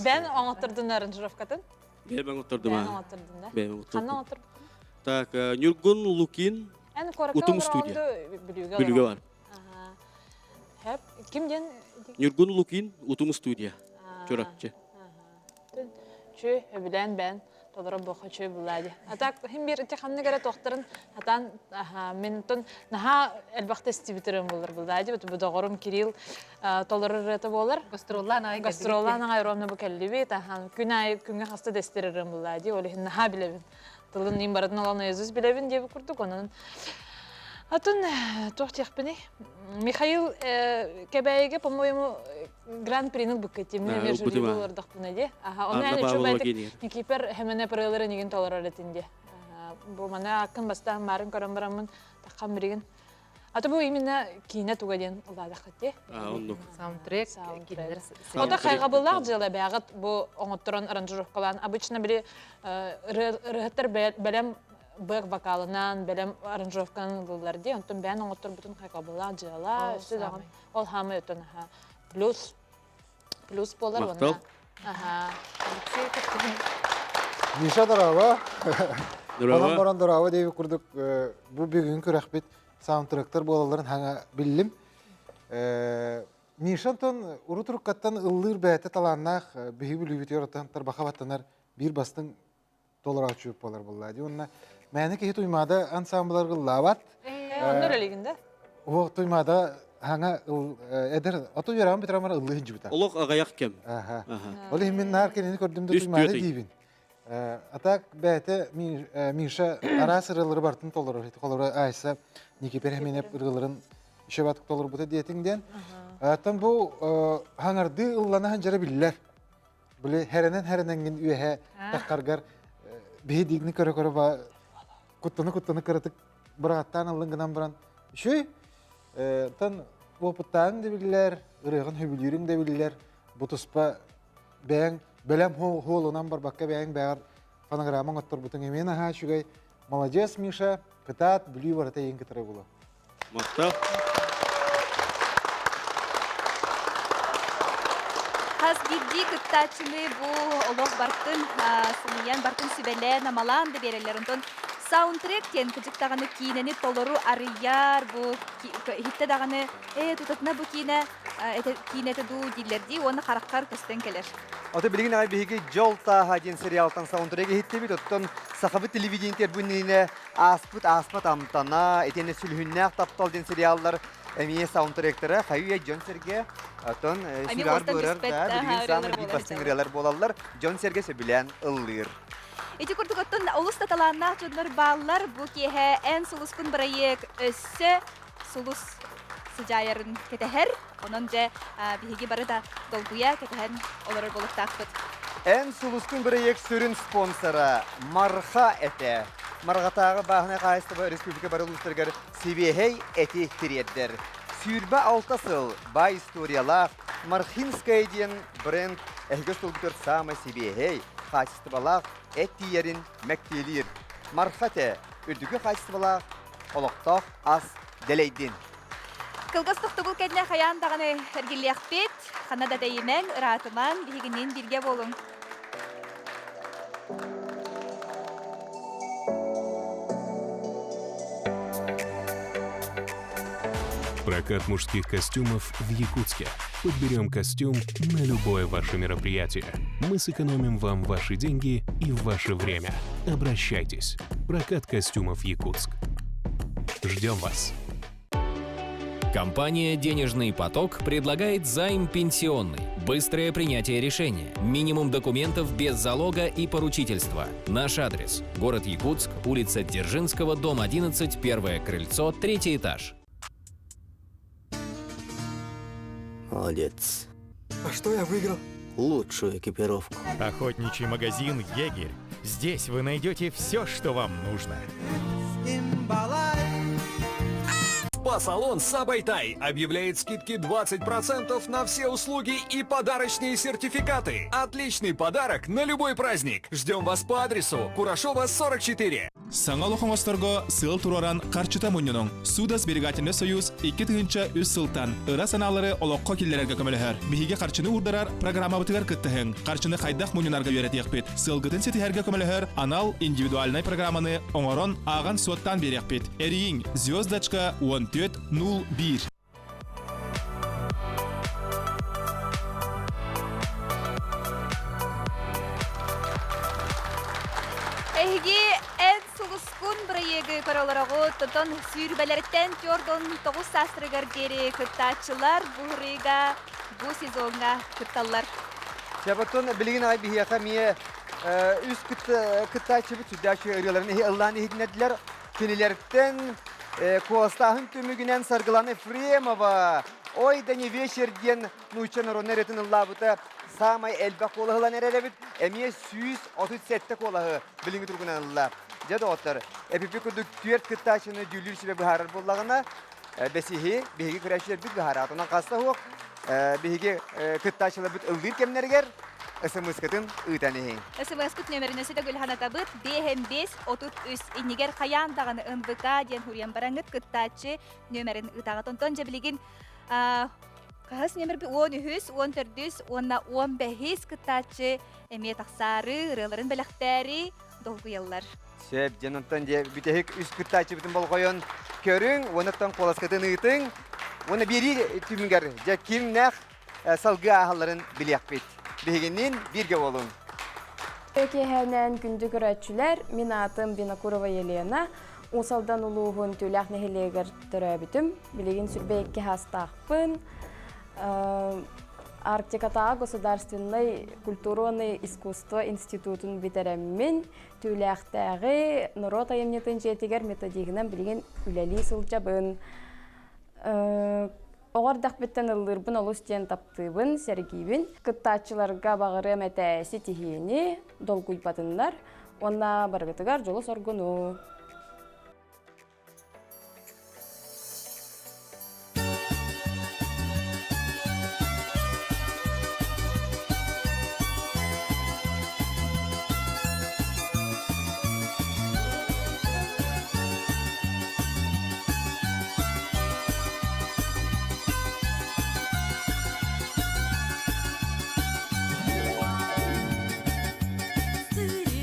Бэн оҥоттордун аранжировкатын? Бэйэм оҥоттордум. Бэйэм оҥоттордун да? Бэйэм оҥоттордум. Ханна оҥотторбуккун? Так, Ньургун Лукин Эн куоракка Утум студия. Бүлүүгэ Бүлүүгэ бар. Хэп. Ким диэн? Ньургун Лукин Утум студия. Чурапчы. Чү, өбүлээн бээн толоро буоха чү булаа ди. А так хим бир ити ханнык эрэ туохтарын хатаан мин тон наһаа элбэхтэ истибитерим булар булаа ди. Бу доҕорум Кирилл толорор ырыата буолар. Гастроллаан аҕай Гастроллаан аҕай ровно бу кэллибит. Ахан күн аайы күҥҥэ хаста да истэр булаа ди. Ол иһин наһаа билэбин. Тылын иин барытын ылан наизусть билэбин диэбит курдук. Онон атын туох диэхпиний? Михаил Кэбээйигэ, по-моему, гран-прини ылбыкка тимми эмиэ жюри буолардахпына дии. Аха, ону эн үчүгэй Никипер хэмэнэ пырыаларын игин толорор этин дии. Бу маны аккын бастаан баарын көрөн бараммын таххан билигин. А то бу именно киинэ туга диэн ылаадаххыт дии. Оннук. Саундтрек кинилэр Ото хайҕабыллаах дьыала бэҕит бу оҥотторон аранжировкалаан обычно били ырыаһыттар бэлэм быак вокалынан, бэлэм аранжировканан ылыллар дии. Онтон бэйэн оҥотторбутун хайҕабыллаах дьыала. Өссө даҕаны ол хаамай өтөн аха. Плюс плюс буолар уонна. Аха. Миша дорообо. Онон баран дорообо диэбит курдук бу бүгүн күрэхпит саундтректар буолалларын хаҥа биллим. Миша онтон урут-уруккаттан ыллыыр бэйэтэ талааннаах биһи бүлүүбүтүгэр оттон тарбаха баттанар биир бастыҥ толорооччу буолар буолла дии. Уонна мээнэ киһи Туймаада ансамбларга ыллаабат. Оннор элигин да? Уох Туймаада хаҥа эдэр ото үөрэҕин бүтэрэн баран ыллыы сылдьыбыта. Олох аҕыйах кэм. Ол иһин мин наар кинини көрдүм да Туймаада диибин. А так бэйэтэ Миша араас ырыалары барытын толорор. Холобура Айса Никипер Хеменеп ырыаларын шебатык толорбута диэтиҥ диэн. Оттон бу хаҥардыы ыллана сылдьара биллэр. Били хэрэнэн-хэрэнэҥҥин үөһэ таххаргар биһи диигни көрө-көрө ба куттаны-куттаны кыратык бырааттаан ыллын гынан баран үчүгэй тан опыттааҕыҥ да биллэр, ырыаҕын сөбүлүүрүҥ да биллэр, бу туспа бэйэҥ бэлэм хуолунан барбакка бэйэҥ бэҕэр фонограмма оҥотторбутуҥ эмиэ наһаа үчүгэй. Молодец, Миша, кытаат, Бүлүү барыта эйигин кытары буолуо. Махтал. Хас биирдии кыттааччыны бу олох бартын сыныйан, бартын сүбэлээн, амалаан да биэрэллэр. Онтон саундтрек диэн кыдьык даҕаны киинэни толору арыйар, бу иһиттэ даҕаны ээ тутатына бу киинэ киинэтэ дуу дииллэр дии уонна хараххар көстөн кэлэр. Ото билигин аҕай биһиги Дьол тааһа диэн сериалтан саундтрек иһиттибит. Оттон сахабыт телевидениетигэр бу иннинэ Ааспыт ааспат амтана, итиэннэ Сүлүһүннээх таптал диэн сериаллар эмиэ саундтректара хайы-үйэ дьон-сэргэ оттон сүрэҕэр быарар да билигин саамай биир бастыҥ ырыалар буолаллар, дьон-сэргэ сөбүлээн ыллыыр. Ити курдук оттон олус да талааннаах дьоннор бааллар. Бу киэһэ Эн сулускун бырайыак өссө сулус сыдьаайарын кэтэһэр. Онон дьэ биһиги бары да долгуйа кэтэһэн олорор буолуохтаахпыт. Эн сулускун бырайыак сүрүн спонсора Марха этэ. Марҕатааҕы бааһынай хаһаайыстыба республика бары улуустарыгар сибиэһэй эти тириэрдэр. 26 сыл баай историялаах Мархинская диэн бренд эһиги остуолгутугар саамай сибиэһэй, хаачыстыбалаах эт тиийэрин мэктиэлиир. Марха этэ үрдүкү хаачыстыбалаах олохтоох ас дэлэйдин. Кылгас тохтобул кэннэ хайаан даҕаны эргиллиэхпит. Ханна да тэйимэҥ, ыраатымаҥ, биһигинниин бииргэ буолуҥ. Прокат мужских костюмов в Якутске. Подберем костюм на любое ваше мероприятие. Мы сэкономим вам ваши деньги и ваше время. Обращайтесь. Прокат костюмов Якутск. Ждем вас. Компания «Денежный поток» предлагает займ пенсионный. Быстрое принятие решения. Минимум документов без залога и поручительства. Наш адрес – город Якутск, улица Дзержинского, дом 11, первое крыльцо, третий этаж. Молодец. А что я выиграл? Лучшую экипировку. Охотничий магазин «Егерь». Здесь вы найдете все, что вам нужно. Спа-салон Сабайтай объявляет скидки 20% на все услуги и подарочные сертификаты. Отличный подарок на любой праздник. Ждем вас по адресу Курашова, 44. Саҥа олох оҥосторго сыал туруоран харчыта мунньунуҥ. Ссуда-сберегательнай союз 2003 сылтан ыра санаалары олоххо киллэрэргэ көмөлөһөр. Биһиги харчыны уурдарар программабытыгар кыттыһыҥ. Харчыны хайдах мунньунарга үөрэтиэхпит. Сыалгытын ситиһэргэ көмөлөһөр анал индивидуальнай программаны оҥорон, ааҕан-суоттаан биэриэхпит. Эрийиҥ звездочка 14 01. Эһиги Эн сулускун бырайыагы көрөлөрөҕүт, тотон сүүрбэлэриттэн 49 саастарыгар диэри кыттааччылар бу ырыыга бу сезоҥҥа кытталлар. Чабаттон билигин аҕай биһиэхэ эмиэ үс кыттааччыбыт сүрдээх ырыаларын ыллаан иһитиннэрдилэр. Кинилэртэн куоластааһын түмүгүнэн Саргылана Ефремова «Ой, да не вечер» диэн нуучча народнай ырыатын ыллаабыта саамай элбэх куолаһылан эрэр эбит. Эмиэ 137 куолаһы билиҥҥи туругунан ылла. Дьэ, доҕоттор, эпипи курдук түөрт кыттааччыны дьүүллүүр сүбэ быһаарар буоллаҕына, бэсиһи биһиги көрөөччүлэрбит быһаараат. Онон хаста суох биһиги кыттааччыларбыт ыллыыр кэмнэригэр СМС-кытын ыытан иһиҥ. СМС-кыт нөмерин өссө төгүл санатабыт 5 33 иннигэр хайаан даҕаны НВК диэн суруйан бараҥҥыт кыттааччы нөмерин ыытаҕыт. Онтон дьэ билигин хаһыс нөмерби 13, 14 уонна 15 кыттааччы эмиэ тахсаары, ырыаларын бэлэхтээри долгуйаллар. Сөп, дьэн онтон дьэ бүтэһик үс кыттааччыбытын болҕойон көрүҥ, уонна куоласкытын ыытыҥ. Уонна биэрии түмүгэр дьэ кимнээх салгыы ааһалларын билиэхпит. Биһигинниин бииргэ буолуҥ. Киэһээнэн күндү көрөөччүлэр, мин аатым Винокурова Елена, Уус Алдан улууһун Түүлээх нэһилиэгэр төрөөбүтүм. Билигин сүрбэ икки саастаахпын. Арктикатааҕы государственнай культурный искусство институтун бүтэрэммин, Түүлээхтээҕи норуот айымньытын дьиэтигэр методигынан билигин үлэлии сылдьабын. Оҕо эрдэхпиттэн ыллыырбын олус диэн таптыыбын, сэргиибин. Кыттааччыларга баҕарыам этэ ситиһиини, долгуйбатыннар уонна барыгытыгар дьолу-соргуну.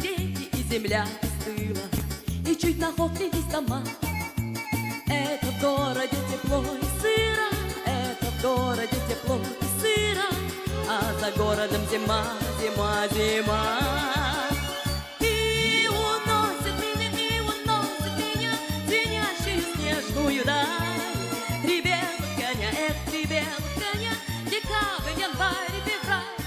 Реки и земля стыла, и чуть нахохлились дома. Это в городе тепло и сыро, это в городе тепло и сыро, а за городом зима, зима, зима. И уносит меня, и уносит меня, звенящую снежную даль. Три белых коня, эх, три белых коня, декабрь, январь и февраль.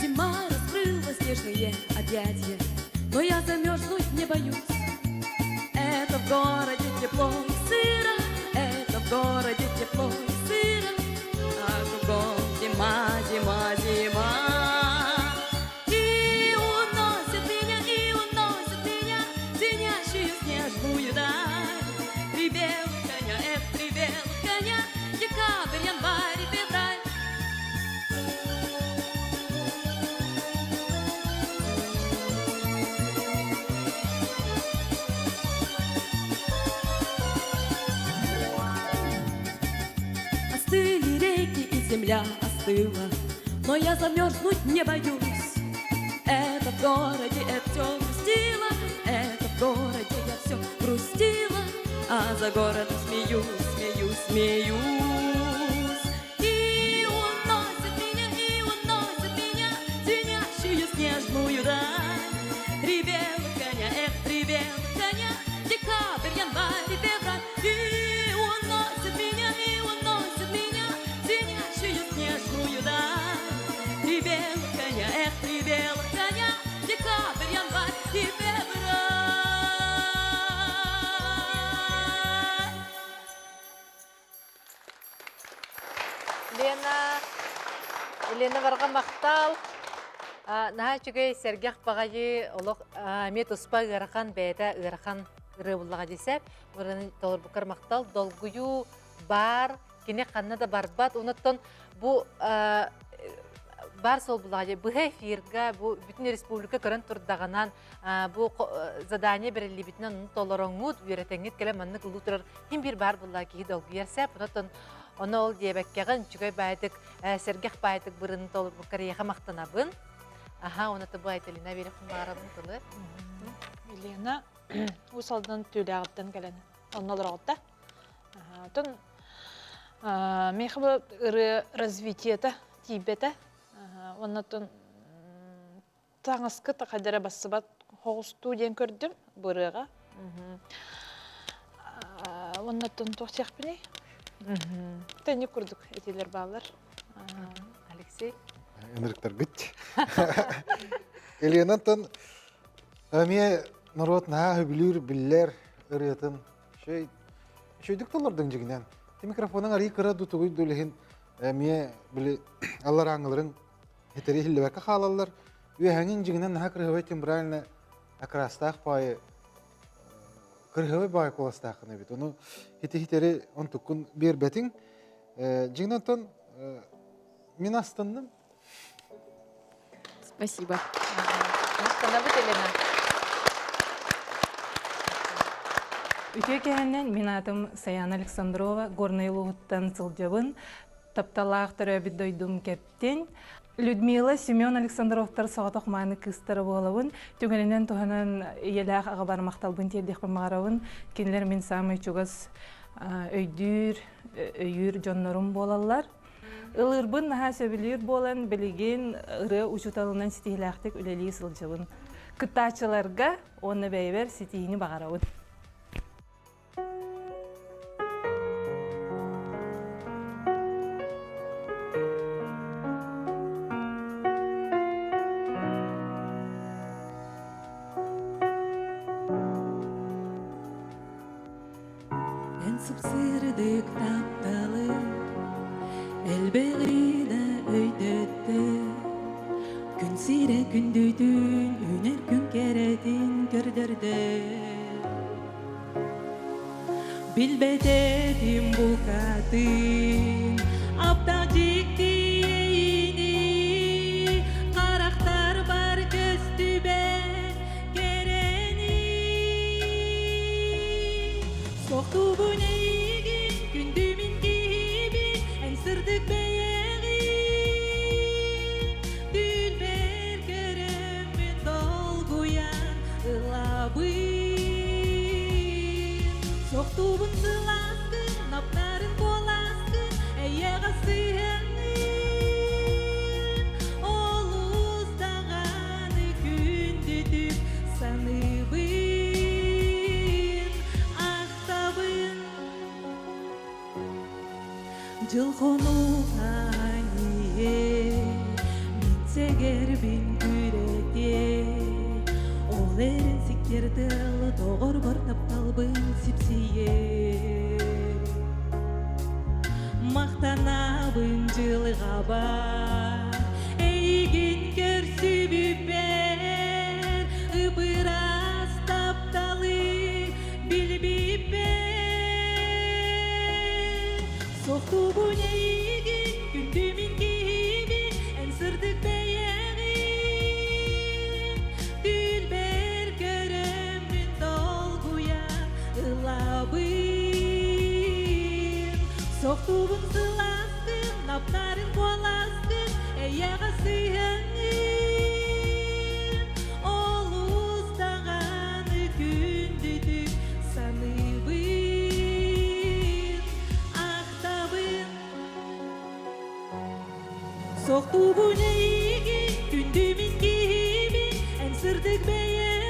Зима раскрыла снежные объятия, но я замерзнуть не боюсь. земля остыла, но я замерзнуть не боюсь. Это в городе я все грустила, это в городе я все грустила, а за городом смеюсь, смеюсь, смеюсь. И уносит меня, и уносит меня звенящую снежную даль. Три белых коня, эх, три белых коня, декабрь, январь и февраль. И уносит меня, и уносит меня звенящую снежную даль. Три белых коня, эх, три белых коня, декабрь, январь и февраль. Лена, Лена барҕа махтал. Наһаа үчүгэй сэргэх баҕайы олох эмиэ туспа ыарахан бэйэтэ ыарахан ырыа буллаҕа десеп. Ырыаны толорбуккар махтал. Долгуйуу баар, кини ханна да барбат. Онуттан бу бар сол буллаҕа быһа эфирга бу бүтүн республика көрөн турдаҕынан бу задание бэриллибитинэн ону толороҥҥут, үөрэтэҥҥит кэлэн маннык ылыы турар ким биир баар буллаҕа киһи долгуйар сеп. Онуттан ону ол диэбэккэҕин үчүгэй баайдык сэргэх баайдык бырын толорбуккар эйиэхэ махтанабын. Аха, уонна бу Айталина биэрэхпин баарабын тылы. Елена Уус Алдан Түүлээҕиттэн кэлэн онно олороҕутта. Оттон миэхэ бу ырыа развитиета тиийбэтэ. Оннотон таҥаскыт хайдара бассыбат хоҕустуу диэн көрдүм бу ырыаҕа. Оннотон туох диэхпиний? Тэнник курдук этиилэр бааллар. Алексей? Ынырыктаргыт. Еленаттан эмиэ норуот наһаа сөбүлүүр, биллэр ырыатын Үчүгэй үчүгэйдик толордуҥ дьиҥинэн. Ти микрофонуҥ арыый кыра дуу тугуй дуу илиһин эмиэ били алларааҥҥыларын хитэри иһиллибэккэ хаалаллар. Үөһэҥиҥ дьиҥинэн наһаа кырыһыбай тембрально окрастаах баайы кырыһыбай баайы куоластааххын эбит. Ону хити-хитэри онтуккун биэрбэтиҥ. Дьиҥинэн оттон мин астынным. Спасибо. Махтанабыт, Елена. Үтүө кэһэннэн мин аатым Саяна Александрова, Горнай улууһуттан сылдьабын. Тапталаах төрөөбүт дойдум Кэптин. Людмила, Семен Александровтар соҕотох мааны кыыстара буолабын. Түгэнинэн туһанан ийэлээх аҕабар махталбын тиэрдиэхпин баҕарабын. Кинилэр мин саамай чугас өйдүүр, өйүүр дьоннорум буолаллар. Ылыырбын наһаа сөбүлүүр буолан, билигин ырыа учууталынан ситиһилээхтик үлэлии сылдьабын. Кыттааччыларга уонна бэйэбэр ситиһиини баҕарабын. Эн сыпсырдык тапталы элбэҕи да өйдөттө Күн сирэ күндүтүн үүнэр күн кэрэтин көрдөрдө Билбэт этим букатын аптаах дьикти иэйиини харахтарбар көстүбэт кэрэни Сохтубун эйигин, күндү мин киһибин, эн сырдык бэйэҕин. Түүлбэр көрөммүн долгуйан ылабын. Сохтубун сылааскын, наптарын куоласкын, эйиэхэ сыһыаҥҥын. Олус даҕаны күндүтүк саныыбын, ахтабын. Дьыл хонук аанньыйе, мин сэгэрбин күрэтиэ. Ол эрэн сиккиэр тыал доҕорбор тапталбын сипсийэ. Махтанабын дьылҕабар, эйигин көрсүбүппэр, ыбырас тапталы билбиппэр. Сохтубун эйигин, күндү мин киһибин, эн сырдык бэйэҕин. Түүлбэр көрөммүн долгуйан ылабын. Сохтубун сылааскын, наптарын куоласкын, эйэҕэ сыһыаҥҥын. Олус даҕаны күндүтүк саныыбын, ахтабын. Сохтуубун эйигин, күндү мин киһибин, эн сырдык бэйэҕин.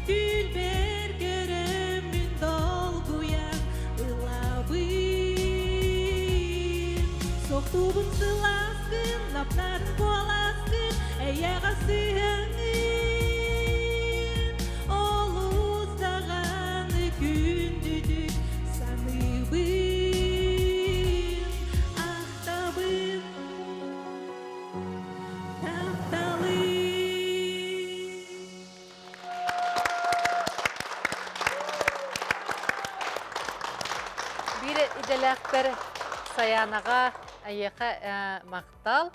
Түүлбэр көрөммүн долгуйан ылабын. Сохтуубун сылааскын, наптарын куоласкын, эйэҕэ сыһыаҥҥын. Олус даҕаны күндүтүк саныыбын, ахтабын, тапталым. Биир идэлээхтэр Саянаҕа эйиэхэ махтал.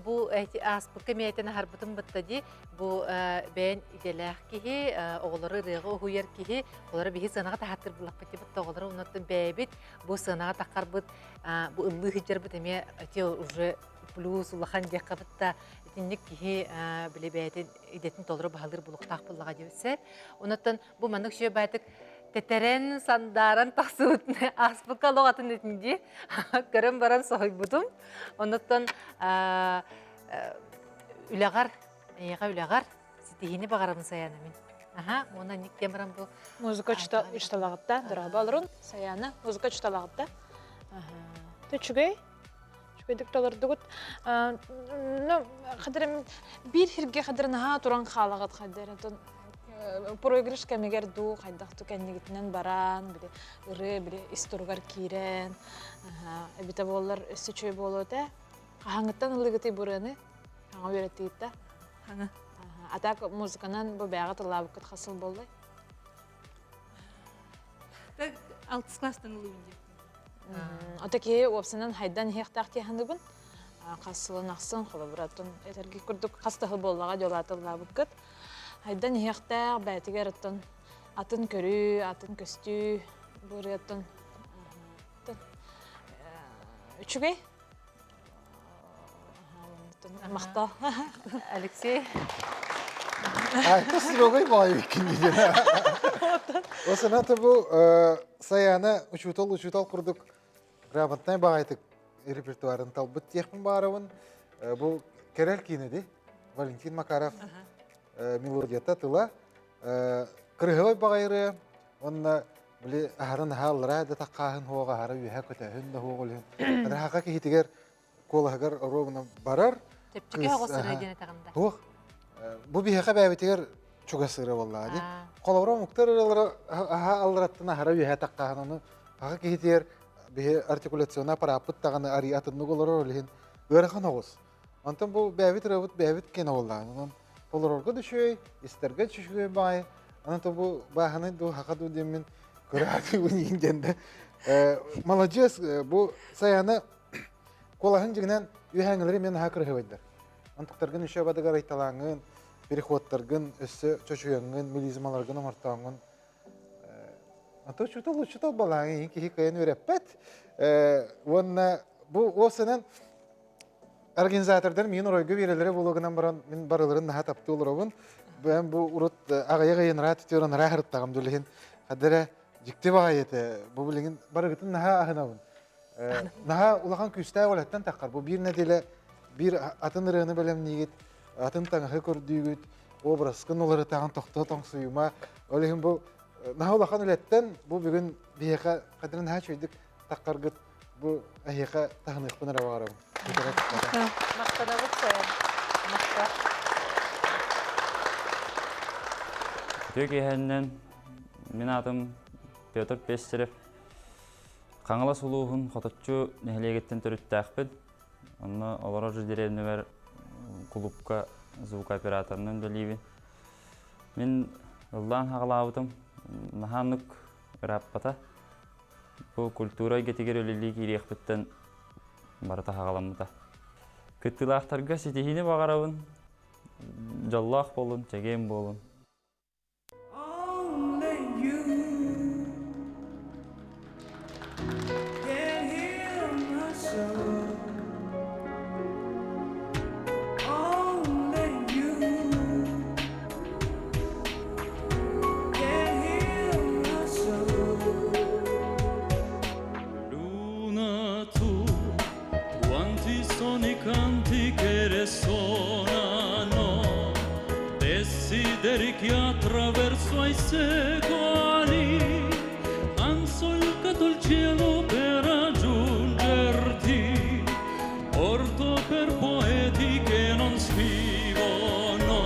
Бу ааспыкка миэтин аһарбытым бытта дии. Бу бэйэн идэлээх киһи, оҕолору ырыаҕа уһуйар киһи, олору биһи сыанаҕа таһаттыр буллахпыт дибит оҕолору оннуттан бэйэбит бу сыанаҕа таххарбыт бу ыллыы сылдьарбыт эмиэ эти уже плюс улахан диэххэ бытта итинник киһи били бэйэтин идэтин толору баһылыыр булуктаах буллаҕа диэбит Онуттан бу маннык үчүгэй баайтык тэтэрэн, сандааран тахсыбыт ааспыкка олох атын этин дии. Көрөн баран соһуйбутум. Онуттан үлэҕэр, эйиэхэ үлэҕэр ситиһиини баҕарабын Саяна мин. Аха, уонна ник диэн баран бу Музыка учталагытта, дорога олорун. Саяна, музыка учталагытта. Үчүгэй. Үчүгэйдик толордугут. Ну, хадырым биир хирге хадыр наһаа туран хаалаҕыт хадыр. Онтон проигрыш кэмигэр дуу хайдах ту кэннигитинэн баран, били ырыа били ис туругар киирэн, эбитэ буоллар өссө үчүгэй буолуо этэ. Хаһаҥыттан ылыгытый бу ырыаны? Хаҥа үөрэттигит да? Хаҥа. А так музыканан бу бэйэҕэ тыллаабыккыт хас сыл буоллай? Так алтыс класстан ылыбын диэптим. Ото киһи уопсанан хайдан иһиэхтээх дии саныыбын. Хас сылын ахсын холобуратын этэрги курдук хас да сыл буоллаҕа дьолаата ыллаабыккыт. Хайдан иһиэхтээх бэйэтигэр оттон атын көрүү, атын көстүү бу ырыаттан үчүгэй. Махтал. Алексей. Айта строгой баайы кинигэ. Осаната бу Саяна учуутал учуутал курдук грамотнай баҕайытык репертуарын талбыт диэхпин баарабын. Бу Кэрэл киинэди Валентин Макаров мелодията тыла кырыһыбай баҕайыры уонна били аһарын аһааллара да таккааһын хуоҕа аһара үөһэ көтөһүн да хуоҕа үлүһүн хака киһитигэр куолаһыгар оруобуна барар. Чэпчэки оҕус ырыа диэн этэҕин да. Туох? Бу биһиэхэ бэйэбитигэр чугас ырыа буоллаҕа дии. Холобура омуктар ырыалара аһа аллараттан аһара үөһэ таххаһан ону аҕа киһитигэр биһи артикуляционный аппарааппыт даҕаны арый атыннык олорор ол иһин ыарахан оҕус. Онтон бу бэйэбит ырыабыт бэйэбит киэнэ буоллаҕа. Онон толорорго да үчүгэй, истэргэ да үчүгэй баҕайы. Онон то бу бааһынай дуу, хаха дуу диэммин көрө иин диэн да. Маладьыас бу Саяна Куолаһын дьиҥинэн үөһээҥҥилэри эмиэ наһаа кырыһыбайдар. Онтуктаргын еще бадыгар айталааҥҥын, переходтаргын өссө чочуйаҥҥын, мелизмаларгын оҥортооҥҥун. Ото учуутал учуутал балааҥ киһи кыайан үөрэппэт. Уонна бу уосанан организатордар миин оройго биэрэлэрэ буолуо гынан баран мин барыларын наһаа таптыы олоробун. Бэйэм бу урут аҕыйах ыйын ыраат түөрэн ыраах ырыттаҕым дулиһин. Хадара дьикти баҕайы этэ. Бу билигин барыгытын наһаа аһынабын. Наһаа улахан күүстээх үлэттэн таххар. Бу биир нэдиэлэ биир атын ырыаны бэлэмниигит, атын таҥаһы көрдүүгүт, образкын уларытаҕын тохтоо тоҥсуйума. Ол иһин бу наһаа улахан үлэттэн бу бүгүн биһиэхэ хадырын наһаа үчүгэйдик таххаргыт бу эһиэхэ таһыныахпын эрэ баҕарабын. Махтанабыт Сайан. Махтал. Үтүө киэһэннэн мин аатым Петр Пестерев. Хаҥалас улууһун Хоточчу нэһилиэгиттэн төрүттээхпин. Онно олорор деревнэбэр кулуупка звукооператорынан үлэлиибин. Мин ыллаан хаҕалаабытым наһааннык ырааппата. Бу культура эйгэтигэр үлэлии киириэхпиттэн барыта хаҕаламмыта. Кыттыылаахтарга ситиһиини баҕарабын. Дьоллоох буолун, чэгиэн буолун. Only you can heal. secoli han solcato il cielo per raggiungerti, porto per poeti che non scrivono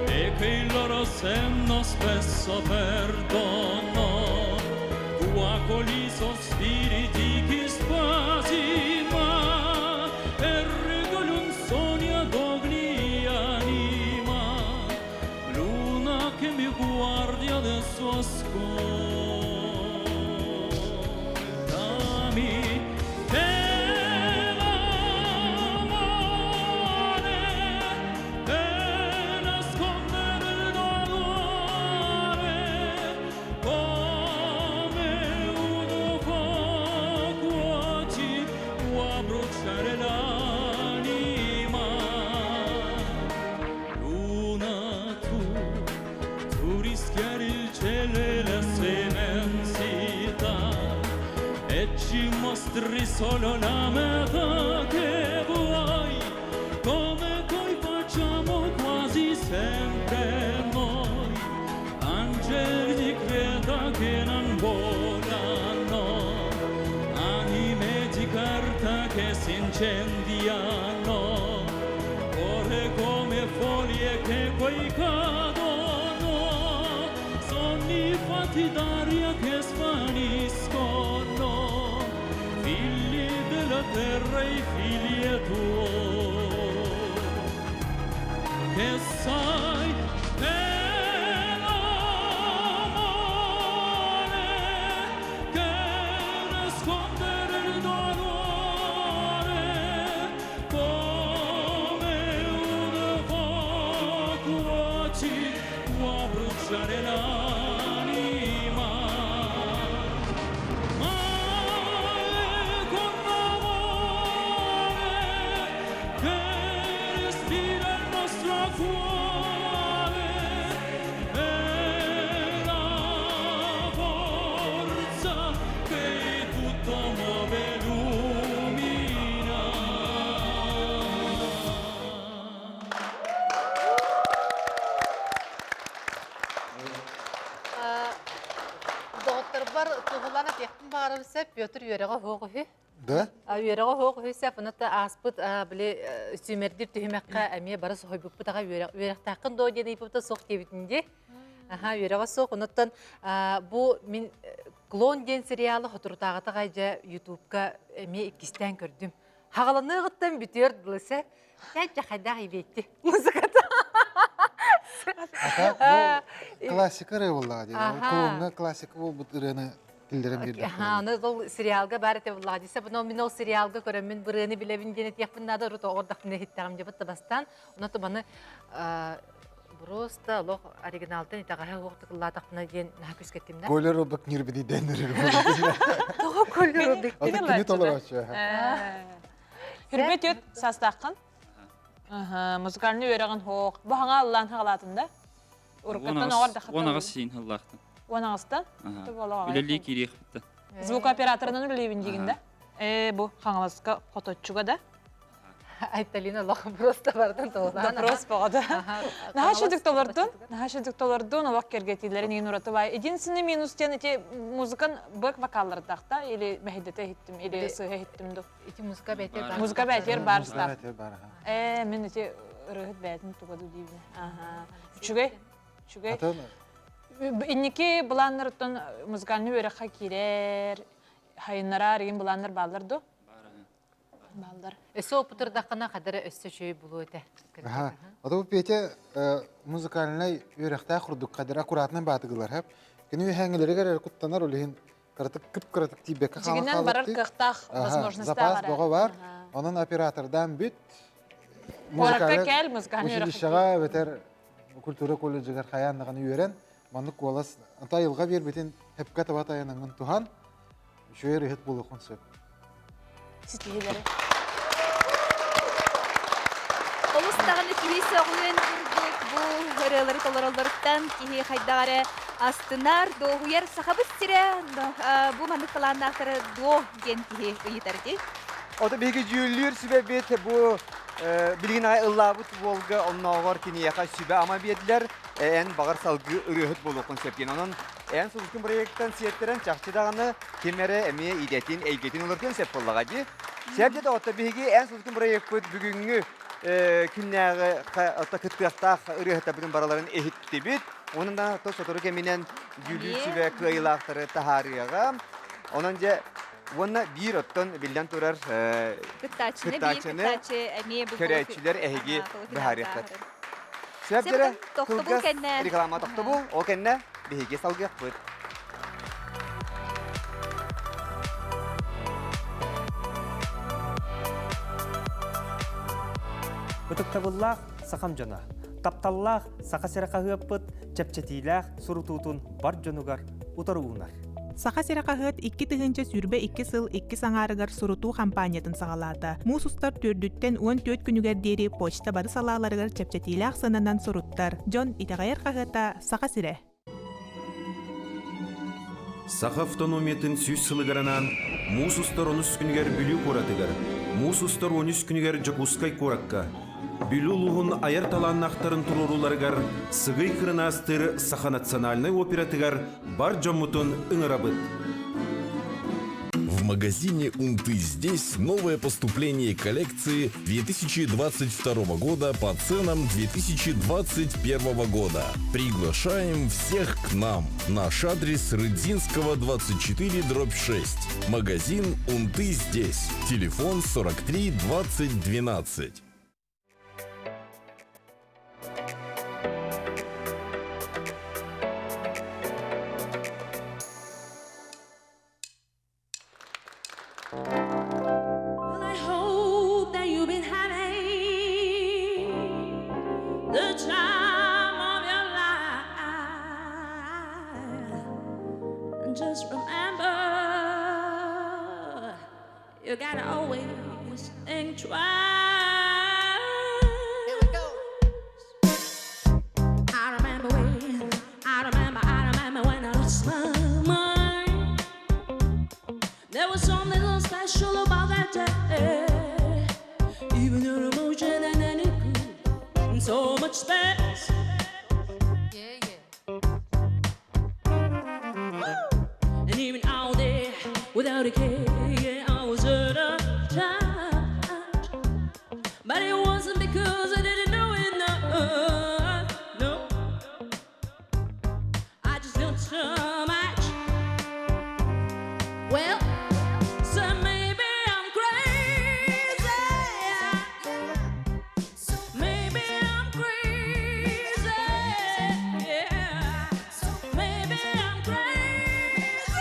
e che il loro senno spesso perdono. Tu accogli i sospiri di chi spasima e regali un sogno ad ogni anima. Luna che mi guardi adesso ascoltami. Che l'amore per nascondere il dolore come un fuoco ci può bruciare l'anima. Luna tu, tu rischiari il cielo e la sua immensità e ci mostri solo la metà che vuoi, come poi facciamo quasi sempre noi, angeli di creta che non volano, anime di carta che si incendiano, cuore come foglie che poi cadono, sogni fatti d'aria che svaniscono, figli della terra e figli tuoi, che sai che l'amore che nascondere il dolore come un fuoco ci può bruciare l'anima. Ma è con l'amore che respira il nostro cuore e la forza che tutto muove e illumina. Доҕотторбор туһулаан этиэхпин баҕарабын сөп, Петр үөрэҕэ оһуох үһү. Да? Үөрэҕэ оһуох үһү сөп, ону ааспыт били сүүмэрдиир түһүмэххэ эмиэ бары соһуйбуппут аҕай үөрэхтээххин дуо диэн ыйыппыта суох диэбитин дии. Аха, үөрэҕэ суох. Онуттан бу мин «Клон» диэн сериалы соторутааҕыта аҕай дьэ Ютубка эмиэ иккистээн көрдүм. Хаҕаланыаҕыттан бүтүөр дылы сэ. Дьэ хайдах ибиэтти музыката. Ата бу классика ырыа буоллаҕа дии. Клоҥҥа классика буолбут ырыаны киллэрэн биэрдэхтэрэ. Аны ол сериалга баар этэ буоллаҕа дии. Сэ мин ол сериалга көрөммүн бырыаны билэбин диэн этиэхпин наада урут оҕордохпуна иһиттэҕим дьэ бастаан. Онон маны просто олох оригиналтан итэҕэһэ уохтук ыллаатахпына диэн наһаа күскэттим да. Коля Робок нирбидиден Тоҕо Коля Робок? Аты кини толороочу. Хүрбет өт састааххын. Музыкальный үөрэҕин хоох. Бу хаҥа аллаан хаҕалаатын да? Уруккаттан оҕор да Уон аҕыс сиин хыллаахтан. Уон аҕыстан? Үлэлии киириэхпиттэн. Звукооператорынан үлэлиибин диигин да? Ээ, бу Хаҥаласка хоточчуга да? Айталина лох просто бардын толоран. Вопрос боҕото. Наһаа шүдүк толордун, наһаа шүдүк толордун, олох кергетиилэрин иин ураты бай. Единственный минус диэн ити музыкан бэк вокаллардахта или мэһидете иһиттим, или сыһа иһиттим ду. Ити музыка бэйтер бар. Музыка бэйтер бар став. Ээ, мин ити ырыһыт бэйтин туга ду диибин. Аха. Үчүгэй. Үчүгэй. Инники былааннарыттан музыкальный үөрэххэ киирэр, хайыннараар игин былааннар бааллар ду? Бааллар. Өссө опутурдаххына хадара өссө үчүгэй булуо этэ. Аха. Ото Петя музыкальнай үөрэхтээх курдук хадара аккуратно баатыгылар хэп. Кини үһэҥилэригэр эрэ куттанар улиһин кыратык кып-кыратык тиийбэккэ хаалан Дьигинэн барар кыахтаах возможностьтаах Запас бөҕө бар. Онон оператордаан бүт. Куоракка кэл, музыкальный училищеҕа эбэтэр культура колледжыгар хайаан даҕаны үөрэн, маннык куолас ата айылҕа биэрбитин хепка таба тайанаҥҥын туһан, үчүгэй ырыһыт буолуоххун сөп. Ситиһиилэри. Олус даҕаны киһи сөҕүөн курдук бу ырыалары толороллоруттан киһи хайдах эрэ астынар, дуоһуйар Сахабыт сирэ бу маннык талааннаахтары дуо диэн киһи ыйытар дии. Ото биһиги дьүүллүүр сүбэбит бу билигин аҕай ыллаабыт уолга оннооҕор киниэхэ сүбэ-ама биэрдилэр. эн баҕар салгыы ырыаһыт буолуоххун сөп диэн. Онон эн сулускун проектан сиэттэрэн чахчы даҕаны ким эрэ эмиэ идэтин, эйгэтин уларытыан сөп буоллаҕа дии. Сөп дии доҕоттор, биһиги эн сулускун проекпыт бүгүҥҥү күннээҕи кыттыахтаах ырыаһыттарбытын барыларын иһиттибит. Онон да сотору кэминэн дьүүллүүр сүбэ кыайыылаахтары таһаарыаҕа. Онон дьэ уонна биир оттон биллэн турар кыттааччыны биир кыттааччы эмиэ бу көрөөччүлэр эһиги быһаарыаххыт. Сөп дэрэ тохтобул кэннэ реклама тохтобул ол кэннэ биһиги салгыахпыт. Ытыктабыллаах сахам дьоно, тапталлаах Саха сирэ хаһыаппыт чэпчэтиилээх сурутуутун бар дьонугар утары уунар. Саха сирэ хаһыат 2022 сыл иккис аҥаарыгар сурутуу хампаанньатын саҕалаата. Муус устар төрдүттэн 14 күнүгэр диэри почта бары салааларыгар чэпчэтиилээх сыананан суруттар. Дьон итэҕэйэр хаһыата Саха сирэ. Саха автономиятын сүүс сылыгар анаан муус устар онус күнүгэр Бүлүү куоратыгар, муус устар 13 күнүгэр Дьокуускай куоракка Бүлүү улууһун айар талааннаахтарын туруорууларыгар Сыгый Кырынаастыыр Саха национальнай оператыгар бар дьоммутун ыҥырабыт. В магазине «Унты здесь» новое поступление коллекции 2022 года по ценам 2021 года. Приглашаем всех к нам. Наш адрес Рыдзинского, 24, дробь 6. Магазин «Унты здесь». Телефон 43 20 12. Well, I hope that you've been having the time of your life. And just remember, you gotta always think twice. Here we go. I remember when, I remember, I remember when I lost my mind. There was something so special about that day. Even your emotion and any and so much space. Yeah, yeah. And even out there without a care, yeah, I was out of touch. But it wasn't because I didn't know enough. No, I just knew too much. Well, so maybe I'm crazy. Maybe I'm crazy. Yeah. Maybe I'm crazy.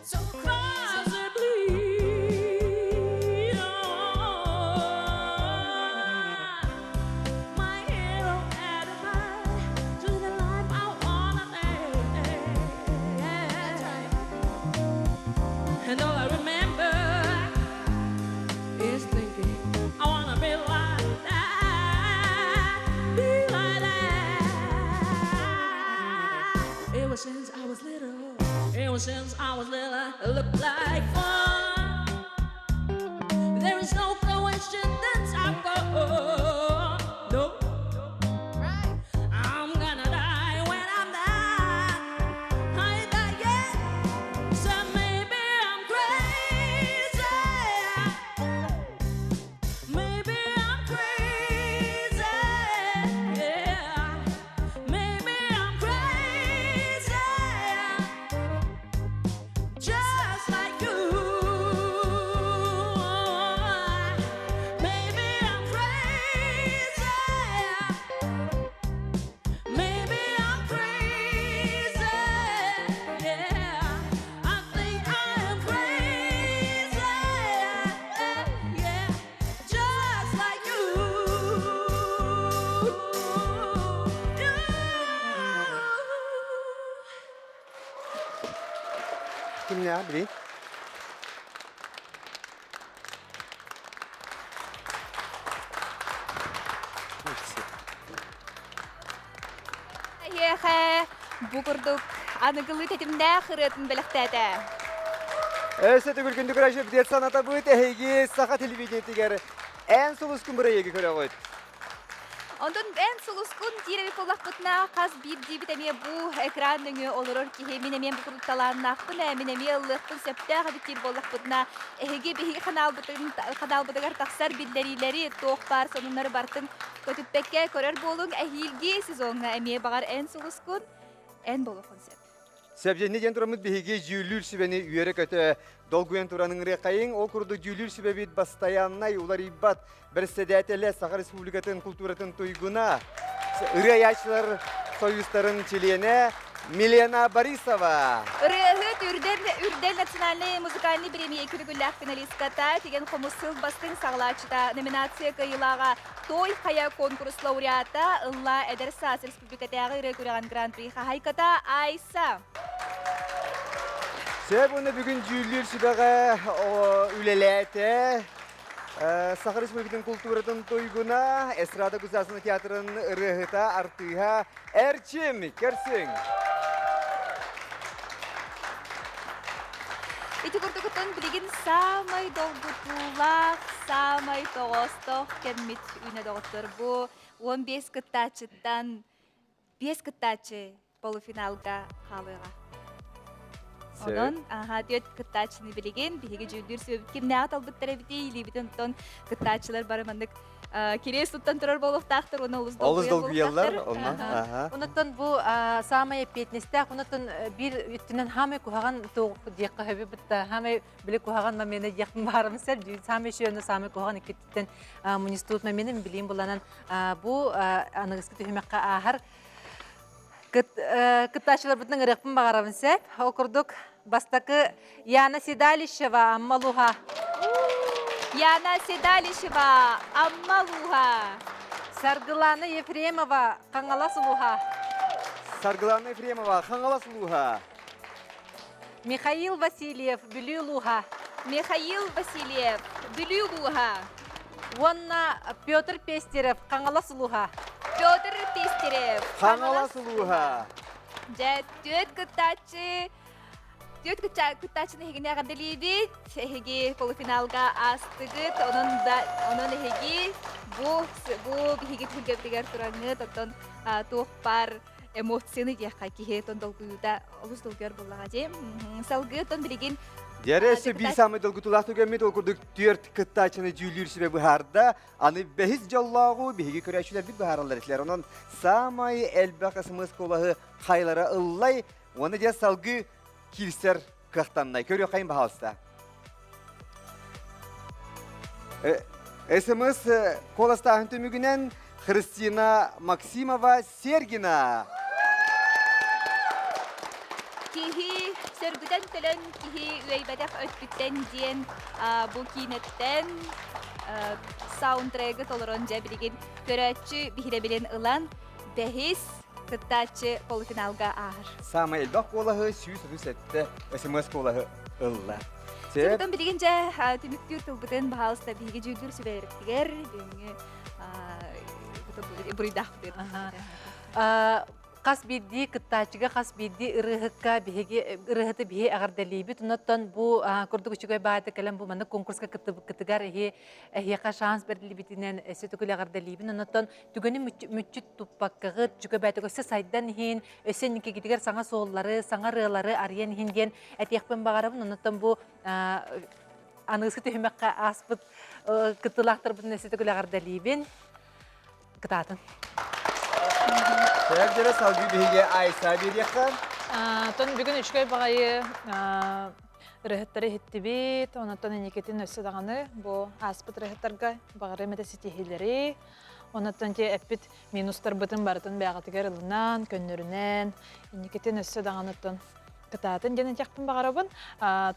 So possibly, oh, my hero out of mine to the life I wanna make. And all I remember is thinking, I wanna be like that, be like that. Ever since I was little, ever since I was little, it looked like fun. There is no question that I'm gone. No, I'm gonna die when I'm done. I ain't done yet. So maybe I'm crazy. Maybe I'm crazy. Yeah. Maybe I'm crazy. Just like you. Maybe I'm crazy. Maybe I'm crazy. Yeah. I think I am crazy. Yeah. Just like you. You. Кимнээх били? Эһиэхэ бу курдук аныгылыы тэтимнээх ырыатын бэлэхтээтэ. Өссө төгүл күндү көрөөччү билиэт санатабыт эһиги саха телевидениетигэр эн сулускун бырайыагы көрөҕүт. Онтон эн сулускун диир эбит буоллахпытына, хас биирдиибит эмиэ бу экран нөҥүө олорор киһи мин эмиэ бу курдук талааннаахпын ээ, мин эмиэ ыллыахпын сөптөөх эбит диир буоллахпытына, эһиги биһиги ханаалбытын ханаалбытыгар тахсар биллэриилэри, туох баар сонуннары барытын көтүппэккэ көрөр буолуҥ. Эһиилги сезоҥҥа эмиэ баҕар эн сулускун эн буолуоххун сөп. Сөбдьэнни диэн тураммыт биһиги дьүүллүүр сүбэни үөрэ-көтө долгуйан туран ыҥырыаххайыҥ. Ол курдук дьүүллүүр сүбэбит бастайааннай уларыйбат бэрэссэдээтэлэ Саха Республикатын культуратын туйгуна, ырыа айааччылар союзтарын чилиэнэ Милена Борисова. Ырыаһыт Үрдэл, Үрдэл национальнай музыкальный бириэмийэ күлүгүллээх финалистката, Тигэн хомус сыл бастыҥ саҕалааччыта номинация кыайыылааҕа Той хайа конкурс лауреата Ыллаа эдэр саас Республикатааҕы ырыа күрэҕин гран-при хаһайката Айса. Сөп уонна бүгүн дьүүллүүр сүбэҕэ үлэлээтэ. Саха Республикатын култууратын туйгуна, эстрада государственнай театрын ырыаһыта, артыыһа Эрчим Керсиҥ. Ити курдугутун билигин саамай долгутуулаах, саамай тоҕоостоох кэммит үүнэ доҕоттор. Бу 15 кыттааччыттан 5 кыттааччы полуфиналга хаалыаҕа. Онон аха түөрт кыттааччыны билигин биһиги дьүүллүүр сүбэбит кимнээҕи талбыттар эбитий илиибитин оттон кыттааччылар бары маннык кириэс туттан турар буолуохтаахтар уонна олус Олус долгуйаллар онно. Аха. Онуттан бу саамай эппиэтинэстээх, онуттан биир өттүнэн хаамай куһаҕан туох диэххэ сөбү бытта хаамай били куһаҕан момена диэхпин баарым сэр саамай үчүгэй саамай куһаҕан иккиттэн мунньустубут моменым билиим буланан бу аныгыскы түһүмэххэ ааһар кыттааччыларбытын ырыахпын баҕарабын сөп. Ол курдук бастакы Яна Седалищева Амма Луха. Яна Седалищева Амма Луха. Саргылана Ефремова Хаҥалас улууһа. Саргылана Ефремова Хаҥалас улууһа. Михаил Васильев, Бүлүү улууһа. Михаил Васильев, Бүлүү улууһа. Уонна Петр Пестерев, Хаҥалас улууһа. Петр Пестерев, Хаҥалас улууһа. Дьэ, түөрт кыттааччы түөрт кыттааччыны эһигини эҕэрдэлиибит. Эһиги полуфиналга аастыгыт. Онон да онон эһиги бу бу биһиги түһүлгэбитигэр тураҥҥыт, оттон туох баар эмоцияны диэххэ киһи тон долгуйуута олус долгуйар буоллаҕа дии. Салгыы тон билигин Дьэрэ өссө биир саамай долгутуулаах түгэммит ол курдук түөрт кыттааччыны дьүүллүүр сүбэ быһаарда. Аны бэһис дьоллооҕу биһиги көрөөччүлэрбит быһаараллар этилэр. Онон саамай элбэх смс куолаһы хайлара ыллай уонна дьэ салгыы киирсэр кыахтаннай. Көрүөххэйин баһаалыста. СМС куоластааһын түмүгүнэн Христина Максимова Сергина. Киһи сөргүтэн төлөн киһи үөйбэтэх өттүттэн диэн бу киинэттэн саундтрегы толорон дьэ билигин көрөөччү биһирэбилин ылан бэһис кыттааччы полуфиналга ааһар. Саамай элбэх куолаһы 137 СМС куолаһы ылла. Сөп. билигин дьэ түмүктүүр тылбытын баһаалыста биһиги дьүүллүүр сүбэлэрбитигэр бүгүҥҥү буруйдаахпытыгар. Хас биирдии кыттааччыга, хас биирдии ырыаһыкка биһиги ырыаһыты биһи эҕэрдэлиибит. Оннуттан бу курдук үчүгэй баайда кэлэн бу маннык конкурска кыттыбыккытыгар эһи эһиэхэ шанс бэриллибитинэн өссө төгүл эҕэрдэлиибин. Оннуттан түгэни мүччү туппаккаҕыт, үчүгэй баайда өссө сайдан иһин, өссө инникигитигэр саҥа суоллары, саҥа ырыалары арыйан иһин диэн этиэхпин баҕарабын. Оннуттан бу аныгыскы түһүмэххэ ааспыт кыттыылаахтарбытын өссө төгүл эҕэрдэлиибин. Кытаатын. Сэрдэрэ салгыы биһиги Айса биэриэххэ. Тон бүгүн үчүгэй баҕайы ырыһыттары иһиттибит, онтон инникитин өссө даҕаны бу ааспыт ырыһыттарга баҕарыам этэ ситиһиилэри, онтон ти эппит минустарбытын барытын бэйэҕитигэр ылынан, көннөрүнэн, инникитин өссө даҕаны оттон кытаатын диэн этиэхпин баҕарабын.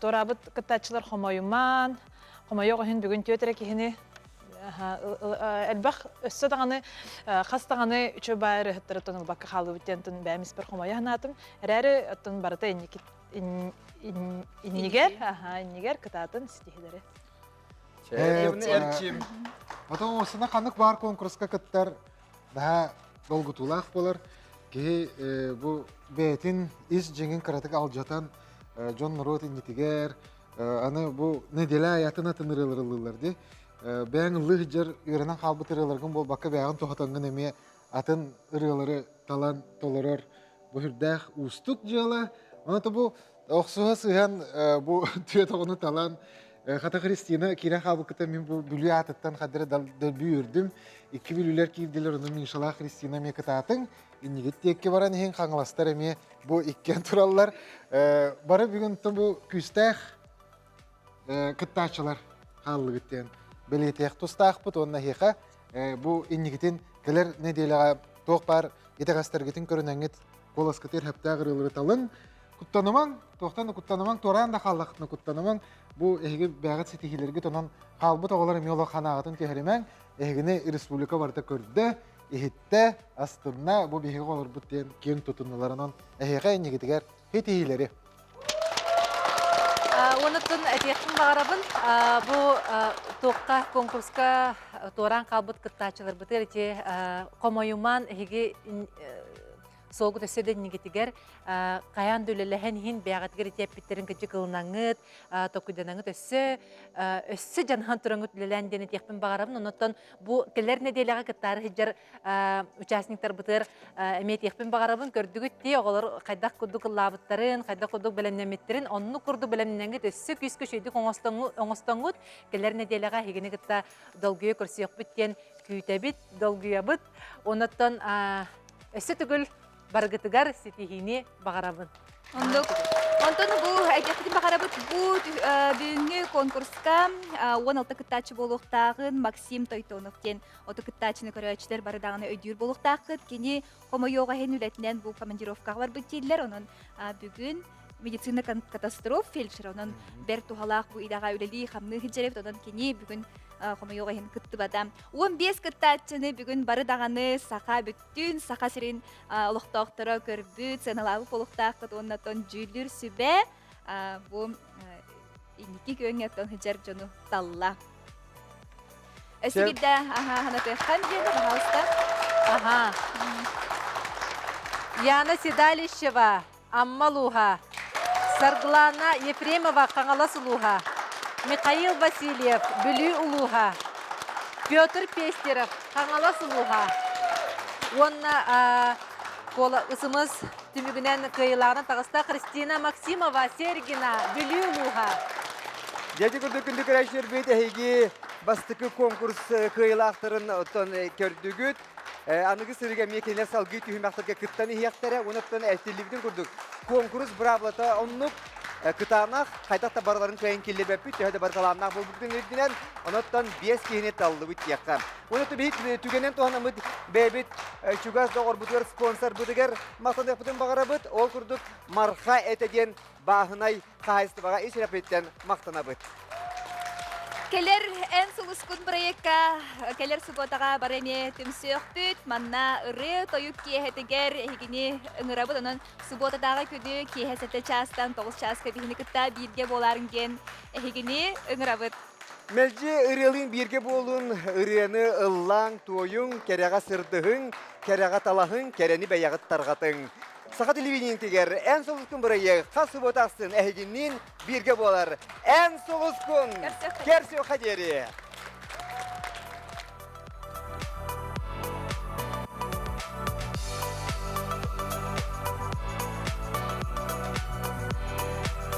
Туораабыт кыттааччылар хомойумаан, хомойуох иһин бүгүн түөрт эрэ киһини элбэх өссө даҕаны хас даҕаны үчүгэй баай ырыаһыттары оттон ылбакка хааллыбыт диэн оттон бэйэм испэр хомойо санаатым. Эрээри оттон барыта инники иннигэр, иннигэр кытаатын ситиһилэри. Эрчим. Потом осына ханнык баар конкурска кыттар наһаа долгутуулаах буолар. Киһи бу бэйэтин ис дьиҥин кыратык алдьатан дьон норуот иннитигэр аны бу неделя аятын атын ырыалар ыллыыллар дии. бэйэҥ ыллыы сылдьар үөрэнэн хаалбыт ырыаларгын буолбакка бэйэҕин туһатаҥҥын эмиэ атын ырыалары талан толорор бу сүрдээх уустук дьыала. Онон бу охсуһа сыһан бу түөрт оҕону талан хата Христина киирэн хаалбыккыта мин бу Бүлүү аатыттан хадыры дөлбүү үрдүм. Икки бүлүүлэр киирдилэр, ону Мишалаах Христина эмиэ кытаатыҥ. Иннигит диэкки баран иһин хаҥаластар эмиэ бу иккиэн тураллар. Бары бүгүн бу күүстээх кыттааччылар хааллыгыт диэн бэлиэтиэх тустаахпыт уонна эһиэхэ бу иннигитин кэлэр нэдиэлэҕэ туох баар итэҕэстэргитин көрүнэҥҥит куоласкытыгар сөптөөх ырыалары талыҥ. Куттанымаҥ, туохтан да куттанымаҥ, туораан да хааллаххытына куттанымаҥ. Бу эһиги бэйэҕит ситиһиилэргит онон хаалбыт оҕолор эмиэ олох ханаҕытын түһэримэҥ. Эһигини республика барыта көрдө, иһиттэ, астынна. Бу биһиги оҕолорбут диэн киэҥ тутуннулар. Онон эһиэхэ иннигитигэр ситиһиилэри. Онуттан этиэхпин баҕарабын, бу туохха конкурска туораан хаалбыт кыттааччыларбытыгар ити хомойуман эһиги суолгут өссө да иннигитигэр хайаан да үлэлэһэн иһин бэйэҕитигэр ити эппиттэрин кырдьык ылынаҥҥыт, токуйданаҥҥыт өссө өссө дьаныһан тураҥҥыт үлэлээн диэн этиэхпин баҕарабын. Онуттан бу кэлэр нэдиэлэҕэ кыттаары сылдьар участниктарбытыгар эмиэ этиэхпин баҕарабын. Көрдүгүт дии, оҕолор хайдах курдук ыллаабыттарын, хайдах курдук бэлэмнэммиттэрин, оннук курдук бэлэмнэҥҥит өссө күүскэ үчүгэйдик оҥостоҥҥут кэлэр нэдиэлэҕэ эһигини кытта долгуйа көрсүөхпүт диэн күүтэбит, долгуйабыт. Онуттан өссө төгүл барыгытыгар ситиһиини баҕарабын. Оннук. Онтон бу этиэхпитин баҕарабыт бу бүгүҥҥү конкурска 16 кыттааччы буолуохтааҕын Максим Тойтонов диэн оту кыттааччыны көрөөччүлэр бары даҕаны өйдүүр буолуохтааххыт. Кини хомойуох иһин үлэтинэн бу командировкаҕа барбыт дииллэр. Онон бүгүн медицина катастроф фельдшер онон бэрт туһалаах бу идэҕэ үлэлии хамныы сылдьар эбит. Онон кини бүгүн хомойуох иһин кыттыбата. 15 кыттааччыны бүгүн бары даҕаны саха бүттүүн Саха сирин олохтоохторо көрбүт, сыаналаабыт буолуохтааххыт уонна оттон дьүүллүүр сүбэ бу инники күөҥҥэ оттон сылдьар дьону талла. Өссө биирдэ ханатыаххан диэн, пожалуйста. Ага. Яна Седалищева, Амма улууһа. Саргылана Ефремова, Хаҥалас улууһа. Михаил Васильев, Бүлүү улууһа. Петр Пестеров, Хаҥалас улууһа. Уонна Кола ысымыс түмүгүнэн кыайыылааҕынан таҕыста Христина Максимова, Сергина, Бүлүү улууһа. Дьэ курдук күндү көрөөччүлэрбит эһиги бастакы конкурс кыайыылаахтарын оттон көрдүгүт. Аныгы сырыыга эмиэ кинилэр салгыы түһүмэхтэргэ кыттан иһиэхтэрэ. Онон этиллибитин курдук конкурс быраабылата оннук кытаанах, хайдах да барыларын кыайан киллэрбэппит, төһө да бары талааннаах буолбутун үрдүнэн, онон биэс киһини таллыбыт диэххэ. Уонна биһи түгэнэн туһанаммыт бэйэбит чугас доҕорбутугар, спонсорбытыгар махтаныахпытын баҕарабыт. Ол курдук Марха этэ диэн бааһынай хаһаайыстыбаҕа ис сүрэхпититтэн махтанабыт. Кэлэр эн сулускун проекка кэлэр субуотаҕа бары эмиэ түмсүөхпүт. Манна ырыа тойук киэһэтигэр эһигини ыҥырабыт. Онон субуотатааҕы күнү киэһэ 7 чаастан 9 чааска биһини кытта бииргэ буолаарыҥ диэн эһигини ыҥырабыт. Мэлдьи ырыалыын бииргэ буолун, ырыаны ыллааҥ, туойуҥ, кэрэҕэ сырдыһыҥ, кэрэҕэ талаһыҥ, кэрэни бэйэҕит тарҕатыҥ. Саха телевидениетигэр Эн сулускун бырайыак хас субуота ахсын эһигинниин бииргэ буолар. Эн сулускун! Көрсүөххэ диэри!